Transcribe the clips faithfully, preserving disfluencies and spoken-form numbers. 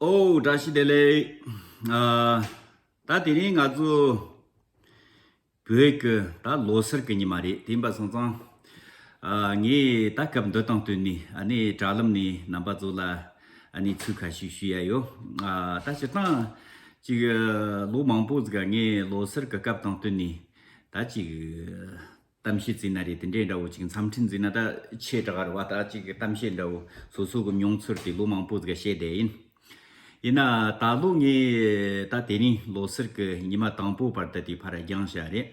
ཨོ། བཀྲ་ཤིས་བདེ་ལེགས། ཨ། ད་དེ་རིང་ང་ཚོ་བོད་ཀྱི་ད་ལོ་སར་གྱི་ཉི་མ་རེད། དེ་ཡིན་པ་སོང་ཙང་། ཨ། ངས་ད་སྐབས་འདི་དང་བསྟུན་ནས་ཨ་ནི་དྲ་ལམ་ནས་རྣམ་པ་ཚོ་ལ་ཨ་ནི་ཚིག་ཁ་ཤས་ཞུ་ཡ་ཡོད། ཨ། ད་སྤྱིར་བཏང་ཅིག་ལོ་མང་པོ་ཟིག་ག་ངས་ལོ་སར་གྱི་སྐབས་དང་བསྟུན་ནས་ད་ཅིག་གཏམ་བཤད་ཟེར་ན་རེད། དེ་འདྲའི་འདྲ་བོ་ཅིག་མཚམས་སྤྲིན་ཟེར་ན་ད་ཆེ་དྲགས་རེད་བ། ད་ཅིག་གཏམ་བཤད་འདྲ་བོ་སོ་སོ་གི་མྱོང་ཚོར་དེ་ལོ་མང་པོ་ཟིག་བཤད་བསྡད་ཡིན། ཡིན་ན་ད་ལོ་ངས་ད་དེ་རིང་ལོ་སར་གི་ཉི་མ་དང་པོ་བར་དུ་དེ་ཕར་སྦྱངས་བཞག་རེད།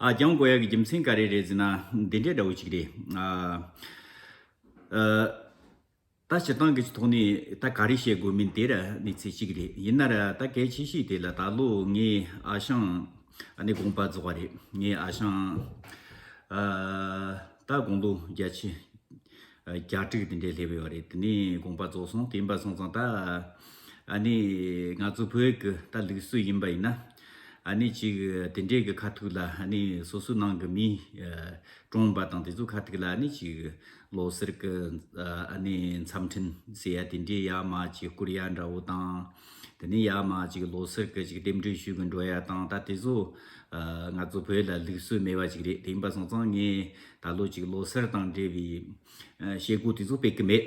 ཨ། སྦྱང་དགོས་ཡ་གི་རྒྱུ་མཚན་ག་རེ་རེད་ཟེར་ན་འདི་འདྲའི་འདྲ་བོ་ཅིག་རེད། ཨ། ཨ། ད་སྤྱིར་བཏང་གི་ཐོག་ནས་ད་ག་རེ་བཤད་དགོས་མིན་དེ་ར་གནས་ཚུལ་གཅིག་རེད། ཡིན་ན་ར་ད་གལ་ཆེ་ཤོས་དེ་ལ་ད་ལོ་ངས་ཨ་ཞང་ཨ་ནི་དགོངས་པ་རྫོགས་པ་རེད། ངས་ཨ་ཞང་ཨ་ད་དགུང་ལོ་བརྒྱད་ཅུ་གྱ་དྲུག་དེ་འདྲའི་སླེབས་ཡོད་རེད། དེ་ནས་དགོངས་པ་རྫོགས་སོང་། དེ་ཡིན་པ་སོང་ཙང་ད་ཨ་ནི་ང་ཚོ་བོད་ཀྱི་ད་ལུགས་སྲོལ་ཡིན་པ་ཡིན་ན་ཨ་ནི་ཅིག་དེ་འདྲའི་གི་ཁ་ཐུག་ལ་ཨ་ནི་སོ་སོའི་ནང་གི་མི་གྲོངས་པ་དང་དེ་ཚོ་ཁ་ཐུག་ལ་ཨ་ནི་ཅིག་ལོ་སར་གི་ཨ་ནི་མཚམས་སྤྲིན་ཟེར་ཡ་དེ་འདྲའི་ཡ་མ་ཅིག་བསྐུར་ཡ་འདྲ་བོ་དང་། དེ་ནས་ཡ་མ་ཅིག་ལོ་སར་གི་ཅིག་རྟེན་འབྲེལ་ཞུ་གི་འགྲོ་ཡ་དང་། ད་དེ་ཚོ་ཨ་ང་ཚོ་བོད་ལ་ལུགས་སྲོལ་མེད་པ་ཅིག་རེད། དེ་ཡིན་པ་སོང་ཙང་ངས་ད་ལོ་ཅིག་ལོ་སར་དང་འབྲེལ་བའི་ཨ་བྱེད་སྒོ་དེ་ཚོ་སྤེལ་གི་མེད།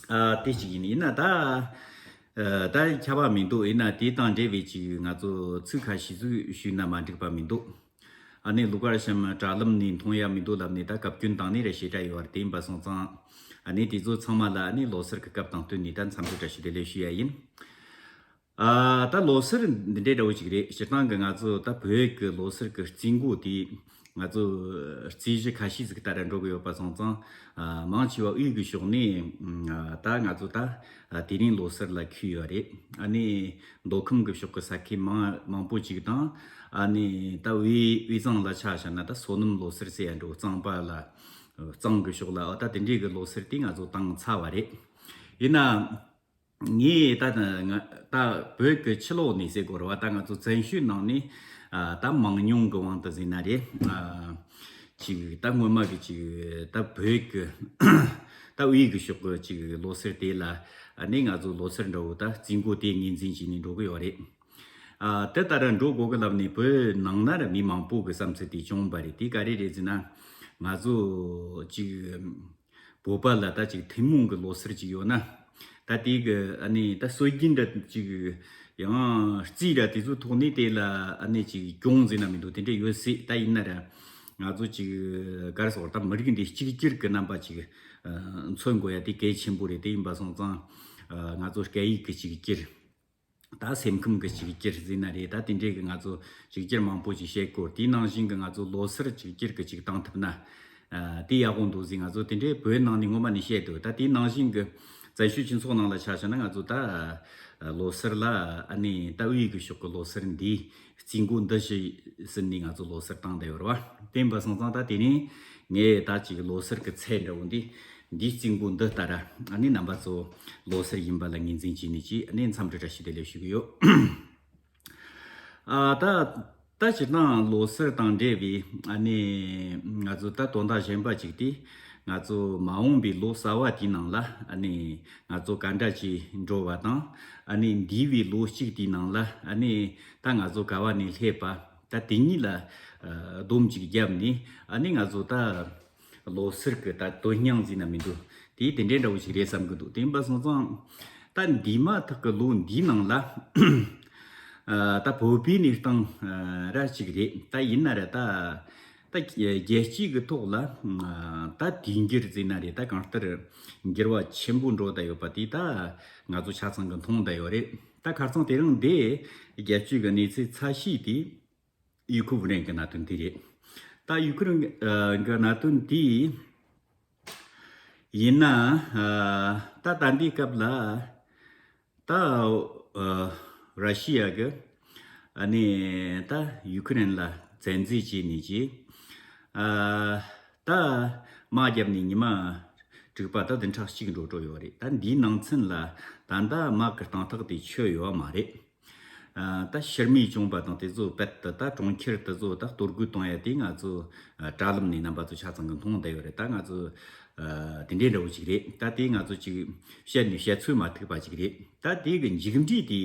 ཨ། དེ་གཅིག་ཡིན། ཡིན་ན་ད་ཨ་ད་ཁྱབ་པ་མི་འདུག། ཡིན་ན་དེ་དང་འབྲེལ་བའི་ཅིག་ང་ཚོ་ཚིག་ཁ་ཤས་ཟིག་ཞུས་ན་མ་འགྲིག་པ་མི་འདུག། ཨ་ནི་ལོ་གར་ཤམ་དྲ་ལམ་ནས་མཐོང་ཡ་མི་འདུག་ལབ་ནས་ད་བཀའ་བཀྱོན་བཏང་ནས་ར་ཞེ་དྲག་ཡོད་པ་རེད། དེ་ཡིན་པ་སོང་ཙང་ཨ་ནི་དེ་ཚོ་ཚང་མ་ལ་ཨ་ནི་ལོ་སར་གི་སྐབས་དང་བསྟུན་ནས་ད་འཚམས་འདྲི་བཀྲ་ཤིས་བདེ་ལེགས་ཞུ་ཡ་ཡིན། ཨ། ད་ལོ་སར་འདི་འདྲའི་འདྲ་བོ་ཅིག་རེད། སྤྱིར་བཏང་གི་ང་ཚོ་ད་བོད་ཀྱི་ལོ་སར་གྱི་རྩིས་འགོ་དེ་ང་ཚོ་རྩིས་གཞི་ཁ་ཤས་ཟིག་ལྟར་འགྲོ་གི་ཡོད་པ་སོང་ཙང་། ཨ། མང་ཆེ་བ་དབུས་ཀྱི་ཕྱོགས་ནས་ཨ་ད་ང་ཚོ་ད་ཨ་དེ་རིང་ལོ་སར་ལ་འཁེལ་ཡོད་རེད། ཨ་ནི་མདོ་ཁམས་ཀྱི་ཕྱོགས་ཀྱི་ས་ཁུལ་མང་མང་པོ་ཅིག་དང་། ཨ་ནི་ད་དབུས་དབུས་གཙང་ལ་ཆ་བཞག་ན་ད་སོ་ནམ་ལོ་སར་ཟེར་ཡ་འགྲོ། གཙང་པ་ལ་གཙང་གི་ཕྱོགས་ལ་ཨ་ད་དེ་འདྲའི་གི་ལོ་སར་དེ་ང་ཚོ་བཏང་ཚར་བ་རེད། ཡིན་ན། ངས་ད་ང་ད་བོད་ཀྱི་ཕྱི་ལོགས་ནས་ཟེར་དགོས་རེད་བ། ད་ང་ཚོ་བཙན་བྱོལ་ནང་ནས་ཨ་ད་མང་ཉུང་གི་དབང་དུ་ཟེར་ན་རེད། ཨ་ཅིག་ད་སྔོན་མ་གི་ཅིག་ད་བོད་ཀྱི་ད་དབུས་ཀྱི་ཕྱོགས་ཀྱི་ཅིག་ལོ་སར་དེ་ལ་ཨ་ནི་ང་ཚོ་ལོ་སར་འདྲ་བོ་ད་རྩིས་འགོ་དེ་ངོས་འཛིན་བྱས་ནས་འགྲོ་གི་ཡོད་རེད། ཨ་དེ་ལྟར་འགྲོ་དགོས་གི་ལབ་ནས་བོད་ནང་ན་ར་མི་མང་པོ་གི་བསམ་ཚུལ་དེ་བྱུང་བ་རེད། དེ་ག་རེ་རེད་ཟེར་ན་ང་ཚོ་ཅིག་བོད་པ་ལ་ད་ཅིག་ཐུན་མོང་གི་ལོ་སར་ཅིག་ཡོད་ན། ད་དེ་གི་ཨ་ནི་ད་སྲོལ་རྒྱུན་འདྲ་ཅིག་ཡང་རྩིས་འདྲ་དེ་ཚོའི་ཐོག་ནས་དེ་ལ་ཨ་ནི་ཅིག་གྱོང་ཟེར་ན་མི་འདུག། དེ་འདྲ་ཡོད་སྲིད། ད་ཡིན་ན་ར་ང་ཚོ་ཅིག་ག་རེ་ཟེར། ད་མི་རིགས་འདི་གཅིག་གྱུར་གི་རྣམ་པ་ཅིག་ཨ་མཚོན་དགོས་ཡ་དེ་གལ་ཆེན་པོ་རེད། དེ་ཡིན་པ་སོང་ཙང་ཨ་ང་ཚོ་སྐད་ཡིག་གི་གཅིག་གྱུར། ད་སེམས་ཁམས་ཀྱི་གཅིག་གྱུར་ཟེར་ན་རེད། ད་དེ་འདྲའི་གི་ང་ཚོ་གཅིག་གྱུར་མང་པོ་ཅིག་བཤད་དགོས། དེའི་ནང་བཞིན་གི་ང་ཚོ་ལོ་སར་གཅིག་གྱུར་གི་ཅིག་བཏང་ཐུབ་ན། ཨ་དེ་ཡག་པོ་འདུག་ཟེར། ང་ཚོ་དེ་འདྲའི་བོད་ནང་ནས་སྔོན་མ་ནས་བཤད་འདུག། ད་དེའི་ནང་བཞིན་གི་བཙན་བྱོལ་སྤྱི་ཚོགས་ནང་ལ་ཆ་བཞག་ན་ང་ཚོ་ད་ཨ་ལོ་སར་ལ་ཨ་ནི་ད་དབུས་གི་ཕྱོགས་གི་ལོ་སར་འདི་རྩིས་འགོ་འདི་ཞུས་ཟིན་ནས་ང་ཚོ་ལོ་སར་བཏང་བསྡད་ཡོད་རེད་བ། དེ་ཡིན་པ་སོང་ཙང་ད་དེ་ནས་ངས་ད་ཅིག་ལོ་སར་གི་ཚད་འདྲ་བོ་འདི་འདིའི་རྩིས་འགོ་འདི་ལྟར་ཨ་ནི་རྣམ་པ་ཚོ་ལོ་སར་ཡིན་པ་ལ་ངོས་འཛིན་བྱས་ནས་ཅིག་ཨ་ནི་འཚམས་འདྲི་བཀྲ་ཤིས་བདེ་ལེགས་ཞུ་གི་ཡོད། ཨ་ད་ད་སྤྱིར་བཏང་ལོ་སར་དང་འབྲེལ་བའི་ཨ་ནི་ང་ཚོ་ད་དོན་དག་གཞན་པ་ཅིག་དེ། ང་ཚོ་མ་འོངས་པའི་ལོ་གསར་བ་དེའི་ནང་ལ་ཨ་ནི་ང་ཚོ་ག་འདྲ་ཅིག་འགྲོ་བ་དང་། ཨ་ནི་འདས་པའི་ལོ་གཅིག་དེའི་ནང་ལ་ཨ་ནི་ད་ང་ཚོ་ག་བ་ནས་སླེབས་པ། ད་དེ་གཉིས་ལ་ཨ་སྡོམ་ཅིག་བརྒྱབ་ནས་ཨ་ནི་ང་ཚོ་ད་ལོ་སར་གི་ད་དོན་སྙིང་ཟེར་ན་མི་འདུག། དེ་དེ་འདྲའི་འདྲ་བོ་ཞིག་རེད་བསམ་གི་འདུག། དེ་ཡིན་པ་སོང་ཙང་ད་འདས་མ་ཐག་གི་ལོ་འདིའི་ནང་ལ་ཨ་ད་བོད་པའི་གནས་སྟངས་ཨ་ར་ཅིག་རེད། ད་ཡིན་ན་ར་ད་ད་རྒྱལ་སྤྱི་གི་ཐོག་ལ་ཨ་ད་དུས་འགྱུར་ཟེར་ན་རེད། ད་གང་ལྟར་འགྱུར་བ་ཆེན་པོ་འགྲོ་བསྡད་ཡོད་པ་དེ་ད་ང་ཚོ་ཆ་ཚང་གི་མཐོང་བསྡད་ཡོད་རེད། ད་ཁ་སང་དེ་རིང་འདི་རྒྱལ་སྤྱི་གི་གནས་ཚུལ་ཚ་ཤོས་དེ། ཡུ་ཁུ་རེན་གྱི་གནད་དོན་དེ་རེད། ད་ཡུ་ཁུ་རེན་གྱི་གནད་དོན་དེ་ཡིན་ན། ད་ད་འདིའི་སྐབས་ལ་ད་ར་ཤི་ཡ་གི་ཨ་ནི་ད་ཡུ་ཁུ་རེན་ལ་བཙན་འཛུལ་བྱས་ནས་ཀྱི་ད་དམག་བརྒྱབ་ནས་ཉི་མ་དྲུག་པ་ད་བདུན་ཕྲག་གཅིག་འགྲོ་འགྲོ་ཡོད་རེད། ད་འདིའི་ནང་ཚུན་ལ་ད་ལྟ་དམག་གི་རྟིང་ཐག་དེ་ཆོད་ཡོད་མ་རེད། ཨ་ད་ཕྱིར་མིས་བྱུང་བ་དང་དེ་ཚོ་རྦད་དེ་ད་གྲོང་ཁྱེར་དེ་ཚོ་ད་གཏོར་རྒོལ་གཏོང་ཡ་དེ་ང་ཚོ་ཨ་དྲ་ལམ་ནས་རྣམ་པ་ཚོ་ཆ་ཚང་གི་མཐོང་བསྡད་ཡོད་རེད། ད་ང་ཚོ་ ཨ་དེ་འདྲའི་འདྲ་བོ་ཅིག་རེད། ད་དེ་ང་ཚོ་ཅིག་བཤད་ནས་བཤད་ཚོད་མ་ཐིག་པ་ཅིག་རེད། ད་དེ་གི་མཇུག་འབྲས་དེ་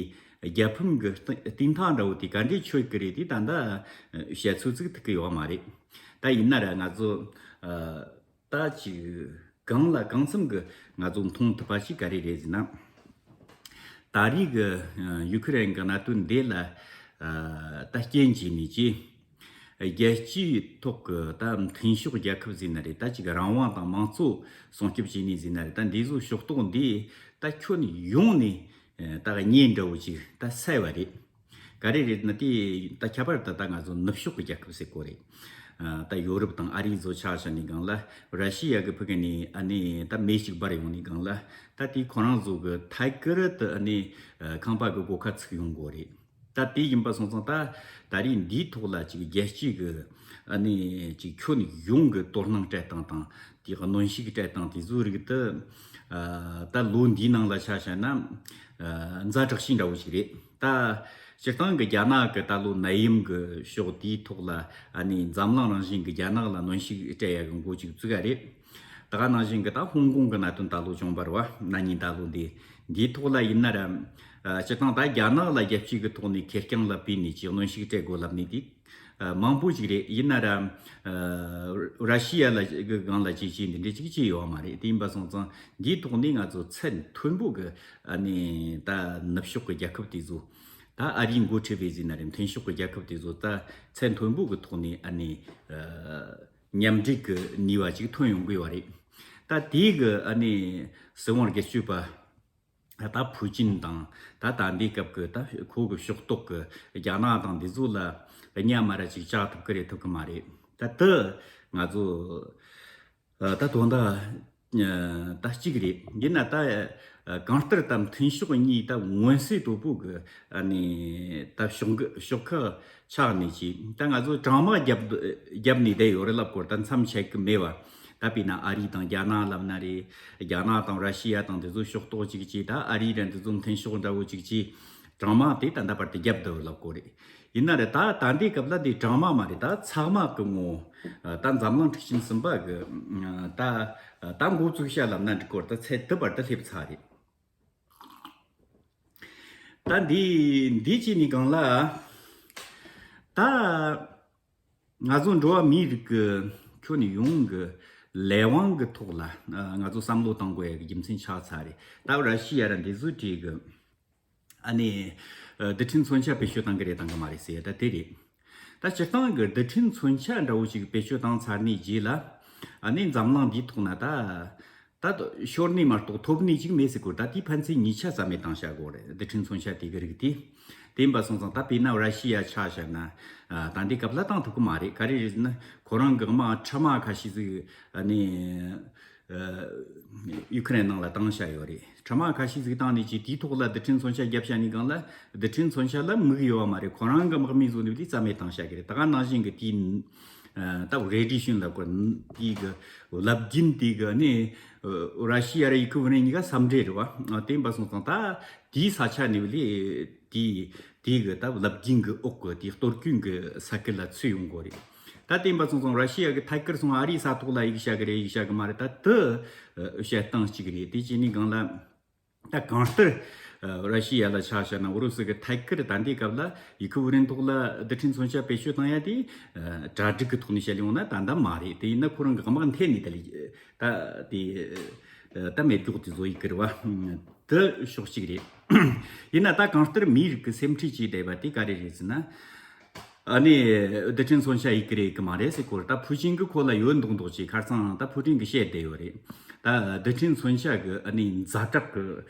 རྒྱལ་ཕམ་གི་རྟིང་རྟིང་ཐག་འདྲ་བོ་དེ་ག་འདྲའི་ཆོད་གི་རེད། དེ་ད་ལྟ་བཤད་ཚོད་ཅིག་ཐིག་གི་ཡོད་མ་རེད། ད་ཡིན་ན་ར་ང་ཚོ་ཨ་ད་ཅིག་གང་ལ་གང་འཚམ་གི་ང་ཚོ་མཐོང་ཐུབ་པ་ཞིག་ག་རེ་རེད་ཟེར་ན། ད་རེས་ཀྱི་ཡུ་ཁུ་རེན་གྱི་གནད་དོན་འདི་ལ་ད་རྐྱེན་གྱིས་ནས་ཀྱི་རྒྱལ་སྤྱིའི་ཐོག་གི་ད་མཐུན་ཕྱོགས་རྒྱལ་ཁབ་ཟེར་ན་རེད། ད་ཅིག་རང་དབང་དང་དམངས་གཙོ་སྲུང་སྐྱོབ་བྱས་ནས་ཟེར་ན་རེད། ད་འདི་ཚོ་ཕྱོགས་གཏོགས་འདི་ད་ཁྱོན་ཡོངས་ནས་ད་གཉེན་འདྲ་བོ་ཅིག་ད་བསལ་བ་རེད། ག་རེ་རེད་ན་དེ་ད་ཁྱད་པར་དུ་ད་ང་ཚོ་ནུབ་ཕྱོགས་ཀྱི་རྒྱལ་ཁབ་ཟེར་གོ་རེད། ཨ་ད་ཡོ་རོབ་དང་ཨ་རི་ཚོ་ཆ་བཞག་ནས་སྒང་ལ་ར་ཤི་ཡ་གི་ཕུ་གི་ནས་ཨ་ནི་ད་མེ་ཞིག་འབར་ཡོང་ནས་སྒང་ལ་ད་དེ་ཁོ་རང་ཚོ་གི་ཐད་ཀར་དུ་ཨ་ནི་ཨ་ཁང་པ་གི་སྒོ་ཁ་ཚུགས་ཡོང་གོ་རེད། ད་དེ་ཡིན་པ་སོང་ཙང་ད་ད་རེས་འདིའི་ཐོག་ལ་ཅིག་རྒྱལ་སྤྱི་གི་ཨ་ནི་ཅིག་ཁྱོན་ཡོངས་གི་དོ་སྣང་སྤྲད་སྟངས་དང་དེ་གནོན་ཤུགས་སྤྲད་སྟངས་དེ་ཚོའི་རིགས་དེ་ཨ་ད་ལོ་འདིའི་ནང་ལ་ཆ་བཞག་ན་ཨ་ཛ་དྲག་ཤོས་འདྲ་བོ་ཞིག་རེད། ད་སྤྱིར་བཏང་གི་རྒྱ་ནག་གི་ད་ལོ་ནད་ཡམས་གི་ཕྱོགས་དེའི་ཐོག་ལ་ཨ་ནི་འཛམ་གླིང་རང་བཞིན་གི་རྒྱ་ནག་ལ་གནོན་ཤུགས་སྤྲད་ཡ་གི་འགོ་ཅིག་བཙུགས་ཡ་རེད། ད་ག་ནང་བཞིན་གི་ད་ཧོང་ཀོང་གི་གནད་དོན་ད་ལོ་བྱུང་བ་རེད་བ། ན་ནིང་ད་ལོ་འདི་འདིའི་ཐོག་ལ་ཡིན་ན་ར་ཨ་སྤྱིར་བཏང་ད་རྒྱ་ནག་ལ་རྒྱལ་སྤྱི་གི་ཐོག་ནས་ཁེར་རྐྱང་ལ་བརྟེན་ནས་ཅིག་གནོན་ཤུགས་སྤྲད་དགོས་ལབ་ནས་དེ་ཨ་མང་པོ་ཅིག་རེད། ཡིན་ན་ར་ཨ་ར་ཤི་ཡ་ལ་གི་སྒང་ལ་ཅིག་ཅིག་འདི་འདྲ་ཅིག་ཅིག་ཡོད་མ་རེད། དེ་ཡིན་པ་སོང་ཙང་འདིའི་ཐོག་ནས་ང་ཚོ་ཚད་མཐོན་པོ་གི་ཨ་ནི་ད་ནུབ་ཕྱོགས་ཀྱི་རྒྱལ་ཁབ་དེ་ཚོ་ད་ཨ་རིའི་འགོ་ཁྲིད་པའི་ཟེར་ན་རེད། མཐུན་ཕྱོགས་ཀྱི་རྒྱལ་ཁབ་དེ་ཚོ་ད་ཚད་མཐོན་པོ་གི་ཐོག་ནས་ཨ་ནི་ཨ་མཉམ་འབྲེལ་གྱི་ནུས་པ་ཅིག་ཐོན་ཡོང་གི་ཡོད་རེད། ད་དེའི་གི་ཨ་ནི་སྲིད་དབང་སྒེར་གཅོད་པ་ད་ཕུའུ་ཅིན་དང་ད་ད་འདི་སྐབས་ཀྱི་ད་ཁོ་གི་ཕྱོགས་གཏོགས་ཀྱི་རྒྱ་ནག་དང་འདི་ཚོ་ལ་གཉའ་མ་ར་ཅིག་བཅག་ཐུབ་ཀྱི་རེད་ཐུབ་ཀྱི་མ་རེད། ད་དེ་ང་ཚོ་ཨ་ད་དོན་དག་ཨ་ད་གཅིག་རེད། ཡིན་ན་ད་ཨ་གང་ལྟར་ད་མཐུན་ཕྱོགས་གཉིས་ད་མངོན་གསལ་དོད་པོ་གི་ཨ་ནི་ད་ཕྱོགས་འགལ་ཕྱོགས་ཁག་ཆགས་ནས་ཅི། ད་ང་ཚོ་གྲང་དམག་བརྒྱབ་བརྒྱབ་ནས་བསྡད་ཡོད་རེད་ལབ་སྐོར་ད་མཚམས་ཆད་གི་མེད་བ། ད་དཔེར་ན་ཨ་རི་དང་རྒྱ་ནག་ལབ་ན་རེད། རྒྱ་ནག་དང་ར་ཤི་ཡ་དང་འདི་ཚོ་ཕྱོགས་གཏོགས་གཅིག་ཅིག་ད་ཨ་རི་ར་འདི་ཚོ་མཐུན་ཕྱོགས་འདྲ་བོ་གཅིག་ཅིག་གྲང་དམག་དེ་ད་ལྟ་བར་དུ་བརྒྱབ་བསྡད་ཡོད་ལབ་སྐོར་རེད། ཡིན་ན་རེད། ད་ད་འདི་སྐབས་ལ་འདི་གྲང་དམག་མ་རེད། ད་ཚགས་དམག་གི་ངོ་ད་འཛམ་གླིང་འཁྲུག་ཆེན་གསུམ་པ་གི་ད་ད་འགོ་བཙུགས་ཤག་ལབ་ན་འགྲིག་སྐོར་ད་ཚད་དེ་བར་དུ་སླེབས་ཚར་རེད། ད་འདི་འདི་བྱས་ནས་སྒང་ལ་ད་ང་ཚོ་འགྲོ་བ་མིའི་རིགས་ཀྱི་ཁྱོན་ནས་ཡོངས་ཀྱི་ལས་དབང་གི་ཐོག་ལ་ཨ་ང་ཚོ་བསམ་བློ་གཏོང་དགོས་ཡ་གི་རྒྱུ་མཚན་ཆགས་ཚར་རེད། ད་ར་ཤི་ཡ་ར་འདི་ཚོའི་གྲས་ཀྱི་ཨ་ནི་ཨ་རྡུལ་ཕྲན་མཚོན་ཆ་བེད་སྤྱོད་བཏང་གི་རེད་བཏང་གི་མ་རེད་ཟེར་ཡ་ད་དེ་རེད། ད་སྤྱིར་བཏང་གི་རྡུལ་ཕྲན་མཚོན་ཆ་འདྲ་བོ་ཞིག་བེད་སྤྱོད་བཏང་ཚར་ནས་རྗེས་ལ་ཨ་ནི་འཛམ་གླིང་འདིའི་ཐོག་ན་ད་ད་ཤོར་ནས་མ་གཏོགས་ཐོབ་ནས་ཅིག་མེད་ཟེར་གོ། ད་དེའི་ཕན་ཚུན་གཉིས་ཆ་རྩ་མེད་བཏང་བཞག་གོ་རེད། རྡུལ་ཕྲན་མཚོན་ཆ་དེ་གི་རིགས་དེ། དེ་ཡིན་པ་སོང་ཙང་ད་དཔེར་ན་ར་ཤི་ཡ་ཆ་བཞག་ན་ཨ་ད་འདི་སྐབས་ལ་བཏང་ཐུབ་གི་མ་རེད། ག་རེ་རེད་ཟེར་ན་ཁོ་རང་གི་དམག་ཁྲལ་དམག་ཁ་ཤས་ཟིག་ཨ་ནི་ཨ་ཡུ་ཁུ་རེན་ནང་ལ་བཏང་བཞག་ཡོད་རེད། ཁྲལ་དམག་ཁ་ཤས་ཟིག་བཏང་ནས་ཅིག་དེའི་ཐོག་ལ་རྡུལ་ཕྲན་མཚོན་ཆ་བརྒྱབ་བཞག་ནས་སྒང་ལ་རྡུལ་ཕྲན་མཚོན་ཆ་ལ་དམིགས་ཡོད་པ་མ་རེད། ཁོ་རང་གི་དམག་མི་བཟོ་ནས་དེ་རྩ་མེད་བཏང་བཞག་གི་རེད། ད་ག་ནང་བཞིན་གི་དེའི་ཨ་ད་རེ་ཌི་ཡེ་ཤན་ལབ་དགོས། དེའི་གི་རླབས་རྒྱུན་དེ་གི་ནི་ཨ་ར་ཤི་ཡ་ར་ཡུ་ཁུ་རེན་གཉིས་ཀ་ས་འབྲེལ་རེད་བ། ཨ་དེ་ཡིན་པ་སོང་ཙང་ད་དེའི་ས་ཆ་ནས་བ་ལས་དེའི་དེའི་གི་ད་རླབས་རྒྱུན་གི་འོག་གི་དེའི་གཏོར་སྐྱོན་གི་ས་ཁུལ་ལ་ཚུད་ཡོང་གི་རེད། ད་དེ་ཡིན་པ་སོང་ཙང་ར་ཤི་ཡ་གི་ཐད་ཀར་སོང་ཨ་རིའི་ས་ཐོག་ལ་ཡིག་བཞག་གི་རེད་ཡིག་བཞག་གི་མ་རེད། ད་དེ་ཨ་བཤད་སྟངས་གཅིག་རེད། དེ་བྱས་ནས་སྒང་ལ། ད་གང་ལྟར་ཨ་ར་ཤི་ཡ་ལ་ཆ་བཞག་ན་ཨུ་རུ་སུ་གི་ཐད་ཀར་ད་ལྟའི་སྐབས་ལ་ཡུ་ཁུ་རེན་ཐོག་ལ་རྡུལ་ཕྲན་མཚོན་ཆ་བེད་སྤྱོད་བཏང་ཡ་དེ་ཨ་གྲ་སྒྲིག་གི་ཐོག་ནས་བཤད་ཡོང་ན་ད་ལྟ་མ་རེད། དེ་ཡིན་ན་ཁོ་རང་གི་དམག་འཐེན་ནས་ད་ལས་ད་དེ་ཨ་ད་མེ་སྒྱོགས་དེ་བཟོ་ཡི་གི་རེད་བ། དེ་ཕྱོགས་གཅིག་རེད། ཡིན་ན་ད་གང་ལྟར་མིའི་རིགས་ཀྱི་སེམས་ཁྲལ་བྱས་བསྡད་པ་དེ་ག་རེ་རེད་ཟེར་ན། ཨ་ནི་རྡུལ་ཕྲན་མཚོན་ཆ་ཡི་གི་རེད་གི་མ་རེད་ཟེར་གོ། ད་ཕུའུ་ཅིན་གི་ཁོ་ལ་ཡོད་མདོག་མདོག་ཅིག་ཁ་སང་ད་ཕུའུ་ཅིན་གི་བཤད་བསྡད་ཡོད་རེད། ད་རྡུལ་ཕྲན་མཚོན་ཆ་གི་ཨ་ནི་ཛ་དྲག་གི་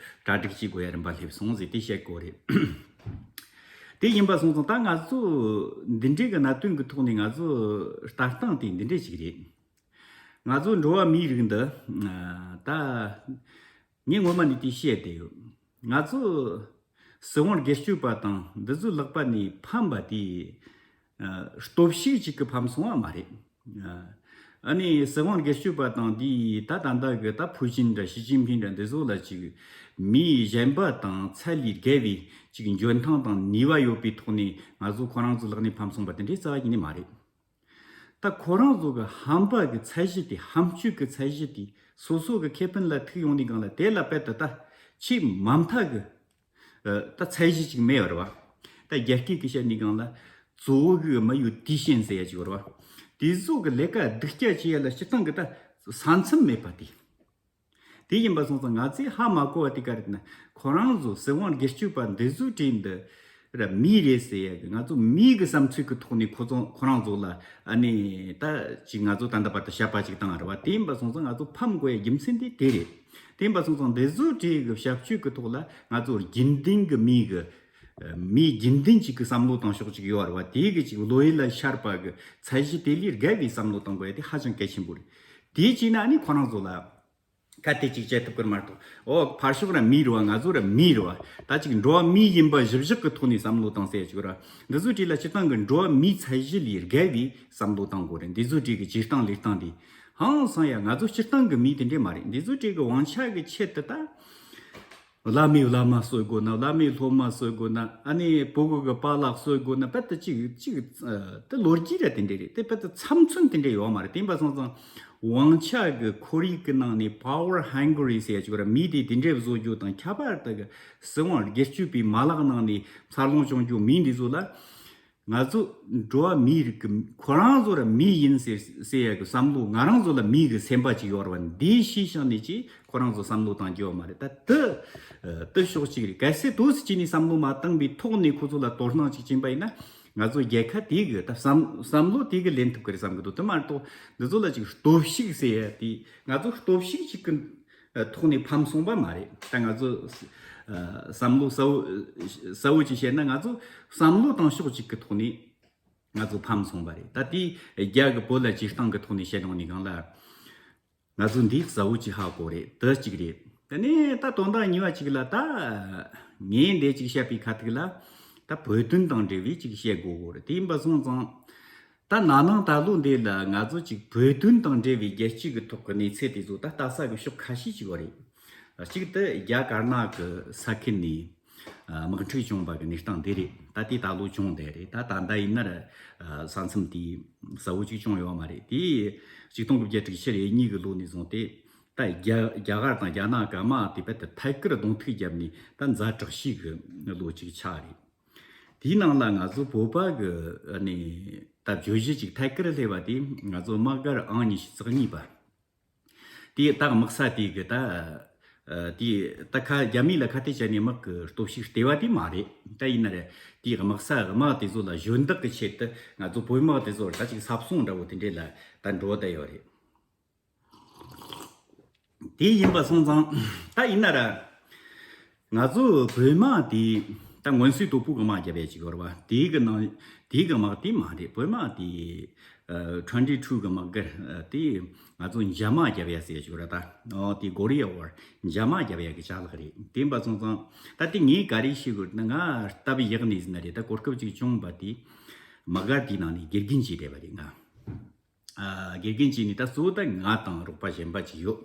གྲ་སྒྲིག་བྱེད་དགོས་ཡ་རིམ་པ་སླེབས་སོང་ཟེར་དེ་བཤད་གོ་རེད། དེ་ཡིན་པ་སོང་ཙང་ད་ང་ཚོ་འདི་འདྲའི་གི་གནད་དོན་གི་ཐོག་ནས་ང་ཚོ་ལྟ་སྟངས་དེ་འདི་འདྲའི་ཅིག་རེད། ང་ཚོ་འགྲོ་བ་མིའི་རིགས་འདི་ད། ངས་སྔོན་མ་ནས་དེ་བཤད་བསྡད་ཡོད། ང་ཚོ་སྲིད་དབང་སྒེར་གཅོད་པ་དང་འདི་ཚོའི་ལག་པ་ནས་ཕམ་པ་དེ་ཨ་སྟོབས་ཤུགས་ཅིག་གིས་ཕམ་སོང་བ་མ་རེད། ཨ་ནི་སྲིད་དབང་སྒེར་གཅོད་པ་དང་དེ་ད་ད་ལྟ་གི་ད་ཕུའུ་ཅིན་འདྲ་ཞི་ཅིན་ཕིང་འདྲ་འདི་ཚོ་ལ་ཅིག་མི་གཞན་པ་དང་ཚད་ལས་བརྒལ་བའི་ཅིག་འཇོན་ཐང་དང་ནུས་པ་ཡོད་པའི་ཐོག་ནས་ང་ཚོ་ཁོ་རང་ཚོའི་ལག་ནས་ཕམ་སོང་བ་དེ་འདྲའི་རྩ་བ་ཉིད་ནས་མ་རེད། ད་ཁོ་རང་ཚོ་གི་ཧམ་པ་གི་ཚད་གཞི་དེ་ཧམ་སྤྱོད་ཀྱི་ཚད་གཞི་དེ་ སོ་སོ་གི་ཁེ་ཕན་ལ་ཐུག་ཡོང་ནས་གང་ལ་དེ་ལ་དཔེ་ད་ད་ཆེས་མ་མཐའ་གི་ད་ཚད་གཞི་ཅིག་མེད་པ་རེད་བ། ད་རྒྱ་སྐད་གི་བཤད་ནས་གང་ལ་གཙོ་བོ་གི་མི་ཡོད་དེ་ཤེས་ཟེར་ཡ་ཅིག་ཡོད་རེད་བ། དེ་ཚོ་གི་ལས་ཀ་སྡུག་སྐྱ་བྱེད་ཡ་ལ་སྤྱིར་བཏང་གི་ད་ས་མཚམས་མེད་པ་དེ། དེ་ཡིན་པ་སོང་ཙང་ང་ཚོས་ཧ་མ་གོ་བ་དེ་ག་རེད་ན། ཁོ་རང་ཚོ་སྲིད་དབང་སྒེར་གཅོད་པ་འདི་ཚོའི་གྲས་འདི་ར་མི་རེད་ཟེར་ཡ་གི། ང་ཚོ་མི་གི་བསམ་ཚུལ་གི་ཐོག་ནས་ཁོ་ཚོ་ཁོ་རང་ཚོ་ལ་ཨ་ནི་ད་ཅིག་ང་ཚོ་ད་ལྟ་བར་དུ་བཤད་པ་ཅིག་བཏང་བ་རེད་བ། དེ་ཡིན་པ་སོང་ཙང་ང་ཚོ་ཕམ་དགོས་ཡ་རྒྱུ་མཚན་དེ་དེ་རེད། དེ་ཡིན་པ་སོང་ཙང་འདི་ཚོའི་གྲས་གི་བྱ་སྤྱོད་གི་ཐོག་ལ་ང་ཚོ་རྒྱུན་ལྡན་གི་མི་གི་མི་རྒྱུན་ལྡན་ཅིག་གི་བསམ་བློ་བཏང་ཕྱོགས་ཅིག་ཡོད་རེད་བ། དེ་གི་ཅིག་བློ་ཡུལ་ལ་ཤར་བ་གི་ཚད་གཞི་དེ་ལས་བརྒལ་བའི་བསམ་བློ་བཏང་དགོས་ཡ་དེ་ཧ་ཅང་གལ་ཆེན་པོ་རེད། དེ་བྱས་ན་ཨ་ནི་ཁོ་རང་ཚོ་ལ་ག་དེ་ཅིག་བྱེད་ཐུབ་ཀྱི་མ་གཏོགས། ཨོ་ཕར་ཕྱོགས་ར་མི་རེད་བ། ང་ཚོ་ར་མི་རེད་བ། ད་ཅིག་འགྲོ་བ་མི་ཡིན་པ་གཞི་བཞག་གི་ཐོག་ནས་བསམ་བློ་བཏང་ཟེར་ཡ་ཅིག་ར། འདི་ཚོའི་གྲས་ལ་སྤྱིར་བཏང་གི་འགྲོ་བ་མིའི་ཚད་གཞི་ལས་བརྒལ་བའི་བསམ་བློ་བཏང་དགོས་རེད། འདི་ཚོའི་གྲས་ཀྱི་བྱེད་སྟངས་ལས་སྟངས་འདི་ཧང་སང་ཡ། ང་ཚོ་སྤྱིར་བཏང་གི་མི་དེ་འདྲས་མ་རེད། འདི་ཚོའི་གྲས་ཀྱི་དབང་ཆ་གི་ཆེད་དུ་ད། བླ་མའི་བླ་མ་གསོད་དགོས་ན། བླ་མའི་སློབ་མ་གསོད་དགོས་ན། ཨ་ནི་ཕྲུ་གུ་གི་པཱ་ལགས་གསོད་དགོས་ན། དཔེ་དེ་ཅིག་ཅིག་དེ་ལོ་རྒྱུས་ར་དེ་འདྲས་རེད། དེ་དཔེ་དེ་ཚབ་མཚོན་དེ་འདྲས་ཡོད་མ་རེད། དེ་ཡིན་པ་སོང་ཙང་དབང་ཆ་གི་ཁོར་ཡུག་གི་ནང་ནས་power hungry ཟེར་ཡ་ཅིག་ར། མི་དེ་དེ་འདྲས་བཟོ་རྒྱུ་དང་ཁྱད་པར་དུ་གི་སྲིད་དབང་སྒེར་གཅོད་པའི་མ་ལག་ནང་ནས་འཚར་ལོངས་བྱུང་རྒྱུ་མི་འདི་ཚོ་ལ། ང་ཚོ་འགྲོ་བ་མིའི་རིགས་ཀྱི་ཁོ་རང་ཚོ་ར་མི་ཡིན་ཟེར་ཟེར་ཡ་གི་བསམ་བློ། ང་རང་ཚོ་ལ་མི་གི་སེམས་པ་ཅིག་ཡོད་རེད་བ། འདི་ཤེས་བྱུང་ནས་ཅིག་ཁོ་རང་ཚོ་བསམ་བློ་བཏང་རྒྱུ་ཡོད་མ་རེད། ད་དེ་དེ་ཕྱོགས་གཅིག་རེད། གལ་སྲིད་དུས་སུ་ཅིག་ནས་བསམ་བློ་མ་བཏང་པའི་ཐོག་ནས་ཁོ་ཚོ་ལ་དོ་སྣང་ཅིག་བྱིན་པ་ཡིན་ན། ང་ཚོ་རྒྱལ་ཁབ་དེ་གི་ད་བསམ་བསམ་བློ་དེ་གི་ལེན་ཐུབ་ཀྱི་རེད་བསམ་གི་འདུག་དེ་མ་གཏོགས་འདི་ཚོ་ལ་ཅིག་སྟོབས་ཤུགས་ཟེར་ཡ་དེ། ང་ཚོ་སྟོབས་ཤུགས་ཅིག་གི་ཐོག་ནས་ཕམ་སོང་བ་མ་རེད། ད་ང་ཚོ་བསམ་བློ་གསལ་བོ་གསལ་བོ་ཅིག་བཤད་ན། ང་ཚོ་བསམ་བློ་བཏང་ཕྱོགས་གཅིག་གི་ཐོག་ནས་ང་ཚོ་ཕམ་སོང་བ་རེད། ད་དེ་རྒྱ་གི་བོད་ལ་སྤྱིར་བཏང་གི་ཐོག་ནས་བཤད་ཡོང་ནས་གང་ལ། ང་ཚོ་འདི་གསལ་བོ་ཅིག་ཧ་གོ་རེད། དེ་གཅིག་རེད། དེ་ནས་ད་དོན་དག་གཉིས་པ་གཅིག་ལ། ད་ངས་འདི་ཅིག་བཤད་པའི་ཁ་ཐུག་ལ་ད་བོད་དོན་དང་འབྲེལ་བའི་ཅིག་བཤད་དགོས་གོ་རེད། དེ་ཡིན་པ་སོང་ཙང་། ད་ན་ནིང་ད་ལོ་འདི་ལ་ང་ཚོ་ཅིག་བོད་དོན་དང་འབྲེལ་བའི་རྒྱལ་སྤྱི་གི་ཐོག་གི་གནས་ཚུལ་དེ་ཚོ་ད་ལྟ་ས་གི་ཕྱོགས་ཁ་ཤས་ཅིག་ཡོད་རེད། གཅིག་ཏུ་རྒྱ་དཀར་ནག་གི་ས་ཁུལ་ནས་དམག་འཁྲུག་བྱུང་བ་གི་གནས་སྟངས་འདི་རེད། ད་དེ་ད་ལོ་བྱུང་བསྡད་རེད། ད་ད་ལྟ་ཡིན་ན་ར་ས་མཚམས་དེ་གསལ་བོ་ཅིག་བྱུང་ཡོད་མ་རེད། དེ་ཆིག་སྟོང་དགུ་བརྒྱ་དྲུག་ཅུ་རེ་གཉིས་གི་ལོ་ནས་བཟུང་སྟེ། ད་རྒྱ་རྒྱ་གར་དང་རྒྱ་ནག་གི་དམག་དེ་རྦད་དེ་ཐད་ཀར་གདོང་ཐུག་བརྒྱབ་ནས་ད་ཛ་དྲག་ཤོས་ཀྱི་ལོ་གཅིག་ཆགས་རེད། དེའི་ནང་ལ་ང་ཚོ་བོད་པ་གི་ནི་ད་བརྗོད་གཞི་ཅིག་ཐད་ཀར་སླེབས་པ་དེ། ང་ཚོ་དམག་སྒར་ཨང་ཉི་ཤུ་རྩ་གཉིས་པ་དེ། ད་དམག་ས་དེ་གི་ད་དེ་ད་ཁ་རྒྱ་མི་ལ་ཁ་གཏད་བྱས་ནས་དམག་གི་སྟོབས་ཤུགས་སྟེར་བ་དེ་མ་རེད། ད་ཡིན་ན་རེད། དེའི་དམག་ས་དམག་དེ་ཚོ་ལ་གཞོན་བདག་གི་ཆེད་དུ་ང་ཚོ་བོད་དམག་དེ་ཚོར་ད་ཅིག་ས་བསྲང་འདྲ་བོ་དེ་འདྲས་ལ་ད་འགྲོ་བསྡད་ཡོད་རེད། དེ་ཡིན་པ་སོང་ཙང་། ད་ཡིན་ན་ར་ང་ཚོ་བོད་དམག་དེ་ད་སྔོན་སྲོལ་དོད་པོ་གི་དམག་རྒྱབ་ཡ་ཅིག་ཡོད་རེད་བ། དེའི་གི་ནང་དེའི་གི་དམག་དེ་མ་རེད། བོད་དམག་དེ་ཨ་twenty two གི་དམག་སྒར་དེ་ང་ཚོ་འཇབ་དམག་རྒྱབ་ཡ་ཟེར་ཡ་ཅིག་ཡོད་རེད། ད་ཨོ་དེ་guerrilla war འཇབ་དམག་རྒྱབ་ཡ་གི་ཅ་ལག་རེད། དེ་ཡིན་པ་སོང་ཙང་ད་དེ་ངས་ག་རེ་ཤེས་དགོས་ན། ང་སྟབས་ཡག་ནས་ཟིན་ན་རེད། ད་གོ་སྐབས་ཅིག་བྱུང་བ་དེ་དམག་སྒར་དེའི་ནང་ནས་དགེ་རྒན་ཅིག་བསྡད་པ་རེད། ང་ཨ་དགེ་རྒན་ཅིག་ནི་ད་གཙོ་བོ་ད་ང་དང་རོགས་པ་གཞན་པ་ཅིག་ཡོད།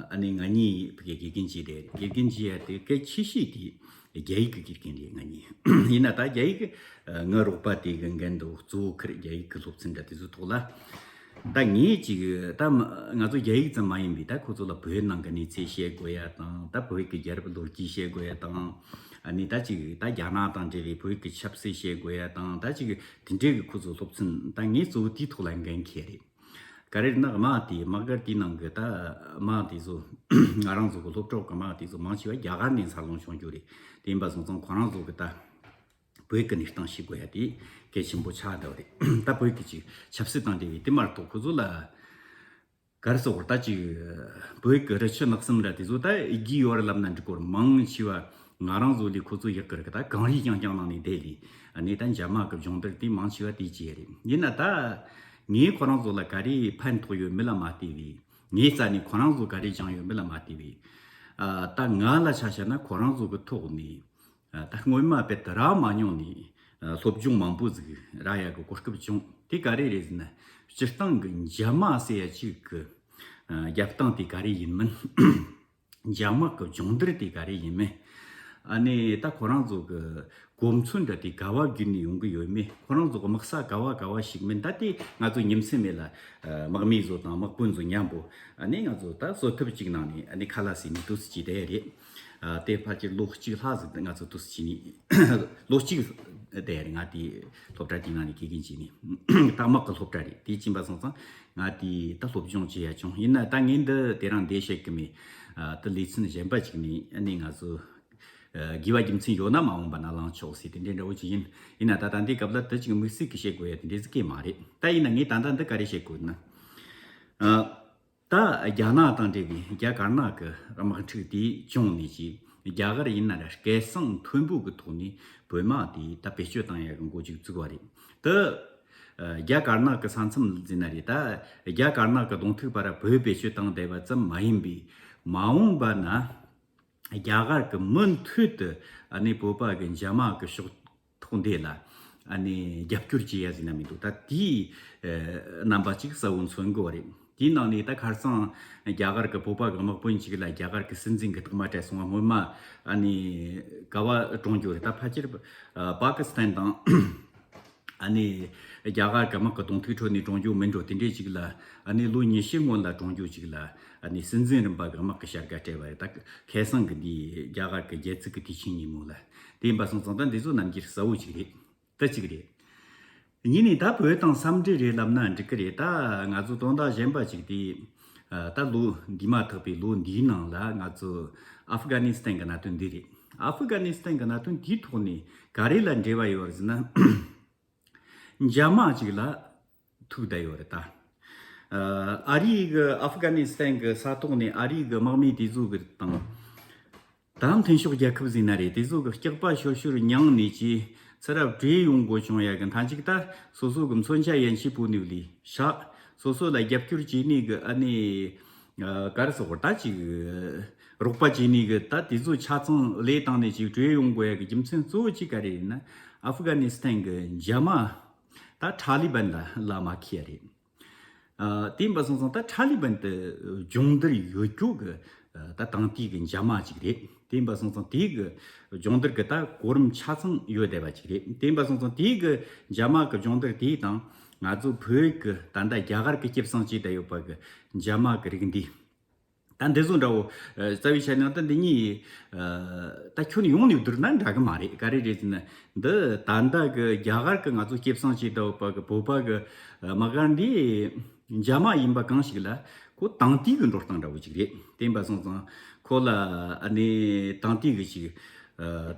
ཨ་ནི་ང་གཉིས་ཕ་གི་དགེ་རྒན་ཅིག་རེད། དགེ་རྒན་ཅིག་ཡ་དེ་གལ་ཆེ་ཤོས་དེ་རྒྱ་ཡིག་གི་དགེ་རྒན་རེད། ང་གཉིས་ཡིན་ན་ད་རྒྱ་ཡིག་ངའི་རོགས་པ་དེ་གི་འགན་འདུག་གཙོ་བོ་ཁིར་རྒྱ་ཡིག་གི་སློབ་ཚན་འདྲ་དེ་ཚོའི་ཐོག་ལ། ད་ངས་ཅིག་ད་ང་ཚོ་རྒྱ་ཡིག་ཙམ་མ་ཡིན་པའི་ད་ཁོ་ཚོ་ལ་བོད་ནང་གི་གནས་ཚུལ་བཤད་དགོས་ཡ་དང་། ད་བོད་ཀྱི་རྒྱལ་རབས་ལོ་རྒྱུས་བཤད་དགོས་ཡ་དང་། ཨ་ནི་ད་ཅིག་ད་རྒྱ་ནག་དང་འབྲེལ་བའི་བོད་ཀྱི་ཆབ་སྲིད་བཤད་དགོས་ཡ་དང་། ད་ཅིག་དེ་འདྲའི་གི་ཁོ་ཚོ་སློབ་ཚན། ད་ངས་གཙོ་བོ་དེའི་ཐོག་ལ་འགན་འཁྱེར་རེད། ག་རེ་ན་དམག་དེ་དམག་སྒར་དེའི་ནང་གི་ད་དམག་དེ་ཚོ་ང་རང་ཚོ་གི་སློབ་གྲོགས་ཀྱི་དམག་དེ་ཚོ་མང་ཆེ་བ་རྒྱ་གར་ནས་འཚར་ལོངས་བྱུང་རྒྱུ་རེད། དེ་ཡིན་པ་སོང་ཙང་ཁོ་རང་ཚོ་གི་ད་བོད་ཀྱི་གནས་སྟངས་ཤེས་དགོས་ཡ་དེ་གལ་ཆེན་པོ་ཆགས་བསྡད་པ་རེད། ད་བོད་ཀྱི་ཅིག་ཆབ་སྲིད་དང་འབྲེལ་བའི་དེ་མ་གཏོགས་ཁོ་ཚོ་ལ་ག་རེ་ཟེར་དགོས་རེད། ད་ཅིག་བོད་ཀྱི་རི་ཆུ་ནགས་གསུམ་ར་དེ་ཚོ་ད་ཡི་གེ་ཡོད་རེད་ལབ་ན་འགྲིག་གོ་རེད། མང་ཆེ་བ་ང་རང་ཚོ་ལས་ཁོ་ཚོ་ཡག་གི་རེད། ད་གངས་རི་རྐྱང་རྐྱང་ནང་ནས་བསྡད་ལས་ཨ་ནི་ད་འཇབ་དམག་གི་སྦྱོང་བརྡར་དེ་མང་ཆེ་བ་དེ་བྱས་རེད། ཡིན་ན་ད་ངས་ཁོ་རང་ཚོ་ལ་ག་རེ་ཕན་ཐོགས་ཡོད་མེད་ལ་མ་ལྟོས་པའི། ངའི་རྩ་ནས་ཁོ་རང་ཚོ་ག་རེ་སྦྱངས་ཡོད་མེད་ལ་མ་ལྟོས་པའི། ཨ་ད་ང་ལ་ཆ་བཞག་ན་ཁོ་རང་ཚོ་གི་ཐོག་ནས་ཨ་ད་སྔོན་མ་དཔེ་དེ་རག་མ་མྱོང་ནས་ཨ་སློབ་སྦྱོང་མང་པོ་ཟིག་རག་ཡ་གི་གོ་སྐབས་བྱུང་། དེ་ག་རེ་རེད་ཟེར་ན། སྤྱིར་བཏང་གི་འཇབ་དམག་ཟེར་ཡ་ཅིག་གི་ཨ་རྒྱབ་སྟངས་དེ་ག་རེ་ཡིན་མིན། འཇབ་དམག་གི་སྦྱོང་བརྡར་དེ་ག་རེ་ཡིན་མིན། ཨ་ནི་ད་ཁོ་རང་ཚོ་གི་གོ་མཚོན་འདྲ་དེ་ག་བ་བརྒྱུད་ནས་ཡོང་གི་ཡོད་མེད། ཁོ་རང་ཚོ་གི་དམག་ས་ག་བ་ག་བ་ཞིག་མིན། ད་དེ་ང་ཚོ་ཉིན་མཚན་མེད་ལ་དམག་མི་ཚོ་དང་དམག་དཔོན་ཚོ་མཉམ་པོ་ཨ་ནི་ང་ཚོ་ད་གསོལ་ཐབ་གཅིག་ནང་ནས་ཨ་ནི་ཁ་ལག་ཟོས་ནས་འདུག་སེ་བྱས་བསྡད་ཡོད་རེད། ཨ་དེ་ཕལ་ཆེར་ལོ་གཅིག་ལྷག་ཟིག་ང་ཚོ་འདུག་སེ་བྱས་ནས་ལོ་གཅིག་བསྡད་ཡོད་རེད། ང་དེ་སློབ་གྲྭ་དེའི་ནང་ནས་དགེ་རྒན་བྱས་ནས། ད་དམག་གི་སློབ་གྲྭ་རེད། དེ་ཕྱིན་པ་སོང་ཙང་ང་དེ་ད་སློབ་སྦྱོང་བྱེད་ཡ་བྱུང་། ཡིན་ན་ད་ངས་འདི་དེ་རིང་འདི་བཤད་གི་མེད། ཨ་ད་ལེ་ཚན་གཞན་པ་ཅིག་ནས་ཨ་ནི་ང་ཚོ་ཨ་དགེ་བ་རྒྱུ་མཚན་ཡོད་ན་མ་འོངས་པ་ན་བླངས་ཆོག་ཟེར་དེ་འདྲའི་འདྲ་བོ་ཅིག་ཡིན། ཡིན་ན་ད་ད་འདི་སྐབས་ལ་དེ་ཅིག་དམིགས་བསལ་གྱི་བཤད་དགོས་ཡ་དེ་འདྲའི་ཟིག་གི་མ་རེད། ད་ཡིན་ན་ངས་ད་ལྟ་འདི་ག་རེ་བཤད་དགོས་ན། ཨ་ད་རྒྱ་ནག་དང་འབྲེལ་བའི་རྒྱ་དཀར་ནག་གི་དམག་འཁྲུག་དེ་བྱུང་ནས་ཀྱི་རྒྱ་གར་ཡིན་ན་ར་སྐད་གསང་མཐོན་པོ་གི་ཐོག་ནས་བོད་དམག་དེ་ད་བེད་སྤྱོད་བཏང་ཡ་གི་འགོ་ཅིག་བཙུགས་པ་རེད། དེ་རྒྱ་དཀར་ནག་གི་ས་མཚམས་ཟིན་ན་རེད། ད་རྒྱ་དཀར་ནག་གི་གདོང་ཐུག་བར་བོད་བེད་སྤྱོད་བཏང་བསྡད་པ་ཙམ་མ་ཡིན་པའི་མ་འོངས་པ་ན་རྒྱ་གར་གི་མུ་མཐུད་དུ་ཨ་ནི་བོད་པ་གི་འཇབ་དམག་གི་ཕྱོགས་ཐོག་འདི་ལ་ཨ་ནི་རྒྱབ་སྐྱོར་བྱེད་ཡ་ཟིན་ན་མི་འདུག། ད་དེའི་རྣམ་པ་ཅིག་གསལ་བོ་མཚོན་དགོས་པ་རེད། དེའི་ནང་ནས་ད་ཁར་སང་རྒྱ་གར་གི་བོད་པ་གི་དམག་དཔོན་ཅིག་ལ་རྒྱ་གར་གི་སྲིད་འཛིན་གི་རྟགས་མ་སྤྲད་སོང་བ། སྔོན་མ་ཨ་ནི་ག་བ་གྲོངས་རྒྱུ་རེད། ད་ཕལ་ཆེར་པ་ཀི་སི་ཐན་དང་ཨ་ནི་རྒྱ་གར་གི་དམག་གི་གདོང་ཐུག་ཁྲོད་ནས་གྲོངས་རྒྱུ་མིན་འགྲོ། དེ་འདྲས་ཅིག་ལ་ཨ་ནི་ལོ་ཉི་ཤུ་སྔོན་ལ་གྲོངས་རྒྱུ་ཅིག་ལ་ཨ་ནི་སྲིད་འཛིན་རིམ་པ་གི་དམག་གི་བྱ་དགའ་སྤྲད་པ་རེད། ད་ཁ་སང་གི་འདི་རྒྱ་གར་གི་རྒྱལ་རྩིས་གི་དུས་ཆེན་ཉིན་མོ་ལ། དེ་ཡིན་པ་སོང་ཙང་ད་འདི་ཚོ་རྣམ་འགྱུར་གསལ་བོ་ཅིག་རེད། ད་ཅིག་རེད། གཉིས་ནས་ད་བོད་དང་འཚམས་འདྲི་རེད་ལབ་ན་འགྲིག་གི་རེད། ད་ང་ཚོ་དོན་དག་གཞན་པ་ཅིག་དེ་ད་ལོ་འདི་མ་ཐག་པའི་ལོ་འདིའི་ནང་ལ་ང་ཚོ་ཨབ་གྷ་ནི་སི་ཐན་གི་གནད་དོན་འདི་རེད། ཨབ་གྷ་ནི་སི་ཐན་གི་གནད་དོན་དེའི་ཐོག་ནས་ག་རེ་ལ་འབྲེལ་བ་ཡོད་རེད་ཟེར་ན། འཇབ་དམག་ཅིག་ལ་ཐུག་བསྡད་ཡོད་རེད་ད། ཨ་རི་གི་ཨབ་གྷ་ནི་སི་ཐན་གི་ས་ཐོག་ནས་ཨ་རི་གི་དམག་མི་དེ་ཚོ་གི་དང་། ད་མཐུན་ཕྱོགས་རྒྱལ་ཁབ་ཟེར་ན་རེད། དེ་ཚོ་གི་སྐྱག་པ་ཤོར་ཤོར་མྱངས་ནས་ཀྱི་ཚུར་ར་བྲོས་ཡོང་དགོས་བྱུང་ཡ་གི་མཐའ་མཇུག་ད་སོ་སོ་གི་མཚོན་ཆ་ཡན་ཆད་བོར་ནས་ལས་ཤག། སོ་སོ་ལ་རྒྱབ་སྐྱོར་བྱས་ནས་གི་ཨ་ནི། ཨ་ག་རེ་ཟེར་དགོས་རེད། ད་ཅིག་རོགས་པ་བྱས་ནས་གི་ད་དེ་ཚོ་ཆ་ཚང་ལས་བཏང་ནས་ཅིག་བྲོས་ཡོང་དགོས་ཡ་གི་རྒྱུ་མཚན་གཙོ་བོ་གཅིག་ག་རེ་ཡིན་ན། ཨབ་གྷ་ནི་སི་ཐན་གི་འཇབ་དམག་ད་ཁྲ་ལི་བན་ལ་ལ་མ་ཁེལ་ཡ་རེད། ཨ་དེ་ཡིན་པ་སོང་ཙང་ད་ཁྲ་ལི་བན་དེ་སྦྱོང་བརྡར་ཡོད་རྒྱུ་གི་ཨ་ད་དེང་དུས་ཀྱི་འཇབ་དམག་ཅིག་རེད། དེ་ཡིན་པ་སོང་ཙང་དེ་གི་སྦྱོང་བརྡར་གི་ད་གོ་རིམ་ཆ་ཚང་ཡོད་བསྡད་པ་ཅིག་རེད། དེ་ཡིན་པ་སོང་ཙང་དེ་གི་འཇབ་དམག་གི་སྦྱོང་བརྡར་དེ་དང་ང་ཚོ་བོད་གི་ད་ལྟ་རྒྱ་གར་གི་སྐྱེད་སྲིང་བྱས་བསྡད་ཡོད་པ་གི་འཇབ་དམག་གི་རིགས་འདི། ད་འདི་ཚོ་འདྲ་བོ་ཨ་རྩ་བའི་ཆ་ནས་ད་འདི་གཉིས་ཨ་ད་ཁྱོན་ཡོངས་ནས་བསྡུར་ན་འདྲ་གི་མ་རེད། ག་རེ་རེད་ཟེར་ན། འདི་ད་ལྟ་གི་རྒྱ་གར་གི་ང་ཚོ་སྐྱེད་སྲིང་བྱས་བསྡད་ཡོད་པ་གི་བོད་པ་གི་ཨ་དམག་སྒར་འདི་འཇབ་དམག་ཡིན་པ་གང་ཞིག་ལ་ཁོ་དེང་དུས་ཀྱི་འགྲོ་སྟངས་འདྲ་བོ་ཅིག་རེད། དེ་ཡིན་པ་སོང་ཙང་ཁོ་ལ་ཨ་ནི་དེང་དུས་ཀྱི་ཅིག་ཨ་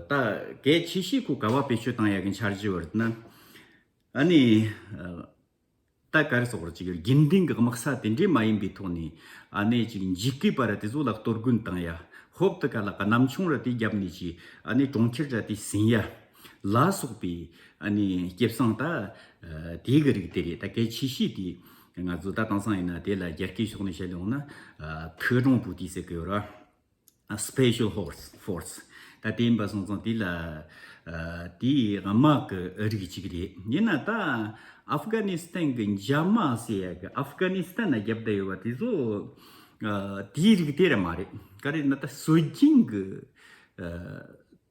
ད་གལ་ཆེ་ཤོས་ཁོ་ག་བ་བེད་སྤྱོད་བཏང་ཡ་གི་འཆར་གཞི་ཡོད་རེད་ན། ཨ་ནི་ཨ་ད་ག་རེ་ཟེར་དགོས་རེད། ཅིག་རྒྱུན་ལྡན་གྱི་དམག་ས་དེ་འདྲས་མ་ཡིན་པའི་ཐོག་ནས་ཨ་ནི་ཅིག་འཇིགས་སྐུལ་བ་ར་དེ་ཚོ་ལ་གཏོར་རྒོལ་བཏང་ཡ། ཧོབ་ཏེ་ག་ལ་ག་གནམ་མཆོང་ར་དེ་བརྒྱབ་ནས་ཅིག་ཨ་ནི་གྲོང་ཁྱེར་ར་དེ་ཟིན་ཡ་ལ་སོགས་པའི་ཨ་ནི་སྐྱེད་སྲིང་ད་ཨ་དེ་གི་རིགས་དེ་རེད། ད་གལ་ཆེ་ཤོས་དེ་ང་ཚོ་ད་དེང་སང་ཡིན་ན་དེ་ལ་རྒྱ་སྐད་ཕྱོགས་ནས་བཤད་ཡོང་ན་ཨ་特种部队ཟེར་གི་ཡོད་ར། Special Force Force ད་དེ་ཡིན་པ་སོང་ཙང་དེ་ལ་ཨ་དེའི་དམག་གི་རིགས་གཅིག་རེད། ཡིན་ན་ད་ཨབ་གྷ་ནི་སི་ཐན་གི་འཇབ་དམག་ཟེར་ཡ་གི་ཨབ་གྷ་ནི་སི་ཐན་ན་རྒྱབ་བསྡད་ཡོད་པ་དེ་ཚོ་ཨ་དེའི་རིགས་དེ་ར་མ་རེད། ག་རེ་ན་ད་སྲོལ་རྒྱུན་གི་ཨ་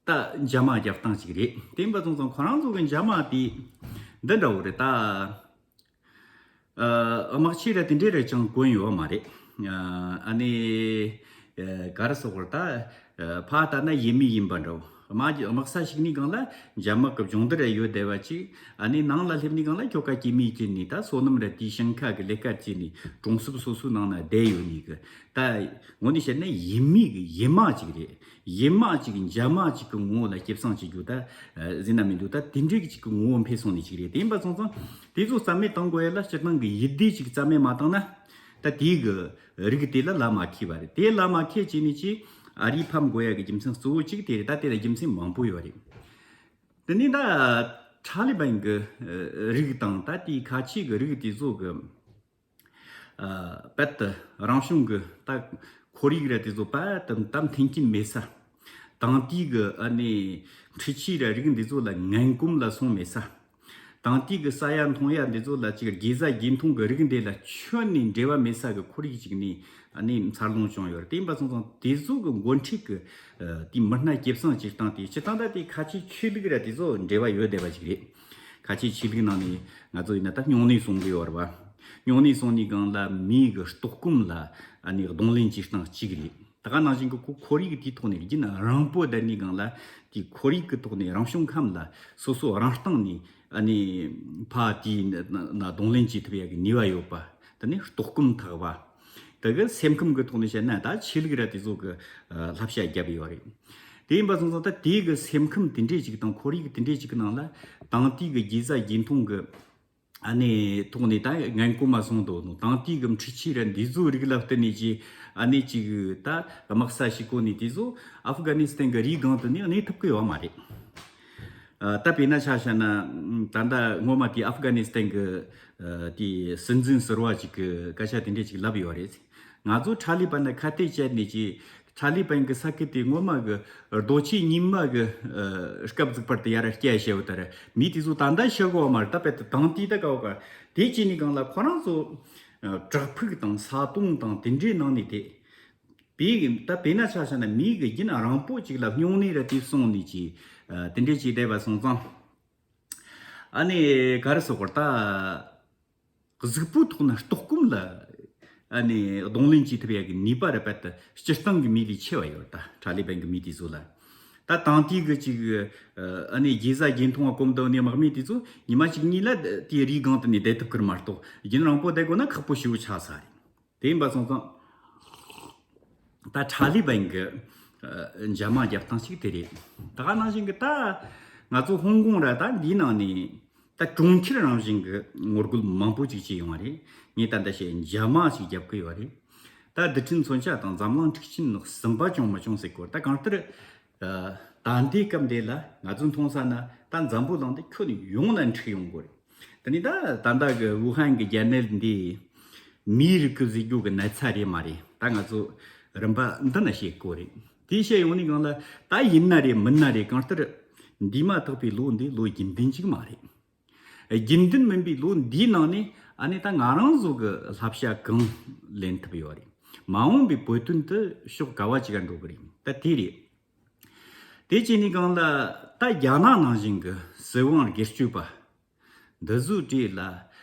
ད་འཇབ་དམག་རྒྱབ་སྟངས་གཅིག་རེད། དེ་ཡིན་པ་སོང་ཙང་ཁོ་རང་ཚོ་གི་འཇབ་དམག་དེ་འདི་འདྲ་བོ་རེད་ད། ཨ་དམག་ཆས་ར་དེ་འདྲས་ར་ཅང་གོན་ཡོད་མ་རེད། ཨ་ཨ་ནི་ཨ་ག་རེ་ཟེར་དགོས་རེད་ད། ཨ་ཕར་ལྟ་ན་ཡུལ་མི་ཡིན་པ་འདྲ་བོ། དམག་དམག་ས་ཞིག་ནི་སྒང་ལ་འཇབ་དམག་གི་སྦྱོང་བརྡར་ར་ཡོད་བསྡད་པ་ཅིག། ཨ་ནི་ནང་ལ་སླེབས་ནི་སྒང་ལ་ཁྱོ་ག་སྐྱེད་མོས་སྐྱེས་ནི་ད་སོ་ནམ་ར་དེའི་ཞིང་ཁ་གི་ལས་ཀ་བྱས་ནི་གྲོང་གསེབ་སོ་སོའི་ནང་ན་བསྡད་ཡོད་ནི་གི་ད་དངོས་གནས་བཤད་ན་ཡུལ་མི་གི་ཡུལ་དམག་ཅིག་རེད། ཡུལ་དམག་ཅིག་འཇབ་དམག་ཅིག་གི་ངོ་བོ་ལ་སྐྱེད་སྲིང་བྱེད་རྒྱུ་ད་ཨ་ཟེར་ན་མི་འདུག། ད་དེ་འདྲའི་ཅིག་གི་ངོ་བོ་འཕེལ་སོང་ནི་ཅིག་རེད། དེ་ཡིན་པ་སོང་ཙང་དེ་ཚོ་རྩ་མེད་གཏོང་དགོས་ཡ་ལ་སྤྱིར་བཏང་གི་ཡུལ་སྡེ་ཅིག་རྩ་མེད་མ་བཏང་ན་ད་དེའི་གི་རིགས་དེ་ལ་ལ་མ་ཁེལ་བ་རེད། དེ་ལ་མ་ཁེལ་བྱས་ནི་ཅིག་ཨ་རིའི་ཕམ་དགོས་ཡ་གི་རྒྱུ་མཚན་གཙོ་བོ་གཅིག་དེ་རེད། ད་དེ་ལ་རྒྱུ་མཚན་མང་པོ་ཡོད་རེད། དེ་ནི་ད་ཁྲ་ལི་བན་གི་ཨ་རིགས་དང་ད་དེའི་ཁ་ཆེ་གི་རིགས་དེ་ཚོ་གི་ཨ་རྦད་དེ་རང་བྱུང་གི་ད་ཁོར་ཡུག་ར་དེ་ཚོ་རྦད་དེ་ད་མཐུན་རྐྱེན་མེད་ས། དེང་དུས་གི་ཨ་ནི་འཕྲུལ་ཆས་ར་རིགས་འདི་ཚོ་ལ་ངན་གོམས་ལ་སོང་མེད་ས། ད་ དང་དེའི་གི་ཟ་ཡ་འཐུང་ཡ་འདི་ཚོ་ལ་ཅིག་དགེ་ཟ་དགེ་འཐུང་གི་རིགས་འདི་ལ་ཁྱོན་ནས་འབྲེལ་བ་མེད་ས་གི་ཁོར་ཡུག་ཅིག་ནས་ཨ་ནི་འཚར་ལོངས་བྱུང་ཡོད་རེད། དེ་ཡིན་པ་སོང་ཙང་དེ་ཚོ་གི་འགོ་ཁྲིད་གི་ཨ་དེའི་མི་སྣ་སྐྱེད་སྲིང་བྱེད་སྟངས་དེ་སྤྱིར་བཏང་ད་དེ་ཁ་ཆེའི་ཆོས་ལུགས་ར་དེ་ཚོ་འབྲེལ་བ་ཡོད་བསྡད་པ་ཅིག་རེད། ཁ་ཆེའི་ཆོས་ལུགས་ནང་ནས་ང་ཚོ་ཡིན་ན་ད་སྨྱུང་གནས་སྲུང་གི་ཡོད་རེད་བ། སྨྱུང་གནས་སྲུང་ནས་སྒང་ལ་མིའི་གི་ལྟོགས་སྐོམ་ལ་ཨ་ནི་གདོང་ལེན་བྱེད་སྟངས་གཅིག་རེད། ད་ག་ནང་བཞིན་གྱི་ཁོ་ཁོར་ཡུག་དེའི་ཐོག་ནས་རྒྱུན་རིང་པོ་བསྡད་ནས་སྒང་ལ་དེའི་ཁོར་ཡུག་གི་ཐོག་ནས་རང་བྱུང་ཁམས་ལ་སོ་སོ་རང་སྟེང་ནས་ཨ་ནི་ཕ་དེའི་ན་ན་གདོང་ལེན་བྱེད་ཐུབ་ཡ་གི་ནུས་པ་ཡོད་པ། དེ་ནས་ལྟོགས་སྐོམ་ཐག་པ། དེ་གི་སེམས་ཁམས་གི་ཐོག་ནས་བཤད་ན་ད་ཆོས་ལུགས་ར་དེ་ཚོ་གི་ཨ་བསླབ་བྱ་བརྒྱབ་ཡོད་རེད། དེ་ཡིན་པ་སོང་ཙང་ད་དེའི་གི་སེམས་ཁམས་དེ་འདྲས་ཅིག་དང་ཁོར་ཡུག་དེ་འདྲས་ཅིག་གི་ནང་ལ་དང་དེའི་གི་དགེ་ཟ་དགེ་འཐུང་གི་ཨ་ནི་ཐོག་ནས་ད་ངན་གོ་མ་སོང་དོ་ནོ་དང་དེའི་གི་འཕྲུལ་ཆས་ར་འདི་ཚོའི་རིགས་ལ་བརྟེན་ནས་ཀྱི་ཨ་ནི་ཅིག་ད་དམག་ས་ཞིག་གོ་ནས་དེ་ཚོ་ཨབ་གྷ་ནི་སི་ཐན་གི་རིའི་སྒང་དུ་ནས་གནས་ཐུབ་ཀྱི་ཡོད་མ་རེད། ཨ་ད་དཔེར་ན་ཆ་བཞག་ན་ད་ལྟ་སྔོན་མ་དེ་ཨབ་གྷ་ནི་སི་ཐན་གི་ཨ་དེ་སྲིད་འཛིན་ཟུར་པ་ཅིག་གི་སྐད་ཆ་དེ་འདྲས་ཅིག་ལབ་ཡོད་རེད། ང་ཚོ་ཁྲ་ལི་པན་ལ་ཁ་གཏད་བཅད་ནས་ཀྱི་ཁྲ་ལི་པན་གི་ས་ཁུལ་དེ་སྔོན་མ་གི་རྡོ་ཆས་རྙིང་མ་གི་ཨ་སྐབས་བཙུགས་པར་དུ་ཡར་སྐྱེལ་བྱས་ཡོད་དར་མི་དེ་ཚོ་ད་ལྟ་ཤི་གོ་མ་རེད། ད་དཔེ་དེ་དང་དེ་ད་གའོ་ག་དེ་ཅི་ནི་གང་ལ་ཁོ་རང་ཚོ་ཨ་བྲག་ཕུག་དང་ས་དོང་དང་དེ་འདྲའི་ནང་ནས་དེ་པའི་གི་ད་དཔེར་ན་ཆ་བཞག་ན་མིའི་གི་རྒྱུན་རིང་པོ་ཅིག་ལ་སྨྱུང་གནས་ར་དེ་སོང་ནས་ཀྱི་ཨ་དེ་འདྲའི་ཅིག་བསྡད་པ་སོང་ཙང་ཨ་ནི་ག་རེ་ཟེར་དགོས་རེད་ད། གཟུགས་པོའི་ཐོག་ན་ལྟོགས་སྐོམ་ལ་ཨ་ནི་གདོང་ལེན་བྱེད་ཐུབ་ཡ་གི་ནུས་པ་ར་བད་དུ་སྤྱིར་བཏང་གི་མི་ལས་ཆེ་བ་ཡོད་ད། ཁྲ་ལི་པན་གི་མི་དེ་ཚོ་ལ་ད་དང་དེའི་གི་ཅིག་ཨ་ནི་དགེ་ཟ་དགེ་འཐུང་བ་གོམ་དུ་ནས་དམག་མི་དེ་ཚོ་ཉི་མ་གཅིག་གཉིས་ལ་དེའི་རིའི་སྒང་དུ་ནས་བསྡད་ཐུབ་ཀྱི་རེད་མ་གཏོགས་རྒྱུན་རིང་པོ་བསྡད་དགོས་ན་ཁག་པོ་ཞེ་པོ་ཆགས་ས་རེད། དེ་ཡིན་པ་སོང་ཙང་ད་ཁྲ་ལི་པན་གི་ཨ་འཇབ་མ་རྒྱབ་སྟངས་ཤིག་དེ་རེད། ད་ག་ནང་བཞིན་གི་ད་ང་ཚོ་ཧོང་ཀོང་ར་ད་འདིའི་ནང་ནས་ད་གྲོང་ཁྱེར་རང་བཞིན་གྱི་ངོ་རྒོལ་མང་པོ་ཅིག་བྱས་ཡོང་བ་རེད། ངས་ད་ལྟ་བཤད་འཇབ་མ་ཞིག་རྒྱབ་གི་ཡོད་རེད། ད་རྡུལ་ཕྲན་མཚོན་ཆ་དང་འཛམ་གླིང་འཁྲུག་ཆེན་ནི་གསུམ་པ་བྱུང་མ་བྱུང་ཟེར་གོ་ད་གང་ལྟར་ད་ལྟའི་སྐབས་འདི་ལ་ང་ཚོ་མཐོང་ས་ན་ད་འཛམ་བུ་གླིང་འདི་ཁྱོན་ཡོངས་ལ་འཁྲུག་ཡོང་གི་རེད། དེ་ནི་ད་ད་ལྟ་གི་ཝུ་ཧན་གི་རྒྱལ་ནད་འདི་མིའི་རིགས་ཀྱི་བཟོས་རྒྱུ་གི་ན་ཚ་རེད་མ་རེད། ད་ང་ཚོ་རིམ་པ་འདི་ན་བཤད་དགོས་རེད། དེ་བཤད་ཡོང་ནི་གང་ལ་ད་ཡིན་ན་རེད་མིན་ན་རེད། གང་ལྟར་འདས་མ་ཐག་པའི་ལོ་འདི་ལོ་རྒྱུན་ལྡན་ཅིག་མ་རེད། རྒྱུན་ལྡན་མིན་པའི་ལོ་འདིའི་ནང་ནས་ཨ་ནི་ད་ང་རང་ཚོ་གི་བསླབ་བྱ་གང་ལེན་ཐུབ་ཡོད་རེད། མ་འོངས་པའི་བོད་དོན་དུ་ཕྱོགས་ག་བ་ཅིག་ག་འགྲོ་གི་རེད། ད་དེ་རེད། དེ་བྱས་ནས་གང་ལ་ད་རྒྱ་ནག་ནང་བཞིན་གི་སྲིད་དབང་སྒེར་གཅོད་པ་འདི་ཚོའི་གྲས་ལ་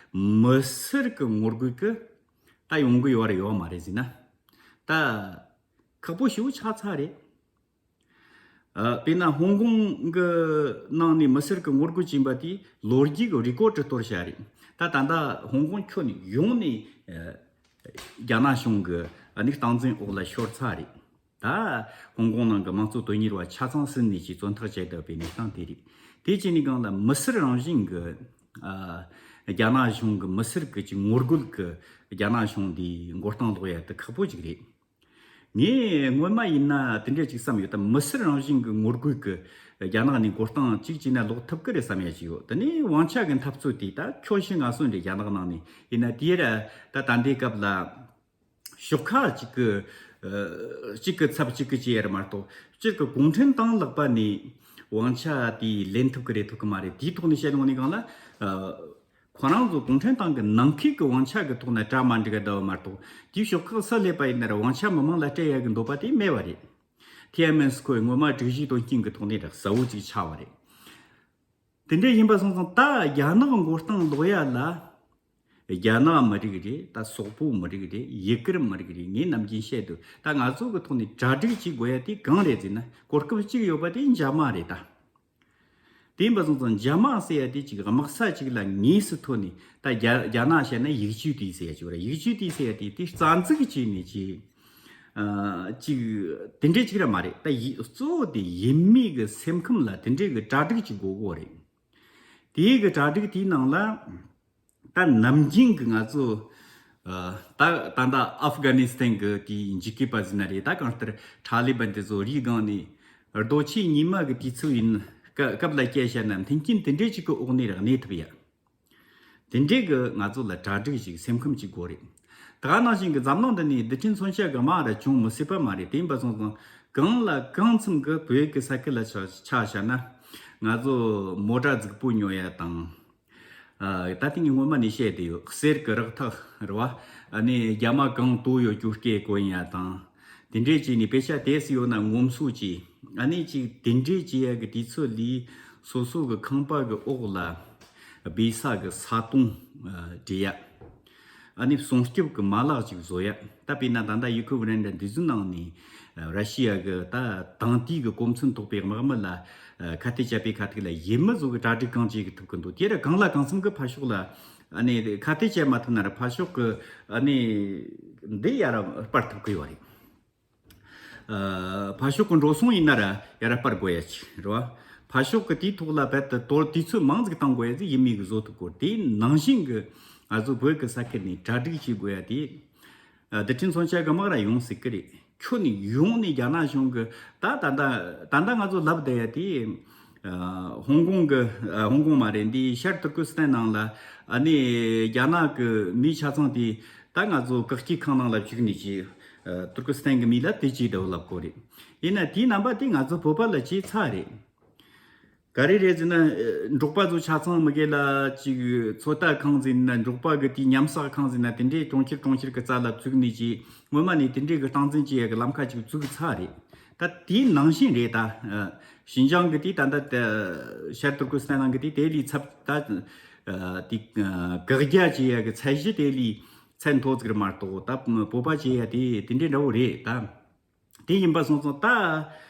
མི་སེར་གི་ངོ་རྒོལ་གི་ད་ཡོང་གི་ཡོད་རེད་ཡོད་མ་རེད་ཟེར་ན་ད་ཁག་པོ་ཞེ་པོ་ཆགས་ཚར་རེད། ཨ་དཔེར་ན་ཧོང་ཀོང་གི་ནང་ནས་མི་སེར་གི་ངོ་རྒོལ་བྱས་པ་དེ་ལོ་རྒྱུས་ཀྱི་རི་ཀོ་ཌི་གཏོར་བྱ་རེད། ད་ད་ལྟ་ཧོང་ཀོང་ཁྱོན་ཡོངས་ནས་ཨ་རྒྱ་ནག་གཞུང་གི་ཨ་ནི་སྟངས་འཛིན་འོག་ལ་ཤོར་ཚར་རེད། ད་ཧོང་ཀོང་ནང་གི་དམངས་གཙོ་དོན་གཉེར་བ་ཆ་ཚང་ཟིན་ནས་ཀྱི་བཙོན་ཐག་བཅད་བསྡད་པའི་གནས་སྟངས་དེ་རེད། དེ་བྱས་ནས་གང་ལ་མི་སེར་རང་བཞིན་གི་ཨ་རྒྱ་ནག་གཞུང་གི་མི་སེར་གི་ཅིག་ངོ་རྒོལ་གི་རྒྱ་ནག་གཞུང་འདིའི་མགོ་རྟིང་སློག་ཡ་དེ་ཁག་པོ་ཅིག་རེད། ངས་སྔོན་མ་ཡིན་ན་དེ་འདྲ་ཅིག་བསམ་ཡོད། ད་མི་སེར་རང་བཞིན་གྱི་ངོ་རྒོལ་གྱི་རྒྱ་ནག་ནས་མགོ་རྟིང་གཅིག་བྱས་ན་ལོག་ཐུབ་ཀི་རེད་བསམ་ཡ་ཅིག་ཡོད། དེ་ནས་དབང་ཆ་གི་འཐབ་རྩོད་དེ་ད་ཁྱོད་ཤི་ང་གསོན་རེད། རྒྱ་ནག་ནང་ནས་ཡིན་ན་དེ་ར་ད་ད་ལྟའི་སྐབས་ལ་ཤོག་ཁག་གཅིག་གི་ཨ་གཅིག་གི་ཚབ་གཅིག་གི་བྱས་ཡ་རེད་མ་གཏོགས་སྤྱིར་གི་གུང་ཁྲན་ཏང་ལག་པ་ནས་དབང་ཆ་དེ་ལེན་ཐུབ་ཀི་རེད་ཐུབ་ཀི་མ་རེད། དེའི་ཐོག་ནས་བཤད་ཡོང་ནས་གང་ལ་ཨ། ཁོ་རང་ཚོ་གུང་ཁྲན་ཏང་གི་ནང་ཁུལ་གྱི་དབང་ཆ་གི་ཐོག་ནས་གྲ་མ་འགྲིག་ག་བསྡད་པ་མ་གཏོགས་དེའི་ཤོག་ཁག་སུ་སླེབས་པ་ཡིན་ན་ར་དབང་ཆ་མི་མང་ལ་སྤྲད་ཡ་གི་འདོད་པ་དེ་མེད་པ་རེད། ཐའེ་མེན་སྐོར་སྔོན་མ་སྒྲིག་གཞིའི་དོན་རྐྱེན་གྱི་ཐོག་ནས་ར་གསལ་བོ་ཅིག་ཆགས་པ་རེད། དེ་འདྲ་ཡིན་པ་སོང་ཙང་ད་རྒྱ་ནག་མགོ་རྟིང་སློག་ཡ་ལ་རྒྱ་ནག་མི་རིགས་རེད། ད་སོག་པོ་མི་རིགས་རེད། ཡུ་གུར་མི་རིགས་རེད། ངས་ནམ་རྒྱུན་བཤད་དུས་ད་ང་ཚོ་གི་ཐོག་ནས་གྲ་སྒྲིག་བྱེད་དགོས་ཡ་དེ་གང་རེད་ཟེར་ན་གོ་སྐབས་གཅིག་ཡོད་པ་དེ་འཇབ་མ་རེད་ད། དེ་ཡིན་པ་སོང་ཙང་འཇབ་མ་ཟེར་ཡ་དེ་ཅིག་དམག་ས་ཅིག་ལ་དངོས་སུ་ཐོན་ནས་ད་རྒྱ་རྒྱ་ནག་བཤད་ན་ཡིག་ཆུ་དེ་ཟེར་ཡ་ཅིག་ཡོད་རེད། ཡིག་ཆུ་དེ་ཟེར་ཡ་དེ་དེ་རྩ་འཛུགས་བྱས་ནས་ཅིག་ཨ་ཅིག་དེ་འདྲས་ཅིག་ར་མ་རེད། ད་ཡི་གཙོ་བོ་དེ་ཡུལ་མི་གི་སེམས་ཁམས་ལ་དེ་འདྲས་གི་གྲ་སྒྲིག་ཅིག་དགོས་གོ་རེད། དེའི་གི་གྲ་སྒྲིག་དེའི་ནང་ལ། ད་ནམ་རྒྱུན་གྱི་ང་ཚོ་ཨ་ད་ད་ལྟ་ཨབ་གྷ་ནི་སི་ཐན་གྱི་དེའི་འཇིགས་སྐུལ་པ་ཟེར་ན་རེད། ད་གང་ལྟར་ཁྲ་ལི་པན་དེ་ཚོ་རིའི་སྒང་ནས་རྡོ་ཆས་རྙིང་མ་གི་དུས་ཚོད་ཡིན་སྐབས་སྐབས་ལ་སྐྱེལ་བྱས་ན་མཐུན་རྐྱེན་དེ་འདྲས་ཅིག་གི་འོག་ནས་རག་གནས་ཐུབ་ཡ། དེ་འདྲས་གི་ང་ཚོ་ལ་གྲ་སྒྲིག་ཅིག་སེམས་ཁམས་ཅིག་དགོས་རེད། ད་ག་ནང་བཞིན་གི་འཛམ་གླིང་འདི་ནས་རྡུལ་ཕྲན་མཚོན་ཆ་གི་མ་ར་བྱུང་མི་སྲིད་པ་མ་རེད། དེ་ཡིན་པ་སོང་ཙང་གང་ལ་གང་འཚམ་གི་བོད་ཀྱི་ས་ཁུལ་ལ་ཆ་ཆ་བཞག་ན་ང་ཚོ་མོ་ཊ་རྫིག་པོ་ཉོ་ཡ་དང་། ད་ཐེངས་ངས་སྔོན་མ་ནས་བཤད་བསྡད་ཡོད། གསེར་གྱི་རག་ཐག་རེད་བ། ཨ་ནི་རྒྱ་མ་གང་དོ་ཡོད་རྒྱུ་སྐད་གོ་ཡིན་ཡ་དང་། དེ་འདྲས་བྱས་ནས་དཔེ་ཆ་དེ་སུ་ཡོད་ན་ངོམ་སོ་བྱས། ཨ་ནི་ཅིག་དེ་འདྲས་བྱས་ཡ་གི་དུས་ཚོད་ལས་སོ་སོ་གི་ཁང་པ་གི་འོག་ལ་སྦས་ས་གི་ས་དོང་བྲིས་ཡ། ཨ་ནི་སྲུང་སྐྱོབ་ཀྱི་མ་ལག་ཅིག་བཟོ་ཡ། ད་དཔེར་ན་ད་ལྟ་ཡུ་ཁུ་རེན་འདྲ་འདི་ཚོའི་ནང་ནས་ར་ཤི་ཡ་གི་ད་དེང་དུས་ཀྱི་གོ་མཚོན་ཐོགས་པའི་དམག་མི་ལ་ཁ་གཏད་བཅད་པའི་ཁ་ཐུག་ལ་ཡུལ་མི་ཚོ་གི་གྲ་སྒྲིག་གང་བྱེད་གི་ཐུབ་གི་འདུག་དེ་ར་གང་ལ་གང་འཚམ་གི་ཕར་ཕྱོགས་ལ་ཨ་ནི་ཁ་གཏད་བཅད་མ་ཐུབ་ན་ར་ཕར་ཕྱོགས་གི་ཨ་ནི་འདི་ཡ་ར་སྤར་ཐུབ་གི་ཡོད་རེད། ཨ། ཕར་ཕྱོགས་ཀྱི་འགྲོ་སོང་ཡིན་ན་ར་ཡ་ར་སྤར་དགོས་ཡ་ཅིག་རེད་བ། ཕར་ཕྱོགས་ཀྱི་དེའི་ཐོག་ལ་རྦད་དེ་དོ་དུས་ཚོད་མང་ཟིག་བཏང་དགོས་ཡ་ཟིག་ཡིན་མིན་གི་བཟོ་ཐུབ་དགོས། དེའི་ནང་བཞིན་གི་ང་ཚོ་བོད་ཀྱི་ས་ཁུལ་ནས་གྲ་སྒྲིག་བྱེད་དགོས་ཡ་དེ། ཨ། རྡུལ་ཕྲན་མཚོན་ཆ་གི་དམག་ར་ཡོང་སྲིད་གི་རེད། ཁྱོན་ནས་ཡོངས་ནས་རྒྱ་ནག་གཞུང་གི་ད་ད་ད་ད་ད་ང་ཚོ་ལབ་བསྡད་ཡ་དེ། ཨ། ཧོང་ཀོང་གི། ཨ། ཧོང་ཀོང་མ་རེད། འདི་ཤར་ཏུར་ཀི་སི་ཐན་ནང་ལ་ཨ་ནི་རྒྱ་ནག་གི་མི་ཆ་ཚང་དེ། ད་ང་ཚོ་བཀག་སྐྱིལ་ཁང་ནང་ལ་བཅུག་ནས་ཀྱི། ཨ། ཏུར་ཀི་སི་ཐན་གྱི་མི་ལ་དེ་ཅིག་འདྲ་བོ་ལབ་དགོས་རེད། ཡིན་ན་དེའི་རྣམ་པ་དེ་ང་ཚོ་བོད་པ་ལ་བྱས་ཚར་རེད། ག་རེ་རེད་ཟེར་ན། ཨ། འབྲོག་པ་ཚོ་ཆ་ཚང་མི་སྒེར་ལ་ཅིག་ཚོད་ལྟ་ཁང་ཟེར་ན། འབྲོག་པ་གི་དེའི་ཉམས་བསགས་ཁང་ཟེར་ན། དེ་འདྲའི་གྲོང་ཁྱེར་གྲོང་ཁྱེར་གྱི་རྩ་ལ་བཙུགས་ནས་ཀྱི་སྔོན་མ་ནས་དེ་འདྲའི་གི་སྟངས་འཛིན་བྱེད་ཡ་གི་ལམ་ཁ་ཅིག་བཙུགས་ཚར་རེད། ད་དེའི་ནང་བཞིན་རེད་ད། ཨ། ཞིན་ཅང་གི་དེ་ད་ལྟ་ད་ཤར་ཏུར་ཀི་སི་ཐན་ནང་གི་དེ་དེ་ལས་ཚབ་ད། ཨ། དེ་བཀག་རྒྱ་བྱེད་ཡ་གི་ཚད་གཞི་དེ་ལས་ཚད་མཐོ་ཟིག་རེད་མ་གཏོགས། ད་བོད་པ་བྱེད་ཡ་དེ་དེ་འདྲའི་འདྲ་བོ་རེད་ད། དེ་ཡིན་པ་སོང་ཙང་ད།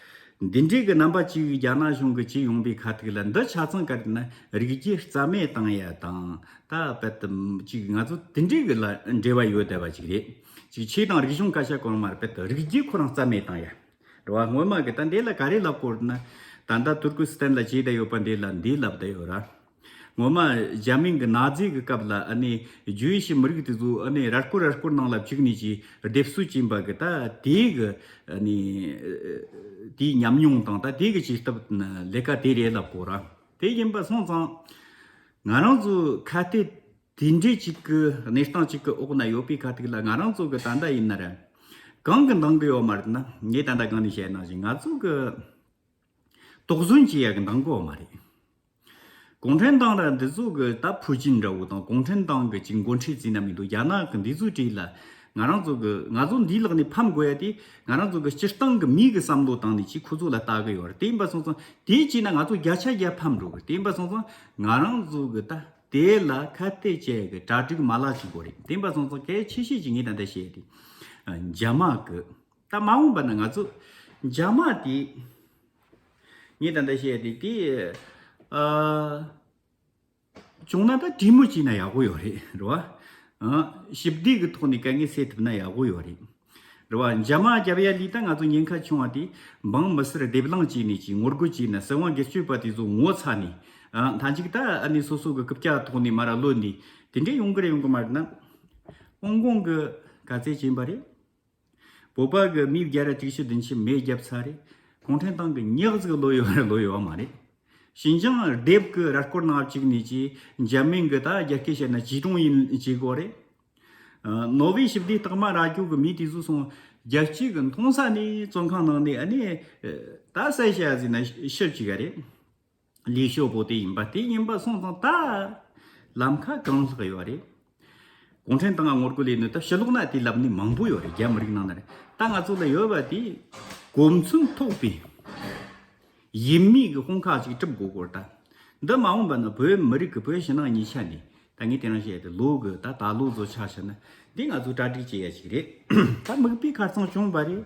འདི་འདྲའི་གི་རྣམ་པ་གཅིག་རྒྱ་ནག་གཞུང་གི་བྱས་ཡོང་པའི་ཁ་ཐུག་ལ་འདི་ཆ་ཚང་ག་རེ་ན་རིགས་རྒྱུད་རྩ་མེད་བཏང་ཡ་དང་། ད་རྦད་དེ་ཅིག་ང་ཚོ་དེ་འདྲའི་གི་ལ་འབྲེལ་བ་ཡོད་བསྡད་པ་ཅིག་རེད། ཅིག་ཆོས་དང་རིག་གཞུང་སྐད་ཆ་གོ་མ་རེད། རྦད་དེ་རིགས་རྒྱུད་ཁོ་རང་རྩ་མེད་བཏང་ཡ། རེད་བ། སྔོན་མ་གི་ད་འདི་ལ་ག་རེ་ལབ་དགོས་ན། ད་ལྟ་ཏུར་ཀི་སི་ཐན་ལ་བྱས་བསྡད་ཡོད་པ་འདི་ལ་འདི་ལབ་བསྡད་ཡོད་ར། སྔོན་མ་རྒྱ་མིང་གི་ན་ཛི་གི་སྐབས་ལ་ཨ་ནི་ཇུ་ཡི་ཤི་མི་རིགས་དེ་ཚོ་ཨ་ནི་ར་སྐོར་ར་སྐོར་ནང་ལ་བཅུག་ནས་ཀྱི་སྡེབ་གསོད་བྱིན་པ་གི་ད་དེའི་གི་ཨ་ནི་དེའི་ཉམས་མྱོང་དང་ད་དེའི་གི་བྱེད་ཐབས་ལས་ཀ་དེ་རེད་ལབ་དགོས་ར། དེ་ཡིན་པ་སོང་ཙང་ང་རང་ཚོ་ཁ་གཏད་དེ་འདྲའི་ཅིག་གི་གནས་སྟངས་ཅིག་གི་འོག་ན་ཡོད་པའི་ཁ་ཐུག་ལ་ང་རང་ཚོ་གི་ད་ལྟ་ཡིན་ན་ར་གང་གི་འདང་གི་ཡོད་མ་རེད་ན། ངས་ད་ལྟ་གང་ནས་བཤད་ནང་བཞིན་ང་ཚོ་གི་དོགས་ཟོན་བྱེད་ཡ་གི་འདང་གི་ཡོད་མ་རེད། གུང་ཁྲན་ཏང་ར་འདི་ཚོ་གི་ད་ཕུའུ་ཅིན་འདྲ་བོ་དང་གུང་ཁྲན་ཏང་གི་ཅིག་འགོ་ཁྲིད་ཟེར་ན་མི་འདུག་རྒྱ་ནག་གི་འདི་ཚོའི་གྲས་ལ་ང་རང་ཚོ་གི་ང་ཚོ་འདིའི་ལག་ནས་ཕམ་དགོས་ཡ་དེ་ང་རང་ཚོ་གི་སྤྱིར་བཏང་གི་མིའི་གི་བསམ་བློ་བཏང་ནས་ཅིག་ཁོ་ཚོ་ལ་ལྟ་གི་ཡོད་རེད། དེ་ཡིན་པ་སོང་ཙང་དེ་བྱས་ན་ང་ཚོ་བརྒྱ་ཆ་བརྒྱ་ཕམ་འགྲོ་གི། དེ་ཡིན་པ་སོང་ཙང་ང་རང་ཚོ་གི་ད་དེ་ལ་ཁ་གཏད་བཅག་གི་གྲ་སྒྲིག་མ་ལག་ཅིག་དགོས་རེད། དེ་ཡིན་པ་སོང་ཙང་གལ་ཆེ་ཤོས་ཅིག་ངས་ད་ལྟ་བཤད་དེ་རྒྱ་དམག་གི་ད་མ་འོངས་པ་ན་ང་ཚོ་རྒྱ་དམག་དེ། ངས་ད་ལྟ་བཤད་དེ་དེ། ཨ། བྱུང་ན་ད་གྲོས་མོལ་བྱས་ན་ཡག་པོ་ཡོད་རེད། རེད་བ། ཨ། ཞི་བདེ་གི་ཐོག་ནས་དཀའ་ངལ་སེལ་ཐུབ་ན་ཡག་པོ་ཡོད་རེད། རེད་བ། རྒྱ་དམག་རྒྱབ་ཡ་ལས་ད་ང་ཚོ་ཉེན་ཁ་ཆུང་བ་དེ་འབངས་མི་སེར་སྡེབ་ལངས་བྱས་ནས་ཀྱི་ངོ་རྒོལ་བྱས་ན་སྲིད་དབང་སྒེར་གཅོད་པ་དེ་ཚོ་ངོ་ཚ་ནས། ཨ། མཐའ་མཇུག་ད་ཨ་ནི་སོ་སོ་གི་རྐུབ་བཀྱག་ཐོག་ནས་མར་ར་ལོག་ནས་དེ་འདྲས་ཡོང་གི་རེད་ཡོང་གི་མ་རེད་ན། ཧོང་ཀོང་གི་ག་ཚད་ཕྱིན་པ་རེད། བོད་པ་གི་མི་བརྒྱ་ར་དྲུག་ཅུ་བདུན་ཅུ་མེ་བརྒྱབ་ཚར་རེད། གུང་ཁྲན་ཏང་གི་ཉག་ཟིག་ལོས་ཡོད་ར་ལོས་ཡོད་མ་རེད། ཞིན་ཅང་སྡེབ་གི་ར་སྐོར་ནང་བཅུག་ནས་ཀྱི་འཇར་མན་གི་ད་རྒྱ་སྐད་བཤད་ན་ཇི་ཀྲུང་ཡིན་བྱེད་དགོས་རེད། ཨ། ནོ་བྷེལ་ཞི་བདེའི་རྟགས་མ་རག་རྒྱུ་གི་མི་དེ་ཚོ་སོང་རྒྱལ་སྤྱི་གི་མཐོང་ས་ནས་བཙོན་ཁང་ནང་ནས་ཨ་ནི་ད་བསད་བཞག་ཟིན་ན་ཤི་བཅུག་ག་རེད། ལི་ཤོ་པོ་དེ་ཡིན་པ་དེ་ཡིན་པ་སོང་ཙང་ད་ལམ་ཁ་གང་ལྷག་ཡོད་རེད། གུང་ཁྲན་ཏང་ངོ་རྒོལ་ལས་ནི་ད་ཕྱི་ལོགས་ན་དེ་ལབ་ནི་མང་པོ་ཡོད་རེད། རྒྱ་མི་རིགས་ནང་ན་རེད། ད་ང་ཚོ་ལ་ཡོད་པ་དེ་གོ་མཚོན་ཐོགས་པའི་ཡིན་མིན་གྱི་དཔུང་ཁག་ཅིག་གྲུབ་དགོས་སྐོར། ད་འདི་མ་འོངས་པ་ན་བོད་མི་རིགས་ཀྱི་བོད་ཕྱི་ནང་གཉིས་ཆ་ནས་ད་ངས་དེ་རིང་བཤད་དེ་ལོ་གི་ད་ད་ལོ་ཚོ་ཆ་བཞག་ན་འདི་ང་ཚོ་གྲ་སྒྲིག་བྱེད་ཡ་ཅིག་རེད། ད་མིག་དཔེ་ཁ་རྩང་བྱུང་བ་རེད།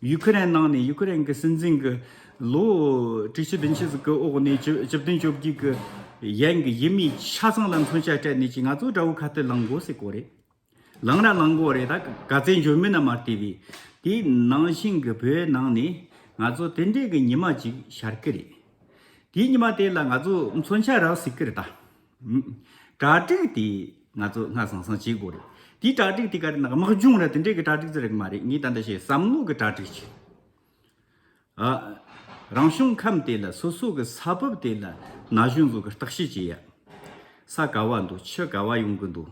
ཡུ་ཁུ་རེན་ནང་ནས་ཡུ་ཁུ་རེན་གྱི་སྲིད་འཛིན་གྱི་ལོ་དྲུག་ཅུ་བདུན་ཅུ་ཟིག་གི་འོག་ནས་བཅུ་བཅུ་བདུན་བཅོ་བརྒྱད་ཀྱི་ཡན་གྱི་ཡུལ་མི་ཆ་ཚང་ལ་མཚོན་ཆ་སྤྲད་ནས་ཀྱི་ང་ཚོ་དགྲ་བོ་ཁ་གཏད་ལངས་དགོས་ཟེར་གོ་རེད། ལངས་ར་ལངས་དགོས་རེད། ད་ག་ཚད་འཇོན་མིན་ན་མ་བལྟས་པས། དེའི་ནང་བཞིན་གྱི་བོད་ནང་ནས་ང་ཚོ་དེ་འདྲས་ཀྱི་ཉི་མ་ཅིག་ཤར་གི་རེད། དེའི་ཉི་མ་དེ་ལ་ང་ཚོ་མཚོན་ཆ་རག་སྲིད་ཀི་རེད་ད། གྲ་སྒྲིག་དེ་ང་ཚོ་སྔ་སང་སང་བྱེད་དགོས་རེད། དེའི་གྲ་སྒྲིག་དེ་ག་རེ་ན་དམག་སྦྱོང་ར་དེ་འདྲས་ཀྱི་གྲ་སྒྲིག་ཟེར་གི་མ་རེད། ངས་ད་ལྟ་བཤད་བསམ་བློ་གི་གྲ་སྒྲིག་ཅིག་ཨ། རང་བྱུང་ཁམས་དེ་ལ་སོ་སོ་གི་ས་བབ་དེ་ལ་ན་གཞོན་ཚོ་གི་བརྟག་དཔྱད་བྱེད་ཡ། ས་ག་བ་འདུག་ཆུ་ག་བ་ཡོང་གི་འདུག་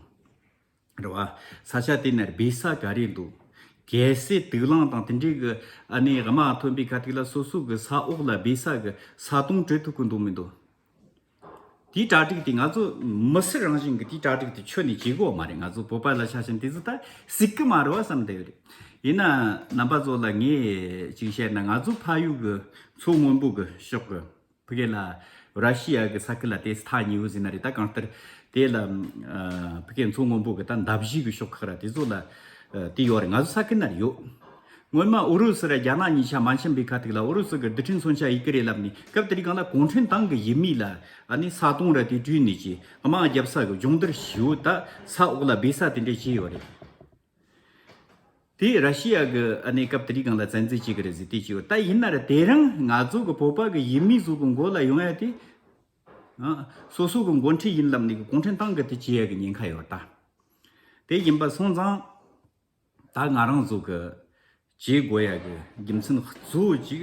རེད་བ། ས་ཆ་དེ་ན་སྦས་ས་ག་རེ་འདུག་གལ་སྲིད་དུག་རླངས་དང་དེ་འདྲའི་གི་ཨ་ནི་དམག་ཐོན་པའི་ཁ་ཐུག་ལ་སོ་སོ་གི་ས་འོག་ལ་སྦས་ས་གི་ས་དོང་བྲི་ཐུབ་གི་འདུག་མི་འདུག་དེའི་གྲ་སྒྲིག་དེ་ང་ཚོ་མི་སེར་རང་བཞིན་གྱི་དེའི་གྲ་སྒྲིག་དེ་ཁྱོན་ནས་བྱེད་དགོས་མ་རེད། ང་ཚོ་བོད་པ་ལ་ཆ་བཞག་ན་དེ་ཚོ་ད་སྲིད་གི་མ་རེད་བ་བསམ་བསྡད་ཡོད་རེད། ཡིན་ན་རྣམ་པ་ཚོ་ལ་ངས་ཅིག་བཤད་ན། ང་ཚོ་ཕ་ཡུལ་གི་མཚོ་སྔོན་པོ་གི་ཕྱོགས་གི་ཕ་གི་ལ་ར་ཤི་ཡ་གི་ས་ཁུལ་ལ་དེ་ཐག་ཉེ་བོ་ཟིན་ན་རེད། ད་གང་ལྟར་དེ་ལ་ཕ་གི་མཚོ་སྔོན་པོ་གི་ད་འདབས་བཞི་གི་ཕྱོགས་ཁག་ར་དེ་ཚོ་ལ་དེ་ཡོད་རེད། ང་ཚོ་ས་ཁུལ་ན་རེད་ཡོད། སྔོན་མ་ཨུ་རུ་སུ་ར་རྒྱ་ནག་གཉིས་ཆ་མ་འཆམ་པའི་ཁ་ཐུག་ལ་ཨུ་རུ་སུ་གི་རྡུལ་ཕྲན་མཚོན་ཆ་ཡི་གེ་རེད་ལབ་ནས། སྐབས་དེ་རིང་གང་ལ་གུང་ཁྲན་ཏང་གི་ཡུལ་མི་ལ་ཨ་ནི་ས་དོང་ར་དེ་བྲུས་ནས་ཀྱི་དམག་རྒྱབ་ས་གི་སྦྱོང་བརྡར་ཞུ་ད་ས་འོག་ལ་སྦས་ས་དེ་འདྲས་བྱས་ཡོད་རེད། དེ་ར་ཤི་ཡ་གི་ཨ་ནི་སྐབས་དེ་རིང་གང་ལ་བཙན་འཛུལ་བྱེད་གི་རེད་ཟེར་དེ་བྱས་ཡོད། ད་ཡིན་ན་ར་དེ་རིང་ང་ཚོ་གི་བོད་པ་གི་ཡུལ་མི་ཚོ་གི་མགོ་ལ་ཡོང་ཡ་དེ་ཨ་སོ་སོ་གི་འགོ་ཁྲིད་ཡིན་ལབ་ནས་གི་གུང་ཁྲན་ཏང་གི་དེ་བྱེད་ཡ་གི་ཉེན་ཁ་ཡོད་ད། དེ་ཡིན་པ་སོང་ཙང་། ད་ང་རང་ཚོ་གི་བྱེད་དགོས་ཡ་གི་རྒྱུ་མཚན་གཙོ་བོ་གཅིག་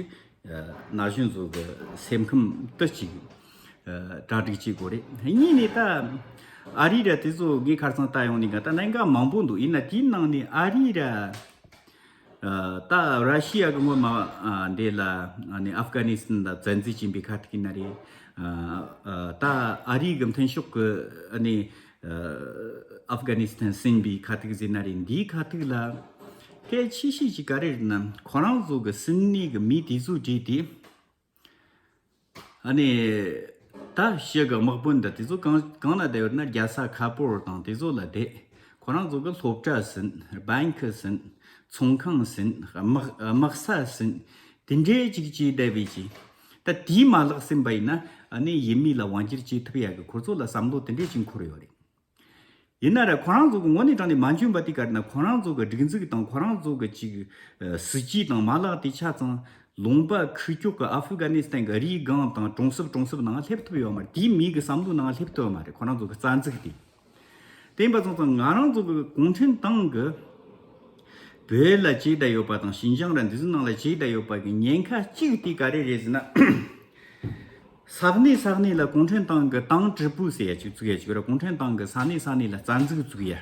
ཨ་ན་གཞོན་ཚོ་གི་སེམས་ཁམས་དུ་གཅིག་ཨ་གྲ་སྒྲིག་བྱེད་དགོས་རེད། གཉིས་ནས་ད་ཨ་རི་ར་དེ་ཚོ་ངས་ཁ་སང་ལྟ་ཡོང་ནས་ག་ད་གནད་འགག་མང་པོ་འདུག་ཡིན་ན་དེའི་ནང་ནས་ཨ་རི་ར་ཨ་ད་ར་ཤི་ཡ་གི་སྔོན་མ་ཨ་འདི་ལ་ཨ་ནི་ཨབ་གྷ་ནི་སི་ཐན་ལ་བཙན་འཛུལ་བྱིན་པའི་ཁ་ཐུག་ཡིན་ན་རེད། ཨ་ཨ་ད་ཨ་རི་གི་མཐུན་ཕྱོགས་གི་ཨ་ནི་ཨ་ཨབ་གྷ་ནི་སི་ཐན་ཟིན་པའི་ཁ་ཐུག་ཟེར་ན་རེད། འདིའི་ཁ་ཐུག་ལ་གལ་ཆེ་ཤོས་ཅིག་ག་རེ་རེད་ན། ཁོ་རང་ཚོ་གི་སྲིད་གནས་གི་མི་དེ་ཚོ་བྲིས་ཏེ་ཨ་ནི་ད་ཕྱི་གི་དམག་དཔོན་འདི་དེ་ཚོ་གང་གང་ན་བསྡད་ཡོད་ན་རྒྱལ་ས་ཁ་པོར་དང་དེ་ཚོ་ལ་བསྡད། ཁོ་རང་ཚོ་གི་སློབ་གྲྭ་ཟིན། བྷེང་ཁི་ཟིན། ཚོང་ཁང་ཟིན། དམག་དམག་ས་ཟིན། དེ་འདྲའི་ཅིག་བྱས་བསྡད་པའི་ཅིག་ད་དེའི་མ་ལག་ཟིན་པ་ཡིན་ན་ཨ་ནི་ཡུལ་མི་ལ་དབང་སྒྱུར་བྱེད་ཐུབ་ཡ་གི་ཁོ་ཚོ་ལ་བསམ་བློ་དེ་འདྲའི་ཅིག་འཁོར་ཡོད་རེད། ཡིན་ན་ར་ཁོ་རང་ཚོ་གི་དངོས་གནས་དྲང་ནས་མ་འཇོན་པ་དེ་ག་རེ་ན། ཁོ་རང་ཚོ་གི་སྒྲིག་འཛུགས་དང་ཁོ་རང་ཚོ་གི་ཅིག་ཨ་སྲིད་ཇུས་དང་མ་ལག་དེ་ཆ་ཚང་ལུང་པ་ཁུལ་ཀྱོག་གི་ཨ་ཧྥུ་གྷ་ནི་སི་ཐན་གི་རིའི་སྒང་དང་གྲོང་གསེབ་གྲོང་གསེབ་ནང་སླེབས་ཐུབ་ཡོད་མ་རེད། དེའི་མི་གི་བསམ་བློ་ནང་སླེབས་ཐུབ་ཡོད་མ་རེད། ཁོ་རང་ཚོ་གི་རྩ་འཛུགས་དེ། དེ་ཡིན་པ་སོང་ཙང་ང་རང་ཚོ་གི་གུང་ཁྲན་ཏང་གི་བོད་ལ་བྱས་བསྡད་ཡོད་པ་དང་ཤིན་ཅང་ར་འདི་ཚོའི་ནང་ལ་བྱས་བསྡད་ཡོད་པ་གི་ཉེན་ཁ་གཅིག་དེ་ག་རེ་རེད་ཟེར་ན། ས་གནས་ས་གནས་ལ་གུང་ཁྲན་ཏང་གི་ཏང་ཀྲི་པུའུ་ཟེར་ཡ་ཅིག་བཙུགས་ཡ་ཅིག་ར། གུང་ཁྲན་ཏང་གི་ས་གནས་ས་གནས་ལ་རྩ་འཛུགས་བཙུགས་ཡ།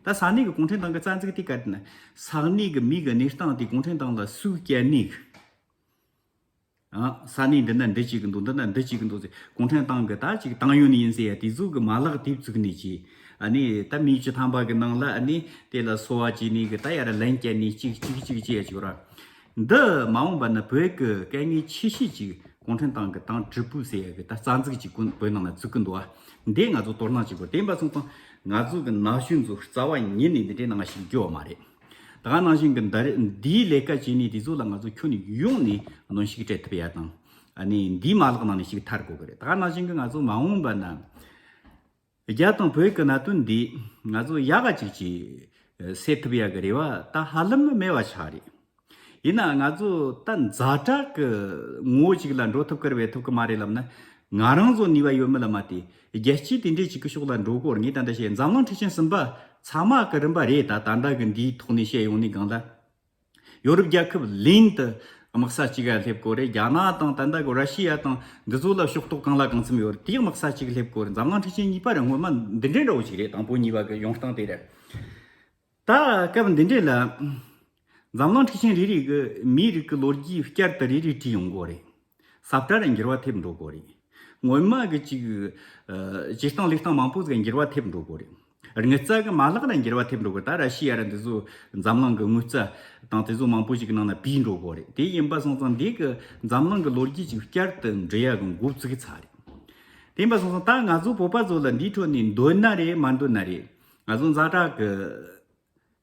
ད་ས་གནས་ཀྱི་གུང་ཁྲན་ཏང་གི་རྩ་འཛུགས་དེ་ག་དེ་ན་ས་གནས་ཀྱི་མི་གི་གནས་སྟངས་དེ་གུང་ཁྲན་ཏང་ལ་སུས་བསྐྱལ་ནས་གི། ཨ་ས་གནས་འདི་ན་འདི་བྱེད་གི་འདུག་འདི་ན་འདི་བྱེད་གི་འདུག་ཟེར། གུང་ཁྲན་ཏང་གི་ད་ཅིག་ཏང་ཡོན་ཡིན་ཟེར་ཡ་དེ་ཚོ་གི་མ་ལག་དེ་བཙུགས་ནས་ཀྱི། ཨ་ནི་ད་མི་བཅུ་ཐམ་པ་གི་ནང་ལ་ཨ་ནི་དེ་ལ་སོ་བ་བྱས་ནས་གི་ད་ཡར་ལན་བསྐྱལ་ནས་གཅིག་གཅིག་གཅིག་བྱེད་ཡ་ཅིག་ར། འདི་མ་འོངས་པ་ན་བོད་ཀྱི་དཀའ་ངལ་ཆེ་ཤོས་ཅིག་གུང་ཁྲན་ཏང་གི་ཏང་ཀྲི་པུའུ་ཟེར་ཡ་གི་ད་རྩ་འཛུགས་ཅིག་ཀུན་བོད་ནང་ལ་བཙུགས་ཀྱི་འདུག་ཨ། འདི་ང་ཚོ་དོ་སྣང་བྱེད་དགོས། དེ་ཡིན་པ་སོང་ཙང་ང་ཚོ་གི་ན་གཞོན་ཚོ་རྩ་བ་ཉིད་ནས་འདི་འདྲའི་ནང་ཞིག་འགྱོ་བ་མ་རེད། ད་ག་ནང་བཞིན་གི་འདི་རེ་འདིའི་ལས་ཀ་བྱས་ནས་དེ་ཚོ་ལ་ང་ཚོ་ཁྱོན་ནས་ཡོང་ནས་གནོན་ཤུགས་སྤྲད་ཐུབ་ཡ་དང་། ཨ་ནི་འདིའི་མ་ལག་ནང་ནས་ཞིག་ཐར་དགོས་གི་རེད། ད་ག་ནང་བཞིན་གི་ང་ཚོ་མ་འོངས་པ་ན། རྒྱ་དང་བོད་ཀྱི་གནད་དོན་འདི་ང་ཚོ་ཡག་ག་ཅིག་ཅིག་སེལ་ཐུབ་ཡ་གི་རེ་བ་ད་ཧ་ལམ་མེད་པ་ཆགས་རེད། ཡིན་ན་ང་ཚོ་ད་ཛ་དྲག་གི་ངོ་བོ་ཅིག་ལ་འགྲོ་ཐུབ་ཀི་རེད་བས་ཐུབ་ཀི་མ་རེད་ལབ་ན། ང་རང་ཚོ་ནུས་པ་ཡོད་མེད་ལ་མ་ལྟོས། རྒྱལ་སྤྱི་དེ་འདྲའི་ཅིག་གི་ཕྱོགས་ལ་འགྲོ་དགོས་རེད། ངས་ད་ལྟ་བཤད་འཛམ་གླིང་འཕྲུལ་ཆེན་གསུམ་པ་ཚང་མ་གི་རིམ་པ་རེད། ད་ད་ལྟ་གི་འདིའི་ཐོག་ནས་བཤད་ཡོང་ནས་གང་ལ། ཡོ་རོབ་རྒྱལ་ཁབ་ལིན་དུ་དམག་ས་གཅིག་ག་སླེབས་དགོས་རེད། རྒྱ་ནག་དང་ད་ལྟ་གི་ར་ཤི་ཡ་དང་འདི་ཚོ་ལ་ཕྱོགས་གཏོགས་གང་ལ་གང་འཚམ་ཡོད་རེད། དེའི་དམག་ས་གཅིག་སླེབས་དགོས་རེད། འཛམ་གླིང་འཕྲུལ་ཆེན་གཉིས་པ་རེད། སྔོན་མ་འདི་འདྲའི་འདྲ་བོ་ཞིག་རེད། དང་པོ་གཉིས་པ་གི་ཡོང་སྟངས་དེ་རེད། ད་སྐབས་འདི་འདྲའི་ལ་འཛམ་གླིང་འཕྲུལ་ཆེན་རེ་རེ་གི་མིའི་རིགས་ཀྱི་ལོ་རྒྱུས་བསྐྱར་དུ་རེ་རེ་བྲིས་ཡོང་དགོས་རེད། ས་བཀྲ་ལ་འགྱུར་བ་ཐེབས་འགྲོ་དགོས་རེད། སྔོན་མ་གི་ཅིག་ཨ་སྤྱིར་བཏང་ལུས་སྟངས་མང་པོ་ཟིག་འགྱུར་བ་ཐེབས་འགྲོ་དགོས་རེད། དངུལ་རྩ་གི་མ་ལག་ལ་འགྱུར་བ་ཐེབས་འགྲོ་དགོས། ད་ར་ཤི་ཡ་ར་འདི་ཚོ་འཛམ་གླིང་གི་དངུལ་རྩ་དང་དེ་ཚོ་མང་པོ་ཞིག་གི་ནང་ན་བུད་འགྲོ་དགོས་རེད། དེ་ཡིན་པ་སོང་ཙང་འདི་གི་འཛམ་གླིང་གི་ལོ་རྒྱུས་ཅིག་བསྐྱར་དུ་འབྲི་ཡ་གི་འགོ་བཙུགས་ཚར་རེད། དེ་ཡིན་པ་སོང་ཙང་ད་ང་ཚོ་བོད་པ་ཚོ་ལ་འདིའི་ཁྲོད་ནས་འདོད་ན་རེད་མ་འདོད་ན་རེད། ང་ཚོ་ཛ་དྲག་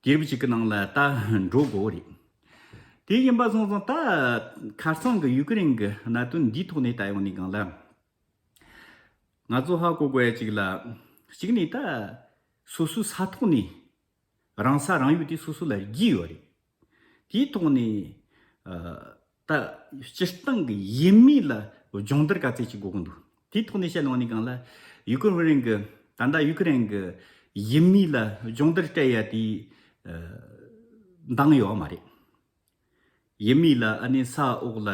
གི་དུས་རབས་གཅིག་གི་ནང་ལ་ད་འགྲོ་དགོས་རེད། དེ་ཡིན་པ་སོང་ཙང་ད་ཁ་སང་གི་ཡུ་ཀེ་རེན་གི་གནད་དོན་འདིའི་ཐོག་ནས་ད་ཡོང་ནས་གང་ལ། ང་ཚོ་ཧ་གོ་དགོས་ཡ་གཅིག་ལ། གཅིག་ནས་ད་སོ་སོའི་ས་ཐོག་ནས་རང་ས་རང་ཡུལ་དེ་སོ་སོ་ལ་རྒྱུས་ཡོད་རེད། དེའི་ཐོག་ནས་ཨ་ད་སྤྱིར་བཏང་གི་ཡུལ་མི་ལ་སྦྱོང་བརྡར་ག་ཚད་ཅིག་དགོས་ཀྱི་འདུག་དེའི་ཐོག་ནས་བཤད་ཡོང་ནས་གང་ལ། ཡུ་ཀེ་རེན་གི་ད་ལྟ་ཡུ་ཀེ་རེན་གི་ཡུལ་མི་ལ་སྦྱོང་བརྡར་སྤྲད་ཡ་དེ་ཨ་འདང་ཡོད་མ་རེད། ཡུལ་མི་ལ་ཨ་ནི་ས་འོག་ལ་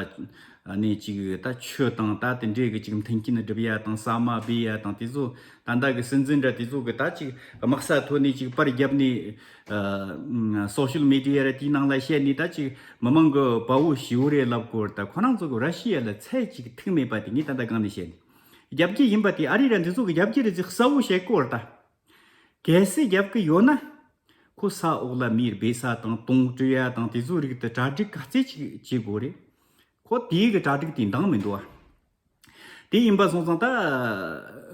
ཨ་ནི་ཅིག་ད་ཆུ་དང་ད་དེ་འདྲའི་གི་ཅིག་མཐུན་རྐྱེན་སྒྲུབ་ཡ་དང་ཟ་མ་སྦས་ཡ་དང་དེ་ཚོ་ད་ལྟ་གི་སྲིད་འཛིན་འདྲ་དེ་ཚོ་གི་ད་ཅིག་དམག་ས་ཐོན་ནས་ཅིག་པར་བརྒྱབ་ནས་ཨ་སོ་ཤལ་མི་ཌི་ཡ་ར་དེའི་ནང་ལ་བཤད་ནས་ད་ཅིག་མི་མང་གི་དཔའ་བོ་ཞེ་བོ་རེད་ལབ་དགོས་རེད། ད་ཁོ་རང་ཚོ་གི་ར་ཤི་ཡ་ལ་ཚད་ཅིག་ཐུག་མེད་པ་དེ་ངས་ད་ལྟ་གང་ནས་བཤད་ནས། རྒྱབ་རྒྱུ་ཡིན་པ་དེ་ཨ་རི་ར་འདི་ཚོ་གི་རྒྱབ་རྒྱུ་རེད་ཟེར་གསལ་བོ་བཤད་གོ་ར་ད། གལ་སྲིད་རྒྱབ་གི་ཡོད་ན། ཁོ་ས་འོག་ལ་མིའི་སྦས་ས་དང་དོང་སྤྲུག་ཡ་དང་དེ་ཚོ་རིགས་དེ་གྲ་སྒྲིག་ག་ཚད་ཅིག་བྱེད་དགོས་རེད། ཁོ་དེའི་གི་གྲ་སྒྲིག་དེ་འདང་མི་འདུག་ཨ། དེ་ཡིན་པ་སོང་ཙང་ད།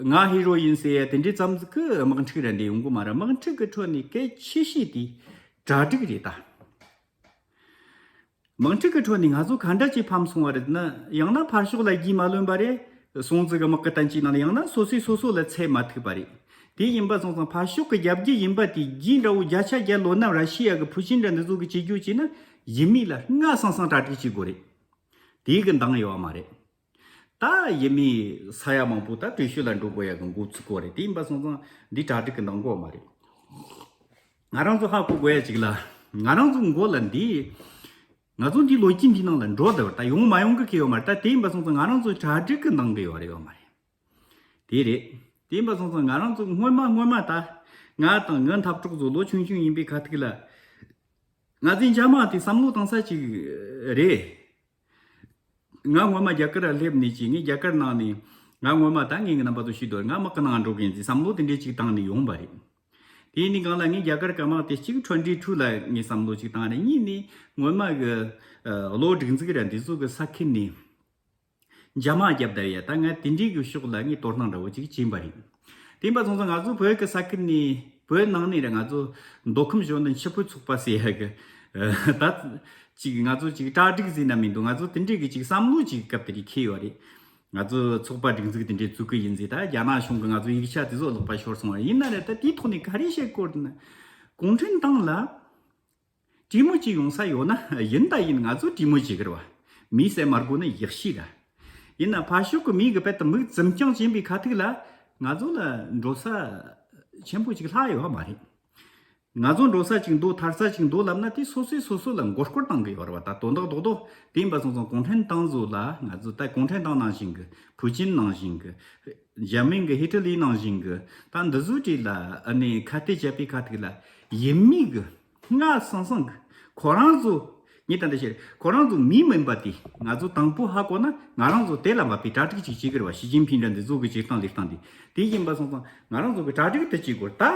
ང་ཧི་རོ་ཡིན་ཟེར་ཡ་དེ་འདྲའི་ཙམ་ཟིག་གི་དམག་འཁྲུག་ར་འདི་ཡོང་གི་མ་རེད། དམག་འཁྲུག་གི་ཁྲོད་ནས་གལ་ཆེ་ཤོས་དེ་གྲ་སྒྲིག་རེད་ད། དམག་འཁྲུག་གི་ཁྲོད་ནས་ང་ཚོ་ག་འདྲ་ཅིག་ཕམ་སོང་བ་རེད་ན། ཡང་ན་ཕར་ཕྱོགས་ལ་རྒྱུས་མ་ལོན་པ་རེད། སོང་ཙི་གི་དམག་གི་བསྟན་བཅོས་ནང་ལ། ཡང་ན་སོ་སོས་སོ་སོ་ལ་ཚད་མ་ཐུག་པ་རེད། དེ་ཡིན་པ་སོང་ཙང་ཕར་ཕྱོགས་ཀྱི་རྒྱབ་རྒྱུ་ཡིན་པ་དེ་རྒྱུས་འདྲ་བོ་བརྒྱ་ཆ་བརྒྱ་ལོན་ན། ར་ཤི་ཡ་གི་ཕུ་ཅིན་འདྲ་འདི་ཚོ་གི་བྱེད་རྒྱུ་བྱས་ན་ཡིན་མིན་ལ་སྔ་སང་སང་གྲ་སྒྲིག་བྱེད་དགོས་རེད། དེའི་གི་འདང་ཡོད་བ་མ་རེད། ད་ཡིན་མིན་ས་ཡ་མང་པོ་ད་བྲོས་བྱོལ་ལ་འགྲོ་དགོས་ཡ་གི་འགོ་ཚུགས་གོ་རེད། དེ་ཡིན་པ་སོང་ཙང་འདི་གྲ་སྒྲིག་གི་འདང་གོ་མ་རེད། ང་རང་ཚོ་ཧ་གོ་དགོས་ཡ་ཅིག་ལ། ང་རང་ཚོ་མགོ་ལ་འདི། ང་ཚོ་འདི་ལོ་རྒྱུས་འདི་ནང་ལ་འགྲོ་བསྡད་པ་ད་ཡོང་མ་ཡོང་གི་ཁེལ་ཡོད་མ་རེད། ད་དེ་ཡིན་པ་སོང་ཙང་ང་རང་ཚོ་གྲ་སྒྲིག་གི་འདང་གི་ཡོད་རེད་ཡོད་མ་རེད། དེ་རེད། དེ་ཡིན་པ་སོང་ཙང་ང་རང་ཚོ་སྔོན་མ་སྔོན་མ་ད། ང་དང་ངའི་འཐབ་གྲོགས་ཚོ་ལོ་ཆུང་ཆུང་ཡིན་པའི་ཁ་ཐུག་ལ། ང་ཚོའི་འཇབ་དམག་དེ་བསམ་བློ་བཏང་ས་ཅིག་རེད། ང་སྔོན་མ་རྒྱ་གར་ལ་སླེབས་ནས་ཅིག་ངས་རྒྱ་གར་ནང་ནས། ང་སྔོན་མ་ད་ངས་ངའི་རྣམ་པ་ཚོ་ཞུས་དོ། ང་དམག་གི་ནང་འགྲོ་གི་ཡིན་ཟེར་བསམ་བློ་དེ་འདྲས་ཅིག་བཏང་ནས་ཡོང་པ་རེད། དེའི་ནི་སྒང་ལ་ངས་རྒྱ་གར་གི་དམག་དེ་གཅིག་twenty two ལ་ངས་བསམ་བློ་ཅིག་བཏང་རེད། གཉིས་ནི་སྔོན་མ་གི་གློ་སྒྲིག་འཛུགས་ར་འདི་ཚོ་གི་ས་ཁུལ་ནས་འཇབ་དམག་རྒྱབ་བསྡད་ཡ། ད་ང་དེ་འདྲའི་གི་ཕྱོགས་ལ་ངས་དོ་སྣང་འདྲ་བོ་ཅིག་བྱིན་པ་རེད། དེ་ཡིན་པ་སོང་ཙང་ང་ཚོ་བོད་ཀྱི་ས་ཁུལ་ནས། བོད་ནང་ནས་ར་ང་ཚོ་མདོ་ཁམས་གཞོན་ནུ་ཕྱུག་པོའི་ཚོགས་པ་ཟེར་ཡ་གི་ད་ཅིག་ང་ཚོ་ཅིག་གྲ་སྒྲིག་ཟེར་ན་མི་འདུག་ང་ཚོ་དེ་འདྲའི་གི་ཅིག་བསམ་བློ་ཅིག་སྐབས་དེ་རིགས་འཁྱེར་ཡོད་རེད། ང་ཚོ་ཚོགས་པ་སྒྲིག་འཛུགས་དེ་འདྲའི་བཙུགས་གི་ཡིན་ཟེར། ད་རྒྱ་ནག་གཞུང་གི་ང་ཚོ་ཡིག་ཆ་དེ་ཚོ་ལག་པ་ཤོར་སོང་བ་ཡིན་ན་ར། ད་དེའི་ཐོག་ནས་ག་རེ་བཤད་དགོས་རེད་ན། གུང་ཁྲན་ཏང་ལ་གྲོས་མོལ་བྱེད་ཡོང་ས་ཡོད་ན་ཡིན་ད་ཡིན། ང་ཚོ་གྲོས་མོལ་བྱེད་གི་རེད་བ། མི་བསད་མ་དགོས་ན་ཡག་ཤོས་ར། ཡིན་ན་ཕར་ཕྱོགས་གི་མི་གི་དཔེ་ད་མིག་འཛུམ་རྐྱང་བྱིན་པའི་ཁ་ཐུག་ལ་ང་ཚོ་ལ་འགྲོ་ས་ཆེན་པོ་ཅིག་ལྷག་ཡོད་བ་མ་རེད། ང་ཚོ་འགྲོ་ས་ཅིག་འདུག་ཐར་ས་ཅིག་འདུག་ལབ་ན་དེ་སོ་སོས་སོ་སོ་ལ་མགོ་སྐོར་བཏང་གི་ཡོད་རེད་བ། ད་དོན་དག་རྡོག་རྡོག་དེ་ཡིན་པ་སོང་ཙང་གུང་ཁྲན་ཏང་ཚོ་ལ། ང་ཚོ་ད་གུང་ཁྲན་ཏང་ནང་བཞིན་གི། ཕུའུ་ཅིན་ནང་བཞིན་གི། འཇར་མན་གི་ཧི་ཏི་ལི་ནང་བཞིན་གི། ད་འདི་ཚོའི་གྲས་ལ་ཨ་ནི་ཁ་གཏད་བཅད་པའི་ཁ་ཐུག་ལ་ཡིན་མིན་གི་སྔ་སང་སང་གི་ཁོ་རང་ཚོ། ངས་ད་ལྟ་བཤད། ཁོ་རང་ཚོ་མི་མིན་པ་དེ་ང་ཚོ་དང་པོ་ཧ་གོ་ན་ང་རང་ཚོ་དེ་ལ་འབབ་པའི་གྲ་སྒྲིག་ཅིག་བྱེད་གི་རེད་བ། ཞི་ཅིན་ཕིང་འདྲ་འདི་ཚོ་གི་བྱེད་སྟངས་ལས་སྟངས་དེ། དེ་ཡིན་པ་སོང་ཙང་ང་རང་ཚོ་གི་གྲ་སྒྲིག་དེ་བྱེད་དགོས་ད།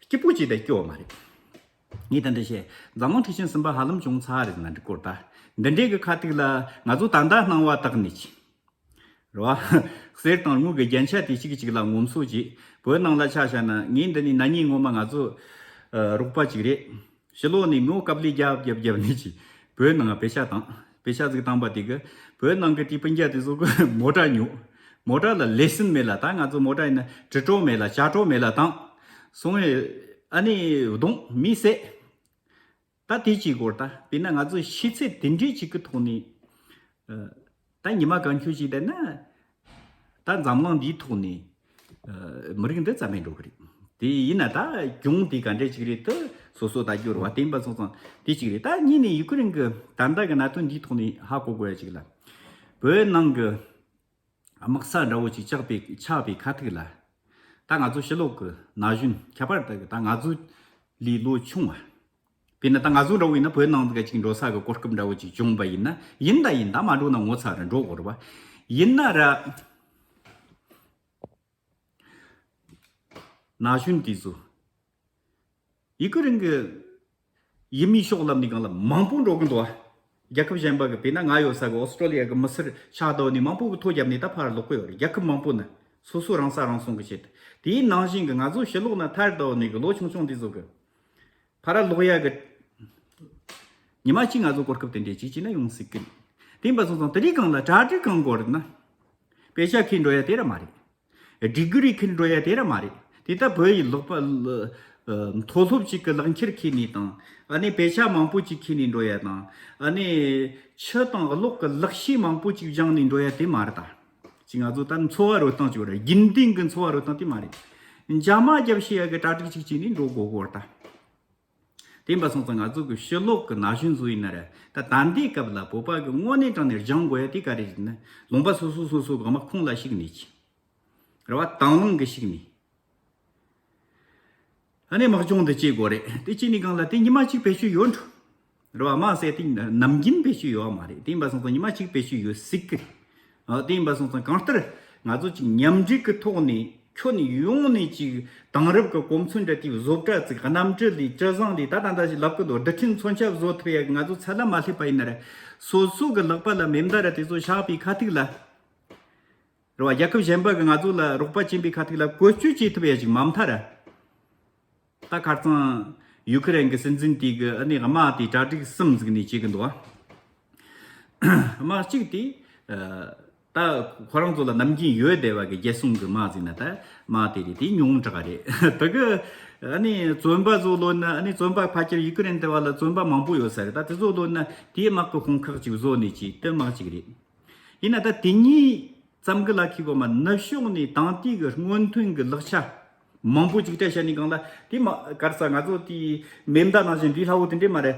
སྐྱིད་པོ་ཅིག་ད་སྐྱོ་བ་མ་རེད། ངས་ད་འདི་བཤད། འཛམ་གླིང་འཁྲུག་ཆེན་གསུམ་པ་ཧ་ལམ་བྱུང་ཚར་རེད་ན་འགྲིག་གོ། ད་འདི་འདྲའི་གི་ཁ་ཐུག་ལ་ང་ཚོ་ད་ལྟ་སྣང་བ་དག་ནས་ཅི། རེད་བ། གསེར་དང་དངུལ་གི་རྒྱན་ཆ་དེ་གཅིག་གཅིག་ལ་ངོམ་སོ་བྱེད། བོད་ནང་ལ་ཆ་བཞག་ན་ངས་འདི་ནས་ན་ནིང་སྔོན་མ་ང་ཚོ་རོགས་པ་ཅིག་རེད། ཕྱི་ལོགས་ནས་མོ་ཀབ་ལི་རྒྱབ་རྒྱབ་རྒྱབ་ནས་ཅི། བོད་ནང་པེ་ཤ་བཏང་། པེ་ཤ་ཟིག་བཏང་པ་དེ་གི་བོད་ནང་གི་དེ་སྤུན་ཀྱག་དེ་ཚོ་གི་མོ་ཊ་ཉོ། མོ་ཊ་ལ་ལེ་སན་མེད་ལ། ད་ང་ཚོ་མོ་ཊ་ཡིན་ན་དྲི་བྲོ་མེད་ལ་ཅ་བྲོ་མེད་ལ་བཏང་། སོང་བས་ཨ་ནི་གདོང་མི་བསད། ད་དེ་གཅིག་གོ་ར། ད་དཔེར་ན་ང་ཚོ་ཤེས་ཚད་དེ་འདྲའི་གཅིག་གི་ཐོག་ནས། ཨ། ད་ཉི་མ་གང་ཁྱོད་ཅིག་བསྡད་ན། ད་འཛམ་གླིང་འདིའི་ཐོག་ནས། ཨ། མི་རིགས་འདི་རྩ་མེད་འགྲོ་གི་རེད། དེ་ཡིན་ན་ད་གྱོང་དེ་ག་འདྲས་ཅིག་རེད། དེ་སོ་སོ་ད་རྒྱུ་རེད་བ། དེ་ཡིན་པ་སོང་ཙང་དེ་གཅིག་རེད། ད་གཉིས་ནས་ཡུ་ཀེ་རེན་གི་ད་ལྟ་གི་གནད་དོན་འདིའི་ཐོག་ནས་ཧ་གོ་དགོས་ཡ་ཅིག་ལ། བོད་ནང་གི་དམག་ས་འདྲ་བོ་ཅིག་ཆགས་པའི་ཆགས་པའི་ཁ་ཐུག་ལ། ད་ང་ཚོ་ཕྱི་ལོགས་ཀྱི་ན་གཞོན་ཁྱད་པར་དུ་ད་ང་ཚོ་ལས་ལོ་ཆུང་བ། དཔེར་ན་ད་ང་ཚོ་འདྲ་བོ་ཡིན་ན་བོད་ནང་འདི་ག་ཅིག་འགྲོ་ས་གི་གོ་སྐབས་འདྲ་བོ་ཅིག་བྱུང་བ་ཡིན་ན། ཡིན་ད་ཡིན་ད་མ་འགྲོ་ན་ངོ་ཚ་ར་འགྲོ་དགོས་རེད་བ། ཡིན་ན་ར། ན་གཞོན་དེ་ཚོ། ཡུ་ཀེ་རེན་གི་ཡུལ་མིའི་ཕྱོགས་ལམ་ནས་སྒང་ལ་མང་པོ་འགྲོ་གི་འདུག་ཨ། རྒྱལ་ཁབ་གཞན་པ་གི། དཔེར་ན་ང་ཡོད་ས་གི་ཨོ་སི་ཀྲོ་ལི་ཡ་གི་མི་སེར་ཆགས་བསྡད་ནས་མང་པོ་གི་ཐོ་བརྒྱབ་ནས་ད་ཕར་ལོག་གི་ཡོད་རེད། རྒྱལ་ཁབ་མང་པོ་ནས་སོ་སོ་རང་ས་རང་སྲུང་གི་ཆེད་དུ། དེའི་ནང་བཞིན་གི་ང་ཚོ་ཕྱི་ལོགས་ན་ཐར་བསྡད་ནས་གི་ལོ་ཆུང་ཆུང་དེ་ཚོ་གི་ཕར་ལོག་ཡ་གི་ཉི་མ་གཅིག་ང་ཚོ་གོ་སྐབས་དེ་འདྲས་ཅིག་བྱས་ན་ཡོང་སྲིད་གི། དེ་ཡིན་པ་སོང་ཙང་དེ་རིགས་སྒང་ལ་གྲ་སྒྲིག་གང་དགོས་རེད་ན། པེ་ཤ་ཁྱེར་འགྲོ་ཡ་དེ་ར་མ་རེད། སྒྲིག་གི་རིགས་ཁྱེར་འགྲོ་ཡ་དེ་ར་མ་རེད། དེ་ལྟ་བོད་ཡི་ལོག་པ་ལ་ཨ་མཐོ་སློབ་ཅིག་གི་ལག་འཁྱེར་ཁྱེར་ནས་དང་། ཨ་ནི་པེ་ཤ་མང་པོ་ཅིག་ཁྱེར་ནས་འགྲོ་ཡ་དང་། ཨ་ནི་ཆུ་དང་གློག་གི་ལག་ཤེས་མང་པོ་ཅིག་སྦྱངས་ནས་འགྲོ་ཡ་དེ་མ་རེད་ད། ཅིག་ང་ཚོ་ད་འཚོ་བ་རོལ་སྟངས་ཅིག་ཡོད་རེད། རྒྱུན་ལྡན་གྱི་འཚོ་བ་རོལ་སྟངས་དེ་མ་རེད། འཇབ་དམག་རྒྱབ་ཤེས་ཡ་གི་གྲ་སྒྲིག་ཅིག་བྱས་ནས་འགྲོ་དགོས་གོ་རེད་ད། དེ་ཡིན་པ་སོང་ཙང་ང་ཚོ་གི་ཕྱི་ལོགས་ཀྱི་ན་གཞོན་ཚོ་ཡིན་ན་ར། ད་ད་འདིའི་སྐབས་ལ་བོད་པ་གི་དངོས་གནས་དྲང་ནས་སྦྱང་དགོས་ཡ་དེ་ག་རེ་རེད་ན། ལུང་པ་སོ་སོ་སོ་སོ་གི་དམག་ཁོངས་ལ་ཞུགས་ནས་ཅི། རེད་བ། དང་བླངས་གི་ཞུགས་ནས། ཨ་ནི་དམག་སྦྱོང་འདི་བྱེད་དགོས་རེད། དེ་བྱེད་ནས་སྒང་ལ་དེ་ཉི་མ་གཅིག་བེད་སྤྱོད་ཡོད་འགྲོ། རེད་བ། དམག་ཟེར་དེ་ནམ་རྒྱུན་བེད་སྤྱོད་ཡོད་བ་མ་རེད། དེ་ཡིན་པ་སོང་ཙང་ཉི་མ་གཅིག་བེད་སྤྱོད་ཡོད་སྲིད་གི་རེད། ཨ། དེ་ཡིན་པ་སོང་ཙང་གང་ལྟར་ ང་ཚོ་ཅིག་མཉམ་འབྲེལ་གྱི་ཐོག་ནས་ཁྱོན་ཡོངས་ནས་ཅིག་དེང་རབས་ཀྱི་གོ་མཚོན་འདྲ་དེའི་བཟོ་གྲྭ་བཙུགས། གནམ་གྲུ་ལས་གྲུ་གཟིངས་ལས་ད་ད་ད་ཞིག་ལབ་གི་འདུག་རྡུལ་ཕྲན་མཚོན་ཆ་བཟོ་ཐུབ་ཡ་གི་ང་ཚོ་ཚད་ལ་མ་སླེབས་པ་ཡིན་ན་ར། སོ་སོ་གི་ལག་པ་ལ་མེ་མདའ་ར་དེ་ཚོ་བཞག་པའི་ཁ་ཐུག་ལ། རེད་བ། རྒྱལ་ཁབ་གཞན་པ་གི་ང་ཚོ་ལ་རོགས་པ་བྱིན་པའི་ཁ་ཐུག་ལ་བཀོལ་སྤྱོད་བྱེད་ཐུབ་ཡ་ཅིག་མ་མཐའ་ར། ད་ཁ་རྩང་ཡུ་ཁུ་རེན་གྱི་སྲིད་འཛིན་དེ་གི་ཨ་ནི་དམག་དེ་གྲ་སྒྲིག་གསུམ་ཟིག་ནས་བྱེད་གི་འདུག་དམག་གཅིག་དེ་ད་ཁོ་རང་ཚོ་ལ་ནམ་རྒྱུན་ཡོད་བསྡད་པ་གི་རྒྱལ་སྲུང་གི་དམག་ཟིག་ན། ད་དམག་དེ་རེད། དེ་ཉུང་དྲགས་རེད། དེ་གི་ཨ་ནི་བཙོན་པ་ཚོ་ལོན་ན། ཨ་ནི་བཙོན་པ་ཕལ་ཆེར་ཡུ་ཁུ་རེན་དེ་བ་ལ་བཙོན་པ་མང་པོ་ཡོད་ས་རེད། ད་དེ་ཚོ་ལོན་ན་དེའི་དམག་གི་དཔུང་ཁག་ཅིག་བཟོ་ནས་ཅིག་དེ་དམག་ཅིག་རེད། ཡིན་ན་ད་དེ་གཉིས་ཙམ་གི་ལ་ཁེ་གོ་མ། ནུབ་ཕྱོགས་ནས་དང་དེ་གི་སྔོན་ཐོན་གི་ལག་ཆ་མང་པོ་ཅིག་སྤྲད་བྱ་ནི་གང་ལ། དེ་མ་གར་ས་ང་ཚོ་དེ་མེ་མདའ་ནང་བཞིན་འདི་ལྷ་བོ་དེ་འདྲས་མ་རེད།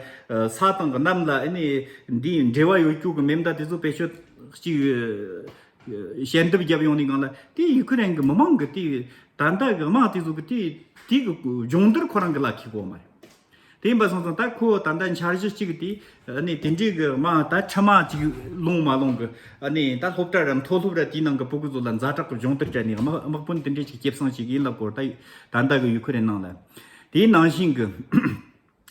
ས་དང་གི་གནམ་ལ་ཨ་ནི་འདི་འབྲེལ་བ་ཡོད་རྒྱུ་གི་མེ་མདའ་དེ་ཚོ་བེད་སྤྱོད་ཅིག་ཞལ་འདེབས་རྒྱབ་ཡོང་ནི་གང་ལ། དེ་ཡུ་ཁུ་རེན་གི་མི་མང་གི་དེ་ད་ལྟ་གི་དམག་དེ་ཚོ་གི་དེ་དེ་གི་སྦྱོང་བརྡར་ཁོ་རང་གི་ལ་ཁེ་གོ་མ་རེད། དེ་ཡིན་པ་སོང་ཙང་ད་ཁོ་ད་ལྟ་འཆར་གཞི་གཅིག་དེ་ཨ་ནི་དེ་འདྲའི་གི་དམག་ད་ཁྲི་དམག་ཅིག་ལོངས་མ་ལོངས་གི། ཨ་ནི་ད་སློབ་གྲྭ་ར་མཐོ་སློབ་ར་དེའི་ནང་གི་ཕྲུ་གུ་ཚོ་ལ་ཛ་དྲག་གི་སྦྱོང་བརྡར་སྤྲད་ནས་དམག་དམག་དཔོན་དེ་འདྲའི་ཅིག་སྐྱེད་སྲིང་བྱེད་གི་ཡིན་ལབ་སྐོར། ད་ད་ལྟ་གི་ཡུ་ཁུ་རེན་ནང་ལ་དེའི་ནང་བཞིན་གི་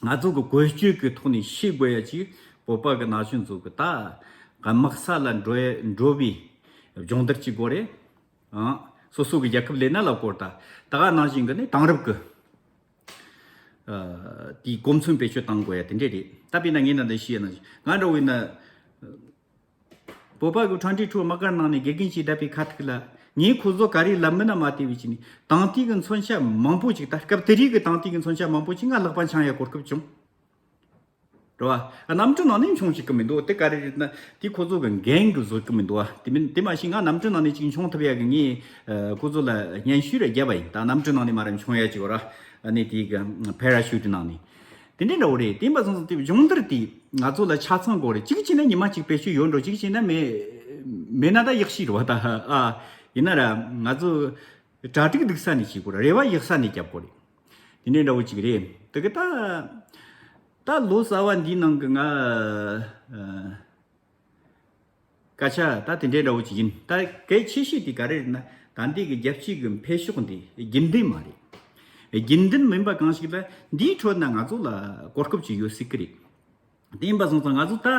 ང་ཚོ་གི་བཀོལ་སྤྱོད་གི་ཐོག་ནས་ཤེས་དགོས་ཡ་ཅིག་བོད་པ་གི་ན་གཞོན་ཚོ་གི་ད་དམག་ས་ལ་འགྲོ་ཡ་འགྲོ་བའི་སྦྱོང་བརྡར་ཅིག་དགོས་རེད། ཨང་། སོ་སོ་གི་རྒྱལ་ཁབ་ལས་ན་ལབ་སྐོར། ད་ད་ག་ནང་བཞིན་གི་ནི་དེང་རབས་གི་ཨ། དེའི་གོ་མཚོན་བེད་སྤྱོད་གཏང་དགོས་ཡ་དེ་འདྲས་རེད། ད་དཔེར་ན་ངས་ན་འདི་ཤེས་ཡ་ན། ང་འདྲ་བོ་ཡིན་ན། བོད་པ་གི་ཁྲོན་ཁྲི་ཁྲུ་དམག་སྒར་ནང་ནས་དགེ་རྒན་ཅིག་བསྡད་པའི་ཁ་ཐུག་ལ། ངས་ཁོ་ཚོ་ག་རེ་ལབ་མིན་ན་མ་བལྟས་པའི་ཆ་ནས་དང་དེ་གི་མཚོན་ཆ་མང་པོ་ཅིག་ད་སྐབས་དེ་རིགས་གི་དང་དེ་གི་མཚོན་ཆ་མང་པོ་ཅིག་ང་ལག་པ་འཆང་ཡ་གོ་སྐབས་བྱུང་། རེད་བ། གནམ་གྲུ་ནང་ནས་མཆོང་བྱེད་ཀྱི་མི་འདུག་དེ་ག་རེ་རེད་ན། དེ་ཁོ་ཚོ་གི་འགན་གི་བཟོ་གི་མི་འདུག་བ། དེ་མིན་དེ་མ་ཤེས་ང་གནམ་གྲུ་ནང་ནས་ཅིག་མཆོང་ཐུབ་ཡ་གི། ངས་ཨ། ཁོ་ཚོ་ལ་སྙན་ཞུ་རེ་བརྒྱབ་པ་ཡིན། ད་གནམ་གྲུ་ནང་ནས་མ་རེད་མཆོང་ཡ་ཅིག་ཡོད་ར། ཨ་ནི་དེ་གི་ཕེ་ར་ཤུ་ཊི་ནང་ནས། དེ་འདྲའི་འདྲ་བོ་རེད། དེ་ཡིན་པ་སོང་ཙང་དེ་སྦྱོང་བརྡར་དེ་ང་ཚོ་ལ་ཆ་ཚང་དགོས་རེད། གཅིག་བྱས་ན་ཉི་མ་གཅིག་བེད་སྤྱོད་ཡོད་འགྲོ། གཅིག་བྱས་ན་མེད། མེད་ན་ད་ཡག་ཤོས་རེད་བ། ད་ཨ། ཡིན་ན་ར་ང་ཚོ་གྲ་སྒྲིག་སྡུག་ས་ནས་བྱེད་དགོས་རེད། རེ་བ་ཡག་ས་ནས་རྒྱབ་དགོས་རེད། དེ་འདྲའི་འདྲ་བོ་ཅིག་རེད། དེ་གི་ད་ད་ལོ་གསར་བ་འདིའི་ནང་གི་ང་ཨ། སྐད་ཆ་ད་དེ་འདྲའི་འདྲ་བོ་ཅིག་ཡིན། ད་གལ་ཆེ་ཤོས་དེ་ག་རེ་རེད་ན། ད་འདི་གི་རྒྱལ་སྤྱི་གི་འཕེལ་ཕྱོགས་འདི་རྒྱུན་ལྡན་མ་རེད། རྒྱུན་ལྡན་མིན་པ་གང་ཞིག་ལ་འདིའི་ཁྲོད་ན་ང་ཚོ་ལ་གོ་སྐབས་ཅིག་ཡོད་སྲིད་ཀི་རེད། དེ་ཡིན་པ་སོང་ཙང་ང་ཚོ་ད་ཨ།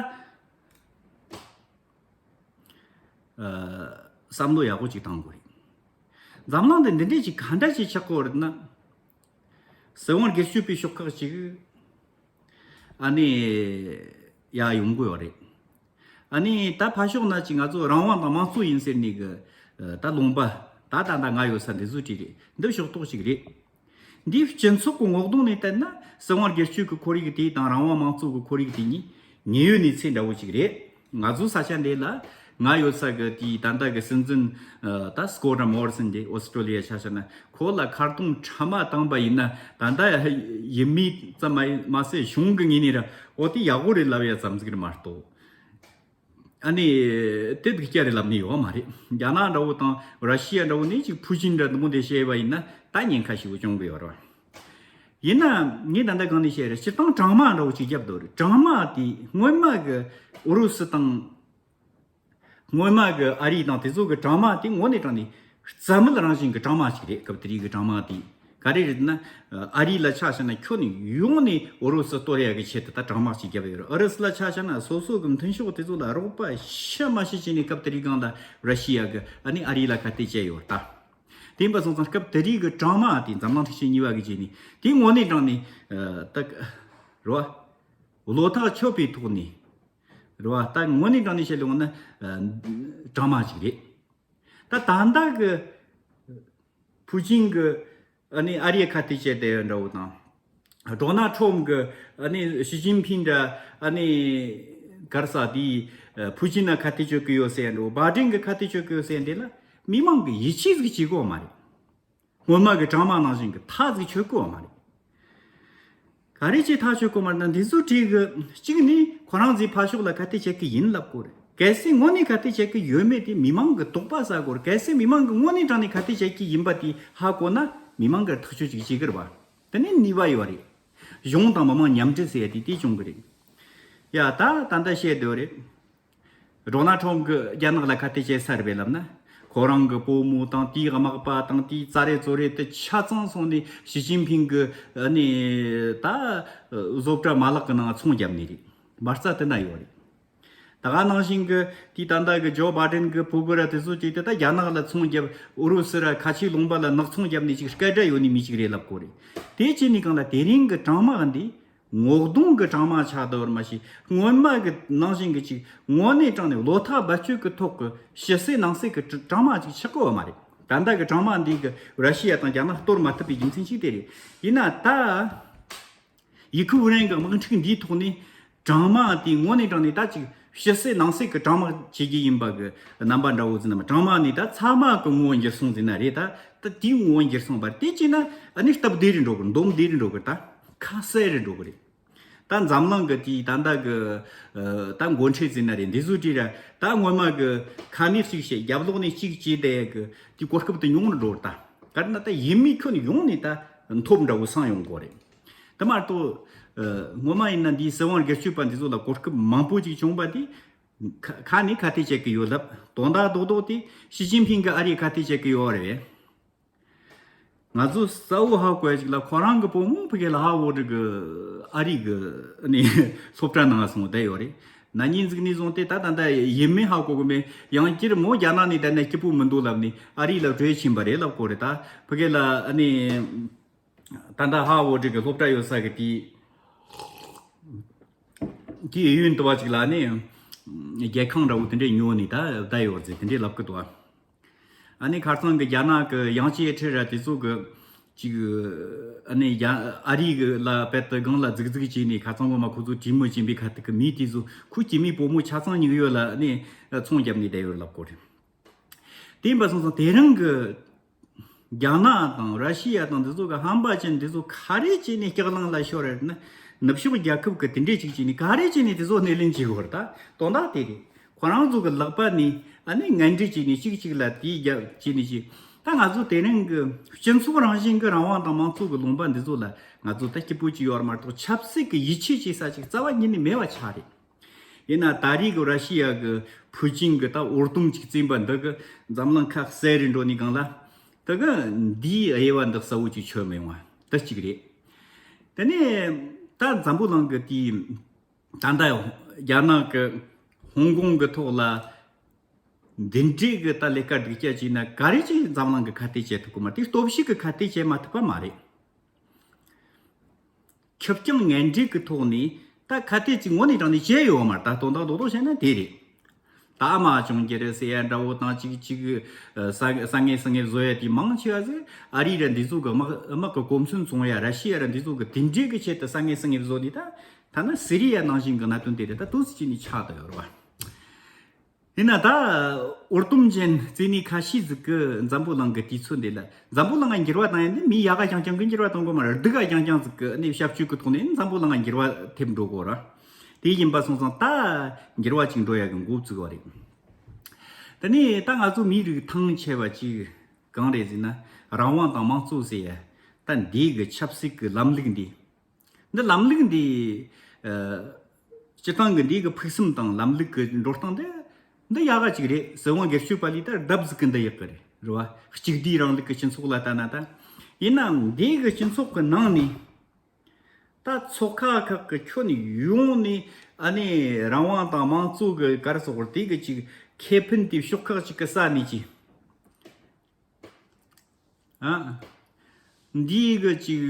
བསམ་བློ་ཡག་པོ་ཅིག་བཏང་དགོས་རེད། འཛམ་གླིང་འདི་འདི་འདྲས་ཅིག་ག་འདྲ་ཅིག་ཆགས་ཀྱི་ཡོད་རེད་ན། སྲིད་དབང་སྒེར་གཅོད་པའི་ཤོག་ཁག་ཅིག་ཨ་ནི་ཡ་ཡོང་གི་ཡོད་རེད། ཨ་ནི་ད་ཕར་ཕྱོགས་ན་ཅིག་ང་ཚོ་རང་དབང་དང་དམངས་གཙོ་ཡིན་ཟེར་ནས་གི་ད་ལུང་པ་ད་ད་ད་ང་ཡོད་ས་འདི་ཚོ་གྲས་རེད། འདི་ཕྱོགས་གཏོགས་ཅིག་རེད། འདིའི་སྤྱི་ཚོགས་ཀྱི་ངོ་གདོང་ནས་བལྟས་ན་སྲིད་དབང་སྒེར་གཅོད་ཀྱི་ཁོར་ཡུག་དེ་དང་རང་དབང་དམངས་གཙོ་གི་ཁོར་ཡུག་དེ་གཉིས་ཉེ་བའི་གནས་ཚད་འདྲ་བོ་ཅིག་རེད། ང་ཚོའི་ས་ཆ་འདི་ལ་ང་ཡོད་ས་གི་དེའི་ད་ལྟ་གི་སྲིད་འཛིན་ད་སི་ཀོ་ཊ་མོ་རི་སན་དེ་ཨོ་སི་ཀྲོ་ལི་ཡ་ཆ་བཞག་ན། ཁོ་ལ་མཁར་རྫོང་ཁྲ་མ་བཏང་པ་ཡིན་ན། ད་ལྟ་ཡིན་མིན་ཙམ་མ་ཟད་གཞུང་གི་ངོས་ནས་ར་འོ་དེ་ཡག་པོ་རེད་ལབ་ཡ་ཙམ་ཟིག་རེད་མ་གཏོགས། ཨ་ནི་དེ་སྡུག་ཅག་རེད་ལབ་ནི་ཡོད་མ་རེད། རྒྱ་ནག་འདྲ་བོ་དང་ར་ཤི་ཡ་འདྲ་བོ་ནས་ཅིག་ཕུའུ་ཅིན་འདྲ་འདི་མོ་དེ་བཤད་པ་ཡིན་ན་ད་ཉེན་ཁ་ཞེ་པོ་བྱུང་གི་ཡོད་རེད། ཡིན་ན་ངས་ད་ལྟ་གང་ནས་བཤད་རེད། སྤྱིར་བཏང་གྲང་དམག་འདྲ་བོ་ཅིག་བརྒྱབ་འདུག་རེད། གྲང་དམག་དེ་སྔོན་མ་གི་ཨུ་རུ་སུ་དང་། སྔོན་མ་གི་ཨ་རི་དང་དེ་ཚོ་གི་གྲང་དམག་དེ་དངོས་གནས་དྲང་ནས་རྩ་མེད་རང་བཞིན་གི་གྲང་དམག་ཅིག་རེད། སྐབས་དེ་དུས་གི་གྲང་དམག་དེ་ག་རེ་རེད་ན། ཨ་རི་ལ་ཆ་བཞག་ན་ཁྱོན་ཡོངས་ནས་ཨུ་རུ་སུ་གཏོར་ཡ་གི་ཆེད་དུ་ད་གྲང་དམག་ཅིག་བརྒྱབ་ཡོད་རེད། ཨུ་རུ་སུ་ལ་ཆ་བཞག་ན་སོ་སོ་གི་མཐུན་ཕྱོགས་དེ་ཚོ་ལ་རོགས་པ་ཤི་མ་ཤི་བྱས་ནས་སྐབས་དེ་དུས་སྒང་ལ་ར་ཤི་ཡ་གི་ཨ་ནི་ཨ་རི་ལ་ཁ་གཏད་བཅད་ཡོད་རེད་ད། དེ་ཡིན་པ་སོང་ཙང་སྐབས་དེ་དུས་གི་གྲང་དམག་དེ་འཛམ་གླིང་འཁྲུག་ཆེན་གཉིས་པ་གི་རྗེས་ནས་དེ་དངོས་གནས་དྲང་ནས་ད་རེད་བ། བློ་ཐག་ཆོད་པའི་ཐོག་ནས། རེད་བ། ད་དངོས་གནས་དྲང་གནས་བཤད་ཡོང་ན་ཨ། གྲང་དམག་ཅིག་རེད། ད་ད་ལྟ་གི་ཕུའུ་ཅིན་གི་ཨ་ནི་ཨ་རིའི་ཁ་གཏད་བཅད་བསྡད་ཡོད་འདྲ་བོ་དང་། ཌོ་ནལ་ཁྲོམ་གི་ཨ་ནི་ཞི་ཅིན་ཕིན་འདྲ་ཨ་ནི་ག་རེ་ཟེར་དེ་ཕུའུ་ཅིན་ན་ཁ་གཏད་གཅོག་གི་ཡོད་ཟེར་འདྲ་བོ། བྷའི་ཌེན་གི་ཁ་གཏད་གཅོག་གི་ཡོད་ཟེར་འདི་ལ་མི་མང་གི་ཡིད་ཆེས་ཟིག་བྱེད་གོ་མ་རེད། སྔོན་མ་གི་གྲང་དམག་ནང་བཞིན་གི་ཐག་ཟིག་ཆོད་གོ་མ་རེད། ག་རེ་བྱས་ཐག་ཆོད་གོ་མ་རེད་ན། འདི་ཚོ་གྲས་གི་གཅིག་ནི་ཁོ་རང་ཚོའི་ཕར་ཕྱོགས་ལ་ཁ་གཏད་བཅད་གི་ཡིན་ལབ་གོ་རེད། གལ་སྲིད་དངོས་གནས་ཁ་གཏད་བཅད་གི་ཡོད་མེད་དེ་མི་མང་གི་དོགས་པ་ཟ་གོ་རེད། གལ་སྲིད་མི་མང་གི་དངོས་གནས་དྲང་ནས་ཁ་གཏད་བཅད་གི་ཡིན་པ་དེ་ཧ་གོ་ན་མི་མང་གི་ཐག་གཅོད་ཅིག་བྱེད་གི་རེད་བ། དེ་ནས་ནུས་པ་ཡོད་རེད། གཞུང་དང་མི་མང་མཉམ་འབྲེལ་ཟེར་ཡ་དེ་དེ་བྱུང་གི་རེད། ཡ་ད་ད་ལྟ་བཤད་སྡོད་རེད། ཌོ་ནལ་ཁྲོམ་གི་རྒྱ་ནག་ལ་ཁ་གཏད་བཅད་ཚར་བས་ལབ་ན། ཁོ་རང་གི་པུས་མོ་དང་དེའི་རྨག་པ་དང་དེའི་རྩ་རེ་ཙོ་རེ་དེ་ཆ་ཚང་སོང་ནས་ཞི་ཅིན་ཕིང་གི་ཨ་ནི་ད་བཟོ་གྲྭ་མ་ལག་གི་ནང་ཚོང་བརྒྱབ་ནི་རེད། མ་རྩ་དེ་ན་ཡོད་རེད། ད་ག་ནང་བཞིན་གི་དེའི་ད་ལྟ་གི་ཇོ་བྷའི་ཌེན་གི་ཕྲུ་གུ་ར་དེ་ཚོ་ཅིག་དེ་ད་རྒྱ་ནག་ལ་ཚོང་བརྒྱབ། ཨུ་རུ་སུ་ར་ཁ་ཆེའི་ལུང་པ་ལ་ནག་ཚོང་བརྒྱབ་ནས་ཅིག་སྐད་སྒྲ་ཡོད་ནི་མི་ཅིག་རེད་ལབ་གོ་རེད། དེ་བྱས་ནས་གང་ལ་དེ་རིང་གི་གྲང་དམག་འདི་ངོ་གདོང་གི་གྲང་དམག་ཆགས་འདུག་པར་མ་ཤེས། སྔོན་མ་གི་ནང་བཞིན་གི་ཅིག་དངོས་གནས་དྲང་ནས་བློ་ཐག་རྦད་ཆོད་ཀྱི་ཐོག་གི་ཕྱི་གསལ་ནང་གསལ་གྱི་གྲ་གྲང་དམག་ཅིག་ཆགས་ཀྱི་ཡོད་མ་རེད། ད་ལྟ་གི་གྲང་དམག་འདི་གི་ར་ཤི་ཡ་དང་རྒྱ་ནག་གཏོར་མ་ཐུབ་པའི་རྒྱུ་མཚན་ཅིག་དེ་རེད། ཡིན་ན་ད་ཡི་ཁུ་ཝུ་རན་གྱི་དམག་འཁྲུག་འདིའི་ཐོག་ནས་གྲང་དམག་དེ་དངོས་གནས་དྲང་ནས་ད་ཅིག་ཕྱི་གསལ་ནང་གསལ་གྱི་གྲང་དམག་བྱེད་ཀྱི་ཡིན་པ་གི་རྣམ་པ་འདྲ་བོ་ཟིན་ན། གྲང་དམག་ནས་ད་ཚ་དམག་གི་ངོ་བོ་འགྱུར་སོང་ཟིན་ན་རེད། ད་ད་དེའི་ངོ་བོ་འགྱུར་སོང་བ་དེ་བྱས་ན་ཨ་ནི་སྟབས་བདེ་རུ་འགྲོ་གི་རེད། འདོམས་བདེ་རུ་འགྲོ་གི་རེད། ད་ཁ་གསལ་རུ་འགྲོ་གི་རེད། ད་འཛམ་གླིང་གི་དེའི་ད་ལྟ་གི་ཨ་ད་འགོ་ཁྲིད་ཟིན་ན་རེད། འདི་ཚོ་དྲིས་ར་ད་སྔོན་མ་གི་ཁ་ནས་གཅིག་བཤད། རྒྱབ་ལོགས་ནས་གཅིག་བྱས་ཏེ་གི་དེ་གོ་སྐབས་དེ་ཉུང་རུ་འགྲོ་ར། ད་ག་རེ་ན་ད་ཡིན་མིན་ཁྱོན་ཡོངས་ནས་ད་འཐོབ་འདྲ་བོ་སང་ཡོང་གོ་རེད། དེ་མ་གཏོགས་ཨ་སྔོན་མ་ཡིན་ན་འདིའི་སྲིད་དབང་སྒེར་གཅོད་པ་འདི་ཚོ་ལ་གོ་སྐབས་མང་པོ་ཅིག་བྱུང་བ་དེ་ཁ་ཁ་ནས་ཁ་གཏད་བཅད་ཀྱི་ཡོད་ལབ། དོན་དག་རྡོག་རྡོག་དེ་ཞི་ཅིན་ཕིང་གི་ཨ་རིའི་ཁ་གཏད་བཅད་ཀྱི་ཡོད་རེད། ང་ཚོ་གསལ་བོ་ཧ་གོ་ཡ་ཅིག་ལ་ཁོ་རང་གི་བུ་མོ་ཕ་གི་ལ་ཧ་འོ་རི་གི་ཨ་རི་གི་ནི་སློབ་གྲྭ་ནང་སོང་བསྡད་ཡོད་རེད། ན་ནིང་ཟིག་ནས་བཟུང་སྟེ་ད་ད་ལྟ་ཡིན་མིན་ཧ་གོ་གི་མེད། ཡང་སྤྱིར་མོ་རྒྱ་ནག་ནས་བསྡད་ན་སྐྱིད་པོ་མི་འདུག་ལབ་ནས་ཨ་རི་ལ་བྲོས་ཕྱིན་པ་རེད་ལབ་གོ་རེད། ད་ཕ་གི་ལ་ནི་ད་ལྟ་ཧ་འོ་རི་གི་སློབ་གྲྭ་ཡོད་ས་གི་དེའི་དེའི་གཡས་གཡོན་དུ་བ་ཅིག་ལ་ནི་རྒྱལ་ཁང་འདྲ་བོ་དེ་འདྲས་ཉོ་ནས་ད་བསྡད་ཡོད་རེད་ཟེར་དེ་འདྲས་ལབ་གི་འདུག་ཨ་ནི་ཁ་སང་གི་རྒྱ་ནག་གི་ཡང་ཅིན་ཁྲི་ར་དེ་ཚོ་གི་ཅིག་ཨ་ནི་རྒྱ་ཨ་རི་གི་ལ་བལ་དུ་སྒང་ལ་རྫིག་རྫིག་བྱས་ནས་ཁ་སང་ངོ་མ་ཁོ་ཚོ་གྲོས་མོལ་བྱས་པའི་ཁ་ཐུག་གི་མི་དེ་ཚོ་ཁོའི་སྐྱེས་མའི་བུ་མོ་ཆ་ཚང་ཉིག་ཡོད་ལ་ཨ་ནི་ཚོང་བརྒྱབ་ནས་བསྡད་ཡོད་ལབ་གོ་རེད། དེ་ཡིན་པ་སོང་ཙང་དེ་རིང་གི་རྒྱ་ནག་དང་ར་ཤི་ཡ་དང་འདི་ཚོ་གི་ཧམ་པ་ཅན་འདི་ཚོ་ག་རེ་བྱས་ནས་སྐྱག་ལང་ལ་ཤོར་རེད་ན། ནུབ་ཕྱོགས་རྒྱལ་ཁབ་གི་དེ་འདྲས་ཅིག་བྱས་ནས་ག་རེ་བྱས་ནས་དེ་ཚོ་སྣེ་ལེན་བྱེད་དགོས་རེད། ད་དོན་དག་དེ་རེད། ཁོ་རང་ཚོ་གི་ལག་པ་ནས་ཨ་ནི་ངན་འབྲེལ་བྱས་ནས་གཅིག་གཅིག་ལ་དེའི་རྒྱབ་བྱས་ནས་ཅིག་ད་ང་ཚོ་དེ་རིང་གི་སྤྱི་ཚོགས་རང་བཞིན་གི་རང་དབང་དང་མང་གཙོ་གི་ལུང་པ་འདི་ཚོ་ལ་ང་ཚོ་ད་སྐྱིད་པོ་ཅིག་ཡོད་མ་གཏོགས་ཆབ་སྲིད་ཀྱི་ཡིད་ཆེས་བྱེད་ས་ཅིག་རྩ་བ་ཉིད་ནས་མེད་པ་ཆགས་རེད། ཡིན་ན་ད་རེས་ཀྱི་ར་ཤི་ཡ་གི་ཕུའུ་ཅིན་གི་ད་འུར་གདུང་ཅིག་བཙན་པ་འདི་གི་འཛམ་གླིང་ཁ་གསལ་རེ་འགྲོ་ནི་གང་ལ་དེ་གི་འདིའི་དབྱེ་བ་འདི་གསལ་བོ་ཅིག་ཆོད་མི་ཡོང་བ་འདི་གཅིག་རེད། དེ་ནས་ད་འཛམ་བུ་གླིང་གི་དེའི་ད་ལྟ་རྒྱ་ནག་གི་ཧོང་ཀོང་གི་ཐོག་ལ་འདི་འདྲའི་གི་ད་ལས་ཀ་སྒྲིག་བྱ་བྱས་ན་ག་རེ་ཅིག་འཛམ་གླིང་གི་ཁ་གཏད་བྱེད་ཐུབ་གི་མ་རེད། སྟོབས་ཤུགས་གི་ཁ་གཏད་བྱེད་མ་ཐུབ་པ་མ་རེད། ཁེར་རྐྱང་ངན་འབྲེལ་གྱི་ཐོག་ནས་ད་ཁ་གཏད་ཅིག་དངོས་གནས་དྲང་གནས་བྱས་ཡོད་མ་རེད། ད་དོན་དག་རྡོག་རྡོག་བཤད་ན་དེ་རེད། ད་ཨ་མ་གྱོང་རྒྱལ་རེད་ཟེར་ཡ་འདྲ་བོ་དང་ཅིག་ཅིག་ས་ས་ངན་ས་ངན་བཟོ་ཡ་དེ་མང་ཆེ་བ་ཟེར། ཨ་རི་ར་འདི་ཚོ་གི་དམག་དམག་གི་གོ་མཚོན་བཙོང་ཡ། ར་ཤི་ཡ་ར་འདི་ཚོ་གི་དེ་འདྲའི་གི་ཆེད་དུ་ས་ངན་ས་ངན་བཟོ་ནས། ད་ཐ་ན་སི་རི་ཡ་ནང་བཞིན་གི་གནད་དོན་དེ་རེད། ད་དུས་སུ་ཅི་ནས་ཆགས་བསྡད་ཡོད་རེད་བ། ཡིན་ན་ད་འུར་གདུང་ཅན་བཙན་ནི་ཁ་ཤས་ཟིག་གི་འཛམ་བུ་གླིང་གི་དུས་ཚོད་འདི་ལ། འཛམ་བུ་གླིང་ང་འགྱུར་བ་བཏང་ཡ་ནི་མི་ཡག་ག་རྐྱང་རྐྱང་གི་འགྱུར་བ་གཏོང་གི་མ་རེད། སྡུག་ག་རྐྱང་རྐྱང་ཟིག་གི་ནི་ཞབས་ཞུ་གི་ཐོག་ནས་འཛམ་བུ་གླིང་ང་འགྱུར་བ་ཐེབས་འགྲོ་གོ་ར། དེ་ཡིན་པ་སོང་ཙང་ད་འགྱུར་བ་ཅིག་འགྲོ་ཡ་གི་འགོ་བཙུགས་པ་རེད། དེ་ནས་ད་ང་ཚོ་མིའི་རིགས་ཐང་ཆད་པ་ཅིག་གང་རེད་ཟེར་ན། རང་དབང་དང་དམངས་གཙོ་ཟེར་ཡ་ད་འདི་གི་ཆབ་སྲིད་གི་ལམ་ལུགས་འདི། འདི་ལམ་ལུགས་འདི། ཨ། སྤྱི་བཏང་གི་འདི་གི་ཕུགས་བསམ་དང་ལམ་ལུགས་ཀྱི་འགྲོ་སྟངས་འདི། འདི་ཡག་ག་ཅིག་རེད། སྲིད་དབང་སྒེར་གཅོད་པ་ལས་ད་ལྡབ་ཟིག་གི་འདི་ཡག་གི་རེད། རེད་བ། གཅིག་བསྡུས་རིང་ལུགས་ཀྱི་སྤྱི་ཚོགས་ལ་ལྟ་ན་ད། ཡིན་ནའང་འདི་གི་སྤྱི་ཚོགས་ཀྱི་ནང་ནས། ད་ཚོགས་ཁག་ཁག་གི་ཁྱོན་ཡོངས་ནས་ཨ་ནི་རང་དབང་དང་དམངས་གཙོ་གི་ག་རེ་ཟེར་དགོས་རེད། དེ་གི་ཅིག་ཁེ་ཕན་དེ་ཕྱོགས་ཁག་ཅིག་གི་ས་ནས་ཅིག་ཨ། འདིའི་གི་ཅིག་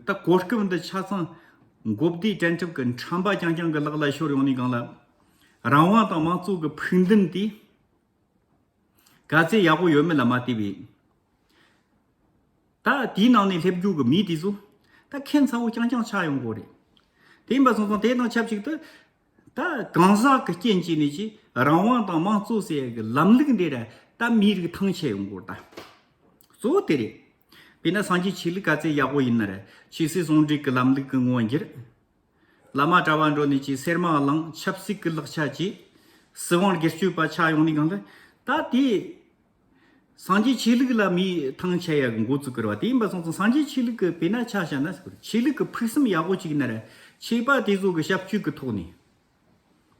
ད་གོ་སྐབས་འདི་ཆ་ཚང་མགོ་བདེ་དྲན་འཁྲབ་ཀྱི་ཁྲམ་པ་རྐྱང་རྐྱང་གི་ལག་ལ་ཤོར་ཡོང་ནི་གང་ལ། རང་དབང་དང་དམངས་གཙོ་གི་ཕུགས་འདུན་དེ་ག་ཚད་ཡག་པོ་ཡོད་མེད་ལ་མ་ལྟོས་པའི། ད་དེའི་ནང་ནས་སླེབས་རྒྱུ་གི་མི་དེ་ཚོ་ད་ཁྱད་མཚར་བོ་རྐྱང་རྐྱང་ཆགས་ཡོང་གི་རེད། དེ་ཡིན་པ་སོང་ཙང་དེ་དང་ཆབས་ཅིག་ཏུ། ད་གང་ཟག་གི་རྐྱེན་གྱིས་ནས་ཀྱི་རང་དབང་དང་དམངས་གཙོ་ཟེར་ཡ་གི་ལམ་ལུགས་འདི་ར་ད་མིའི་རིགས་ཐང་ཆད་ཡོང་གི་རེད་ད། གཙོ་བོ་དེ་རེད། དཔེར་ན་སངས་རྒྱས་ཆོས་ལུགས་ག་ཚད་ཡག་པོ་ཡིན་ན་ར་ཆོས་སྲིད་ཟུང་འབྲེལ་གྱི་ལམ་ལུགས་ཀྱི་ངོ་བོ་འགྱུར། བླ་མ་གྲྭ་པ་འགྲོ་ནས་ཀྱི་སེར་མ་བླངས། ཆབ་སྲིད་ཀྱི་ལག་ཆ་བྱས། སྲིད་དབང་སྒེར་གཅོད་པ་ཆགས་ཡོང་ནི་གང་ལ། ད་དེ་སངས་རྒྱས་ཆོས་ལུགས་ལ་མིའི་ཐང་ཆད་ཡ་གི་འགོ་བཙུགས་ཀྱི་རེད་བ། དེ་ཡིན་པ་སོང་ཙང་སངས་རྒྱས་ཆོས་ལུགས་ཀྱི་དཔེར་ན་ཆ་བཞག་ན་ཟེར་གི་རེད། ཆོས་ལུགས་ཀྱི་ཕུགས་བསམ་ཡག་པོ་ཅིག་ཡིན་ན་ར་ཆོས་པ་དེ་ཚོ་གི་ཞབས་ཕྱི་གི་ཐོག་ནས།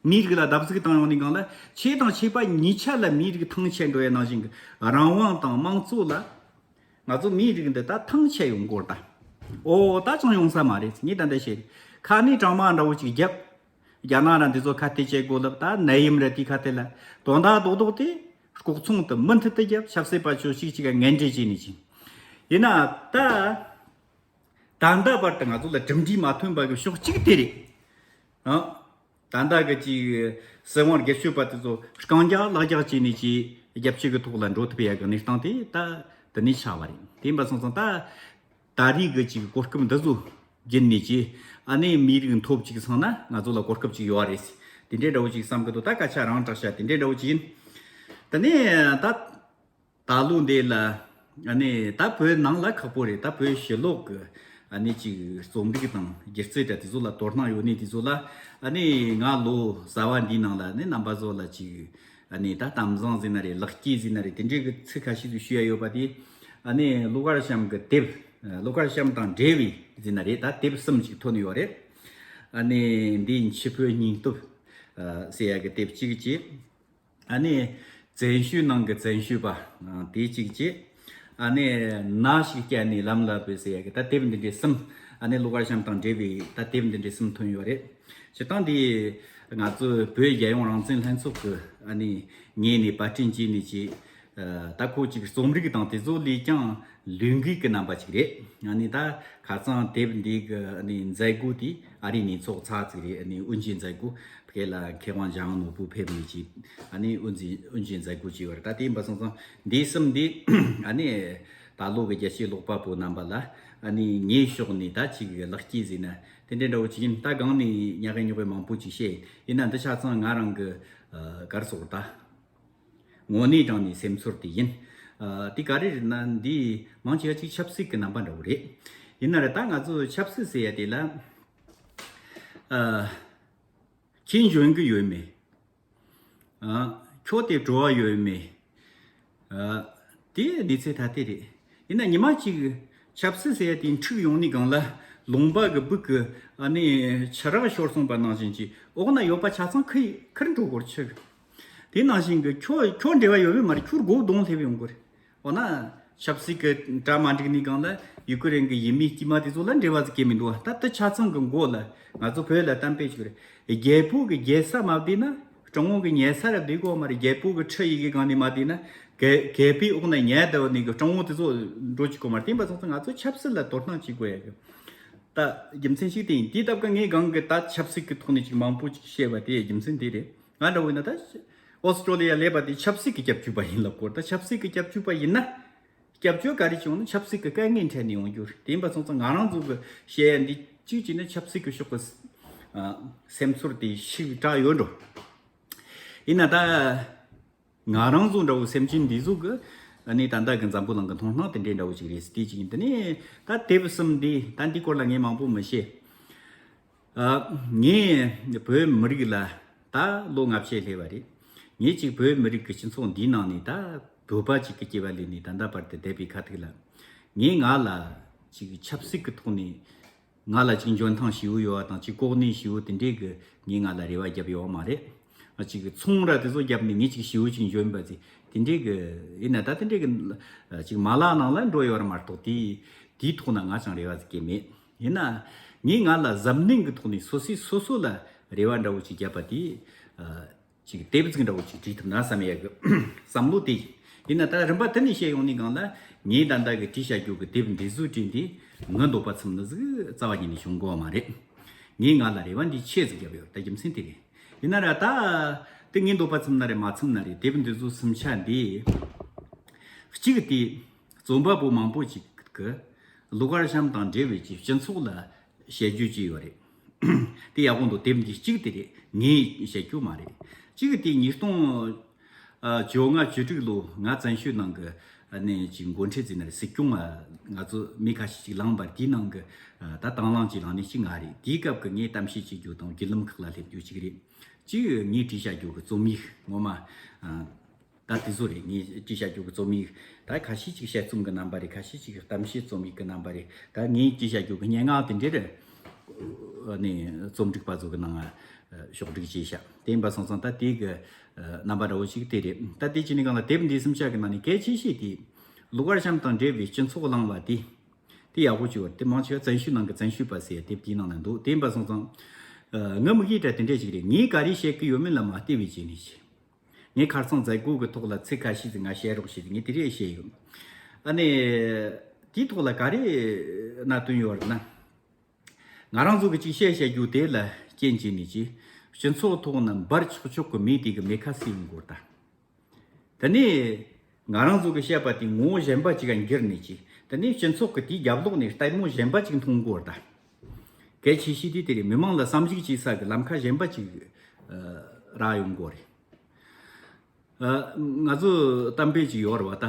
མིའི་རིགས་ལ་བརྡབ་གསིག་བཏང་ཡོང་ནས་གང་ལ་ཆོས་དང་ཆོས་པ་གཉིས་ཆ་ལ་མིའི་རིགས་ཐང་ཆད་འགྲོ་ཡ་ནང་བཞིན་གྱི་རང་དབང་དང་དམངས་གཙོ་ལ། ང་ཚོ་མིའི་རིགས་འདི་ད་ཐང་ཆད་ཡོང་གོ་ད། ཨོ་ད་ཅང་ཡོང་ས་མ་རེད་ངས་ད་འདི་བཤད། ཁ་ནས་དྲང་མ་འདྲ་བོ་ཅིག་རྒྱབ། རྒྱ་ནག་ར་འདི་ཚོ་ཁ་གཏད་བྱེད་དགོས་ལབ། ད་ནད་ཡམས་ར་དེ་ཁ་གཏད་ལ་དོན་དག་རྡོག་རྡོག་དེ་ལྐོག་ཚོང་དུ་མུ་མཐུད་དུ་རྒྱབ། ཆབ་སྲིད་པ་ཆོས་ཤིག་ཅིག་ག་ངན་འབྲེལ་བྱས་ནས་ཅིང་། ཡིན་ན་ད། ད་ལྟ་བར་དུ་ང་ཚོ་ལ་གྲུབ་འབྲས་མ་ཐོན་པ་གི་ཕྱོགས་གཅིག་དེ་རེད། ཨ། ད་ལྟ་གི་ཅིག་སྲིད་དབང་སྒེར་གཅོད་པ་དེ་ཚོ་རྐང་རྒྱག་ལག་རྒྱག་བྱས་ནས་ཅིག་རྒྱབ་སྐྱོར་གི་ཐོག་ལ་འགྲོ་ཐུབ་ཡ་གི་གནས་སྟངས་དེ་ད་དེ་ནས་ཆགས་པ་རེད། དེ་ཡིན་པ་སོང་ཙང་ད་ད་རེས་གི་ཅིག་གོ་སྐབས་འདི་ཚོ་བརྒྱུད་ནས་ཅིག་ཨ་ནེ་མིའི་རིགས་འཐོབ་ཅིག་སོང་ན་ང་ཚོ་ལ་གོ་སྐབས་ཅིག་ཡོད་རེད། དེ་འདྲའི་འདྲ་བོ་ཅིག་བསམ་གི་འདུག་ད་སྐད་ཆ་རང་དྲག་ཤ་དེ་འདྲའི་འདྲ་བོ་ཅིག་ཡིན། དེ་ནས་ད། ད་ལོ་འདི་ལ་ཨ་ནི་ད་བོད་ནང་ལ་ཁག་པོ་རེད། ད་བོད་ཕྱི་ལོགས་ཀྱི་ཨ་ནི་ཅིག་རྩོམ་རིག་དང་སྒྱུ་རྩལ་འདྲ་དེ་ཚོ་ལ་དོ་སྣང་ཡོད་ནི་དེ་ཚོ་ལ་ཨ་ནི་ང་ལོ་གསར་བ་འདིའི་ནང་ལ་ཨ་ནི་རྣམ་པ་ཚོ་ལ་ཅིག་ཨ་ནི་ད་གཏམ་བཟང་ཟེར་ན་རེད། ལེགས་སྐྱེས་ཟེར་ན་རེད། དེ་འདྲའི་གི་ཚིག་ཁ་ཤས་ཤིག་ཞུ་ཡ་ཡོད་པ་དེ་ཨ་ནི་ཀླུ་མཁར་བྱམས་ཀྱི་དེབ། ཀླུ་མཁར་བྱམས་དང་འབྲེལ་བའི་ཟེར་ན་རེད། ད་དེབ་གསུམ་ཅིག་ཐོན་ཡོད་རེད། ཨ་ནི་འདིའི་འཆི་འཕོའི་སྙིང་སྟོབས་ཟེར་ཡ་གི་དེབ་གཅིག་བྱས། ཨ་ནི་བཙན་བྱོལ་ནང་གི་བཙན་བྱོལ་པ་དེ་གཅིག་བྱས། ཨ་ནི་ན་ཞིག་བསྐྱལ་ནས་ལམ་ལ་བུད་ཟེར་ཡ་གི་ད་དེབ་འདི་འདྲའི་གསུམ། ཨ་ནི་ཀླུ་མཁར་བྱམས་དང་འབྲེལ་བའི་ད་དེབ་འདི་འདྲའི་གསུམ་ཐོན་ཡོད་རེད། སྤྱིར་བཏང་འདི་ང་ཚོའི་བོད་རྒྱལ་ཡོངས་རང་བཙན་ལྷན་ཚོགས་ཀྱི་ཨ་ནི་ངོས་ནས་པར་སྐྲུན་བྱས་ནས་ཀྱི་ད་ཁོ་ཅིག་རྩོམ་རིག་དང་དེ་ཚོ་ལས་ཀྱང་ལས་འགུལ་གྱི་རྣམ་པ་ཅིག་རེད། ཨ་ནི་ད་ཁ་སང་དེབ་འདི་གི་ཨ་ནི་མཛད་སྒོ་དེ་ཨ་རིའི་གནས་ཚོགས་ཚར་ཅིག་རེད། ཨ་ནི་དབུ་འབྱེད་མཛད་སྒོ་དེ་ལ་མཁས་དབང་འཇམ་དབྱངས་ནོར་བུ་ཕེབས་ནས་ཅིག་ཨ་ནི་དབུ་འབྱེད་དབུ་འབྱེད་མཛད་སྒོ་ཅིག་ཡོད་རེད། ད་དེ་ཡིན་པ་སོང་ཙང་འདི་གསུམ་འདི་ཨ་ནི་ད་ལོ་གི་རྒྱལ་གཅེས་ཀློག་པ་པོ་རྣམ་པ་ལ་ཨ་ནི་ངའི་ཕྱོགས་ནས་ད་ཅིག་ལེགས་སྐྱེས་ཟེར་ན་དེ་འདྲའི་འདྲ་བོ་ཅིག་ཡིན། ད་སྒང་ནས་ཉག་གི་ཉོག་གི་མང་པོ་ཅིག་བཤད་ཡིན་ན་འདི་ཆ་ཚང་ང་རང་གི་གར་སོགས་ད། དངོས་གནས་དྲང་ནས་སེམས་ཚོར་དེ་ཡིན། ཨ། དེ་ག་རེ་རེད་ན་འདི་མང་ཆེ་བ་ཅིག་ཆབ་སྲིད་ཀྱི་རྣམ་པ་འདྲ་བོ་རེད། ཡིན་ན་རེད་ད་ང་ཚོ་ཆབ་སྲིད་ཟེར་ཡ་དེ་ལ། ཨ། ཁྱེད་འཇོན་གི་ཡོད་མེད། ཨ། ཁྱོད་དེ་བྲོ་བ་ཡོད་མེད། ཨ། དེ་གནས་ཚུལ་ཐ་དད་རེད། ཡིན་ན་ཉི་མ་གཅིག་ཆབ་སྲིད་ཟེར་ཡ་དེ་འཁྲུག་ཡོང་ནས་སྒང་ལ་ལུང་པ་གི་སྦུག་གི་ཨ་ནི་ཆུ་རགས་ཤོར་སོང་པ་ནང་བཞིན་གྱི་འོག་ན་ཡོད་པ་ཆ་ཚང་ཁུར་ཁུར་འགྲོ་དགོས་ཆགས། དེ་ནང་བཞིན་གྱི་ཁྱོད་ཁྱོད་འབྲེལ་བ་ཡོད་མེད་མ་རེད། ཁྱོད་སྒོ་གདོང་སླེབས་ཡོང་དགོས་རེད། འོ་ན་ཆབ་སྲིད་ཀྱི་གྲ་མ་འགྲིག་ནས་སྒང་ལ་ཡུ་ཀེ་རེན་གྱི་ཡུལ་མི་དཀྱུས་མ་དེ་ཚོ་ལ་འབྲེལ་བ་ཟིག་གས་མི་འདུག་ད་ལྟ་ཆ་ཚང་གི་མགོ་ལ་ང་ཚོ་བོད་ལ་གཏམ་དཔེ་ཞིག་རེད། རྒྱལ་པོ་གི་རྒྱལ་ས་མ་བསྡད་ན་སྤྲང་བོ་གི་ཉལ་ས་ར་བསྡད་དགོས་མ་རེད། རྒྱལ་པོ་གི་ཁྲི་ཡི་གེ་སྒང་ནས་མ་བསྡད་ན་གལ་གལ་པོའི་འོག་ན་ཉལ་བསྡད་ནས་གི་སྤྲང་བོ་དེ་ཚོ་འགྲོ་བཅུག་གོ་མ་རེད། དེ་ཡིན་པ་སོང་ཙང་ང་ཚོ་ཆབ་སྲིད་ལ་དོ་སྣང་བྱེད་དགོས་ཡ་གི་ད་རྒྱུ་མཚན་ཞིག་དེ་ཡིན། དེའི་སྟབས་ཀ་ངས་སྒང་གི་ད་ཆབ་སྲིད་ཀྱི་ཐོག་ནས་ཅིག་མང་པོ་ཅིག་བཤད་པ་དེའི་རྒྱུ་མཚན་དེ་རེད། ང་འདྲ་བོ་ཡིན་ན་ད་ཨོ་སི་ཀྲོ་ལི་ཡ་སླེབས་པ་དེ་ཆབ་སྲིད་ཀྱི་སྐྱབས་བཅོལ་བ་ཡིན་ལབ་དགོས། ད་ཆབ་སྲིད་ཀྱི་སྐྱབས་བཅོལ་བ་ཡིན་ན་སྐྱབས་བཅོལ་ག་རེ་བྱུང་ན་ཆབ་སྲིད་ཀྱི་དཀའ་ངལ་འཕྲད་ནས་ཡོང་རྒྱུ་རེད། དེ་ཡིན་པ་སོང་ཙང་ང་རང་ཚོ་གི་བཤད་ཡ་འདི་གཅིག་བྱས་ན་ཆབ་སྲིད་ཀྱི་ཕྱོགས་ཀྱི་ཨ་སེམས་ཚོར་དེ་ཤུགས་དྲག་ཡོད་འགྲོ། ཡིན་ན་ད་ང་རང་ཚོ་འདྲ་བོ་སེམས་ཅན་འདི་ཚོ་གི་ཨ་ནི་ད་ལྟ་གི་འཛམ་བུ་གླིང་གི་མཐོང་སྣང་དེ་འདྲའི་འདྲ་བོ་ཅིག་རེད་ཟེར། དེ་གཅིག་ཡིན། དེ་ནས་ད་དེབ་གསུམ་འདི་ད་འདི་སྐོར་ལ་ངས་མང་པོ་མི་བཤད། ཨ། ངས་བོད་མི་རིགས་ལ་ད་ལོ་ལྔ་བཅུ་སླེབས་པ་རེད། ངས་ཅིག་བོད་མི་རིགས་ཀྱི་སྤྱི་ཚོགས་འདིའི་ནང་ནས་ད་བོད་པ་ཅིག་གི་སྐྱེ་བ་ལེན་ནས་ད་ལྟ་བར་དུ་བསྡད་པའི་ཁ་ཐུག་ལ། ངས་ང་ལ་ཅིག་ཆབ་སྲིད་ཀྱི་ཐོག་ནས་ང་ལ་ཅིག་འཇོན་ཐང་ཞེ་པོ་ཡོད་པ་དང་ཅིག་གོ་གནས་ཞེ་པོ་དེ་འདྲས་ཀྱི་ངས་ང་ལ་རེ་བ་བརྒྱབ་ཡོད་མ་རེད། ང་ཅིག་ཚོང་ར་དེ་ཚོ་བརྒྱབ་ནས་ངས་ཅིག་ཞེ་པོ་ཅིག་འཇོན་པ་ཟིག་དེ་འདྲས་ཀྱི་ཡིན་ན་ད་དེ་འདྲས་ཀྱི་ཅིག་མ་ལག་ནང་ལ་འགྲོ་ཡོད་ར་མ་གཏོགས་དེ་དེའི་ཐོག་ན་ང་ཅང་རེ་བ་ཟིག་གི་མེད། ཡིན་ན། ངས་ང་ལ་གཟབ་ནན་གྱི་ཐོག་ནས་སོ་སོས་སོ་སོ་ལ་རེ་བ་འདྲ་བོ་ཅིག་བརྒྱབ་པ་དེ། ཨ། ཅིག་དེབ་ཅིག་འདྲ་བོ་ཅིག་བྲིས་ཐུབ་ན་བསམ་ཡས་ཀྱི་བསམ་བློ་དེ་ཡིན། ཡིན་ན་ད་རིམ་པ་དེ་ནས་བཤད་ཡོང་ནས་སྒང་ལ་ངས་ད་ལྟ་གི་བྲིས་བཞག་རྒྱུ་གི་དེབ་འདི་ཚོའི་སྒྲིག་འདི་ངའི་འདོད་པ་ཚིམ་ནི་ཟིག་རྩ་བ་ཉིད་ནས་བྱུང་གོ་མ་རེད། ངས་ང་ལ་རེ་བ་འདི་ཆེ་ཟིག་བརྒྱབ་ཡོད། ད་རྒྱུ་མཚན་དེ་རེད། ཡིན་ན་ར་ད་དེ་ངའི་འདོད་པ་ཚིམ་ན་རེད་མ་ཚིམ་ན་རེད། དེབ་འདི་ཚོ་གསུམ་ཆ་འདི་གཅིག་དེ་རྩོམ་པ་པོ་མང་པོ་ཅིག་གི་ཀླུ་མཁར་བྱམས་དང་འབྲེལ་བའི་ཅིག་སྤྱི་ཚོགས་ལ་བཤད་རྒྱུ་ཅིག་ཡོད་རེད། དེ་ཡག་པོ་འདུག་དེབ་འདི་གཅིག་དེ་རེད། ངས་བཤད་རྒྱུ་མ་རེད། གཅིག་དེ་ཉིས་སྟོང་བཅོ་ལྔ་བཅུ་དྲུག་ལོ་ང་བཙན་བྱོལ་ནང་གི་ནས་ཅིག་འགོ་ཁྲིད་ཟིན་ན་རེད། སྲིད་སྐྱོང་ང་ཚོ་མི་ཁ་ཤས་ཅིག་ལངས་པར་དེའི་ནང་གི་ད་དང་བླངས་ཅིག་ལངས་ནས་ཅིག་ང་རེད། དེའི་སྐབས་ཀྱི་ངས་གཏམ་བཤད་བྱེད་རྒྱུ་དང་བརྒྱུད་ལམ་ཁག་ལ་སླེབས་རྒྱུ་གཅིག་རེད། གཅིག་ངས་བྲིས་བཞག་རྒྱུ་གི་རྩོམ་ཡིག་ངོ་མ། ད་དེ་ཚོ་རེད། ངས་བྲིས་བཞག་རྒྱུ་གི་རྩོམ་ཡིག་ད་ཁ་ཤས་ཅིག་དཔྱད་རྩོམ་གི་རྣམ་པ་རེད། ཁ་ཤས་ཅིག་གཏམ་བཤད་རྩོམ་ཡིག་གི་རྣམ་པ་རེད། ད་ངས་བྲིས་བཞག་རྒྱུ་གི་སྙན་ངག་དེ་འདྲ་རེད། ནས་རྩོམ་སྒྲིག་པ་ཚོ་གི་ནང་ ཕྱོགས་སྒྲིག་བྱས་ཤག་དེ་ཡིན་པ་སོང་ཙང་ད་དེ་གི་རྣམ་པ་འདྲ་བོ་ཞིག་དེ་རེད། ད་དེ་བྱས་ནས་གང་ལ་དེབ་འདི་གསུམ་ཆ་གི་ནང་ནས་གལ་ཆེ་ཤོས་དེ་ཀླུ་མཁར་བྱམས་དང་འབྲེལ་བའི་སྤྱི་ཚོགས་གླེང་བ་དེ། དེ་ཡག་པོ་བྱུང་བ་དེ་མང་ཆེ་བ་བཙན་བྱོལ་ནང་གི་བཙན་བྱོལ་བ་ཟེར་དེབ་དེའི་ནང་ན་འདུག་དེ་ཡིན་པ་སོང་ཙང་། ངའི་དམིགས་ཡུལ་དྲ་དེ་འདྲས་ཞིག་རེད། ངས་ག་རེ་བཤད་གི་ཡོད་མེད་ལ་མ་བལྟས་པའི་བྱས་ནས་ཤི། ངས་ཁ་སང་མཛད་སྒོ་གི་ཐོག་ལ་ཚིག་ཁ་ཤས་ཟིག་ང་བཤད་རོགས་བྱས་ཏེ་ངས་དེ་རེད་བཤད་ཡོད། ཨ་ནི། དེའི་ཐོག་ལ་ག་རེ་གནད་དོན་ཡོད་རེད་ན། ང་རང་ཚོ་གི་ཅིག་བཤད་བཤད་རྒྱུ་དེ་ལ་རྐྱེན་བྱས་ནས་ཅི། སྤྱི་ཚོགས་ཐོག་ན་འབར་ཆོག་ཆོག་གི་མེ་དེ་གི་མེ་ཁ་སྲེག་ཡོང་གི་ཡོད་ད། དེ་ནས་ང་རང་ཚོ་གི་བཤད་པ་དེ་ངོ་བོ་གཞན་པ་ཅིག་ག་འགྱུར་ནས་ཅི། དེ་ནས་སྤྱི་ཚོགས་གི་དེའི་རྒྱབ་ལོགས་ནས་ལྟད་མོ་གཞན་པ་ཅིག་མཐོང་གི་ཡོད་ད། གལ་ཆེ་ཤོས་དེ་དེ་རེད། མི་མང་ལ་བསམ་གཞིག་བྱེད་ས་གི་ལམ་ཁ་གཞན་པ་ཅིག་རག་ཡོང་གི་ཡོད་རེད། ཨ། ང་ཚོ་གཏམ་དཔེ་ཅིག་ཡོད་རེད་བ་ད།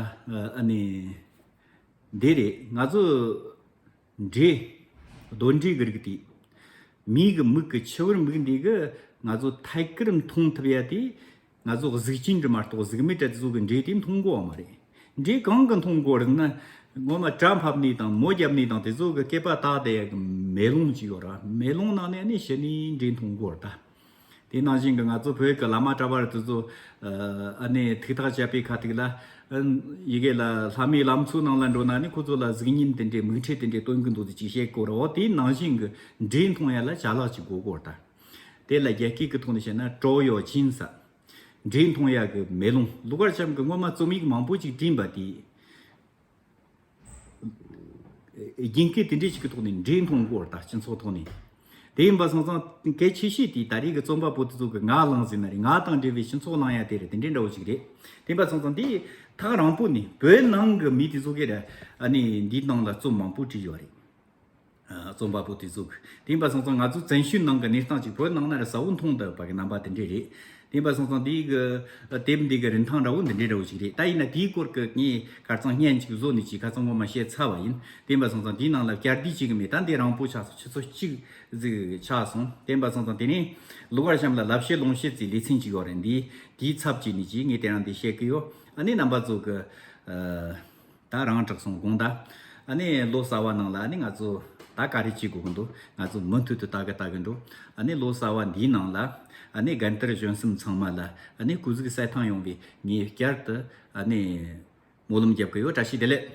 ཨ་ནི། འདི་རེད། ང་ཚོ་འབྲས། རྡོ་འབྲས་གི་རིགས་དེ། མིའི་གི་མིག་གི་ཕྱི་བར་མིག་འདི་གི་ང་ཚོ་ཐད་ཀར་མཐོང་ཐུབ་ཡ་དེ། ང་ཚོ་གཟུགས་ཅན་གྱི་མ་གཏོགས་གཟུགས་མེད་དྲ་དེ་ཚོ་གི་འབྲས་དེ་མཐོང་གོ་བ་མ་རེད། འབྲས་གང་གི་མཐོང་གོ་རེད་ན། ངོ་མ་གྲ་ཕབ་ནས་དང་མོ་བརྒྱབ་ནས་དང་དེ་ཚོ་གི་སྐེད་པ་བཏགས་བསྡད་ཡ་གི་མེ་ལོང་ཅིག་ཡོད་ར། མེ་ལོང་ནང་ནས་ནི་ཕྱི་ནས་འབྲས་མཐོང་གོ་རེད་ད། དེ་ནང་བཞིན་གྱི་ང་ཚོ་བོད་ཀྱི་བླ་མ་གྲྭ་པ་དེ་ཚོ། ཨ་ནི་ཐུགས་ཐག་བཅད་པའི་ཁ་ཐུག་ལ། ཡི་གེ་ལ་ལྷ་མོའི་ལམ་ཚོའི་ནང་ལ་འགྲོ་ན་ནི་ཁོ་ཚོ་ལ་གཟུགས་བརྙན་དེ་འདྲའི་མིག་འཕྲུལ་དེ་འདྲའི་སྟོན་གི་འདུག་ཅེས་བཤད་གོ་ར། འོ་དེ་ནང་བཞིན་གྱི་འབྲས་མཐོང་ཡ་ལ་ཅ་ལག་ཅིག་དགོས་གོ་ར་ད། དེ་ལ་རྒྱ་སྐད་ཀྱི་ཐོག་ནས་བཤད་ན་照妖镜ཟེར། འབྲས་མཐོང་ཡ་གི་མེ་ལོང་། ཀླུ་མཁར་བྱམས་ཀྱིས་སྔོན་མ་རྩོམ་ཡིག་མང་པོ་ཅིག་བྲིས་པ་དེ། རྒྱུན་སྐད་དེ་འདྲས་ཞིག་གི་ཐོག་ནས་འབྲས་མཐོང་གོ་ར་ད། སྤྱི་ཚོགས་ཐོག་ནས། དེ་ཡིན་པ་སོང་ཙང་གལ་ཆེ་ཤོས་དེ་ད་རེས་ཀྱི་རྩོམ་པ་པོ་དེ་ཚོ་གི་ང་གླེང་ཟིན་ན་རེད། ང་དང་འབྲེལ་བའི་སྤྱི་ཚོགས་གླེང་ཡ་དེ་རེད། དེ་འདྲས་འདྲ་བོ་ཞིག་རེད། དེ་ཡིན་པ་སོང་ཙང་དེ་ཐག་རིང་པོ་ནས་བོད་ནང་གི་མི་དེ་ཚོ་གི་ར། ཨ་ནི་འདིའི་ནང་ལ་རྩོམ་མང་པོ་བྲིས་ཡོད་རེད། ཨ། རྩོམ་པ་པོ་དེ་ཚོ་གི། དེ་ཡིན་པ་སོང་ཙང་ང་ཚོ་བཙན་བྱོལ་ནང་གི་གནས་སྟངས་ཅིག་བོད་ནང་ན་ར་གསལ་བོ་མཐོང་བསྡད་པ་གི་རྣམ་པ་དེ་འདྲས་རེད། དེ་ཡིན་པ་སོང་ཙང་དེའི་གི་དེབ་འདི་གི་རིན་ཐང་འདྲ་བོ་འདི་འདྲས་འདྲ་བོ་ཞིག་རེད། ད་ཡིན་ན་དེའི་སྐོར་གི་ངས་ཁ་སང་བརྙན་ཅིག་བཟོ་ནས་ཅིག་ཁ་སང་ངོ་མ་བཤད་ཚར་བ་ཡིན། དེ་ཡིན་པ་སོང་ཙང་དེའི་ནང་ལ་བསྐྱར་ཟློས་བྱེད་གི་མེད། ད་འདི་རིང་པོ་ཆགས་སོང་། ཆུ་ཚོད་གཅིག་ཟིག་ཆགས་སོང་། དེ་ཡིན་པ་སོང་ཙང་དེ་ནས་ཀླུ་མཁར་བྱམས་ལ་ལབ་བཤད་ལུང་བཤད་ཅིག་ལེ་ཚན་ཅིག་ཡོད་རེད། འདི་དེའི་ཚབ་བྱས་ནས་ཅིག་ངས་དེ་རིང་འདི་བཤད་གི་ཡོད། ཨ་ནི་རྣམ་པ་ཚོ་གི། ཨ། ད་རང་དྲག་སོང་དགོངས་དག་ཨ་ནི་ལོ་གསར་བ་ནང་ལ་ཨ་ནི་ང་ཚོ་ད་ག་རེ་བྱེད་དགོས་ཀྱི་འདུག་ང་ཚོ་མུ་མཐུད་དུ་ལྟ་གི་ལྟ་གི་འགྲོ། ཨ་ནི་ལོ་གསར་བ་འདིའི་ནང་ལ་ཨ་ནི་རྒན་དར་གཞོན་གསུམ་ཚང་མ་ལ་ཨ་ནི་སྐུ་གཟུགས་གསལ་ཐང་ཡོང་བའི་ངས་བསྐྱར་དུ་ཨ་ནི་སྨོན་ལམ་རྒྱབ་གི་ཡོད། བཀྲ་ཤིས་བདེ་ལེགས།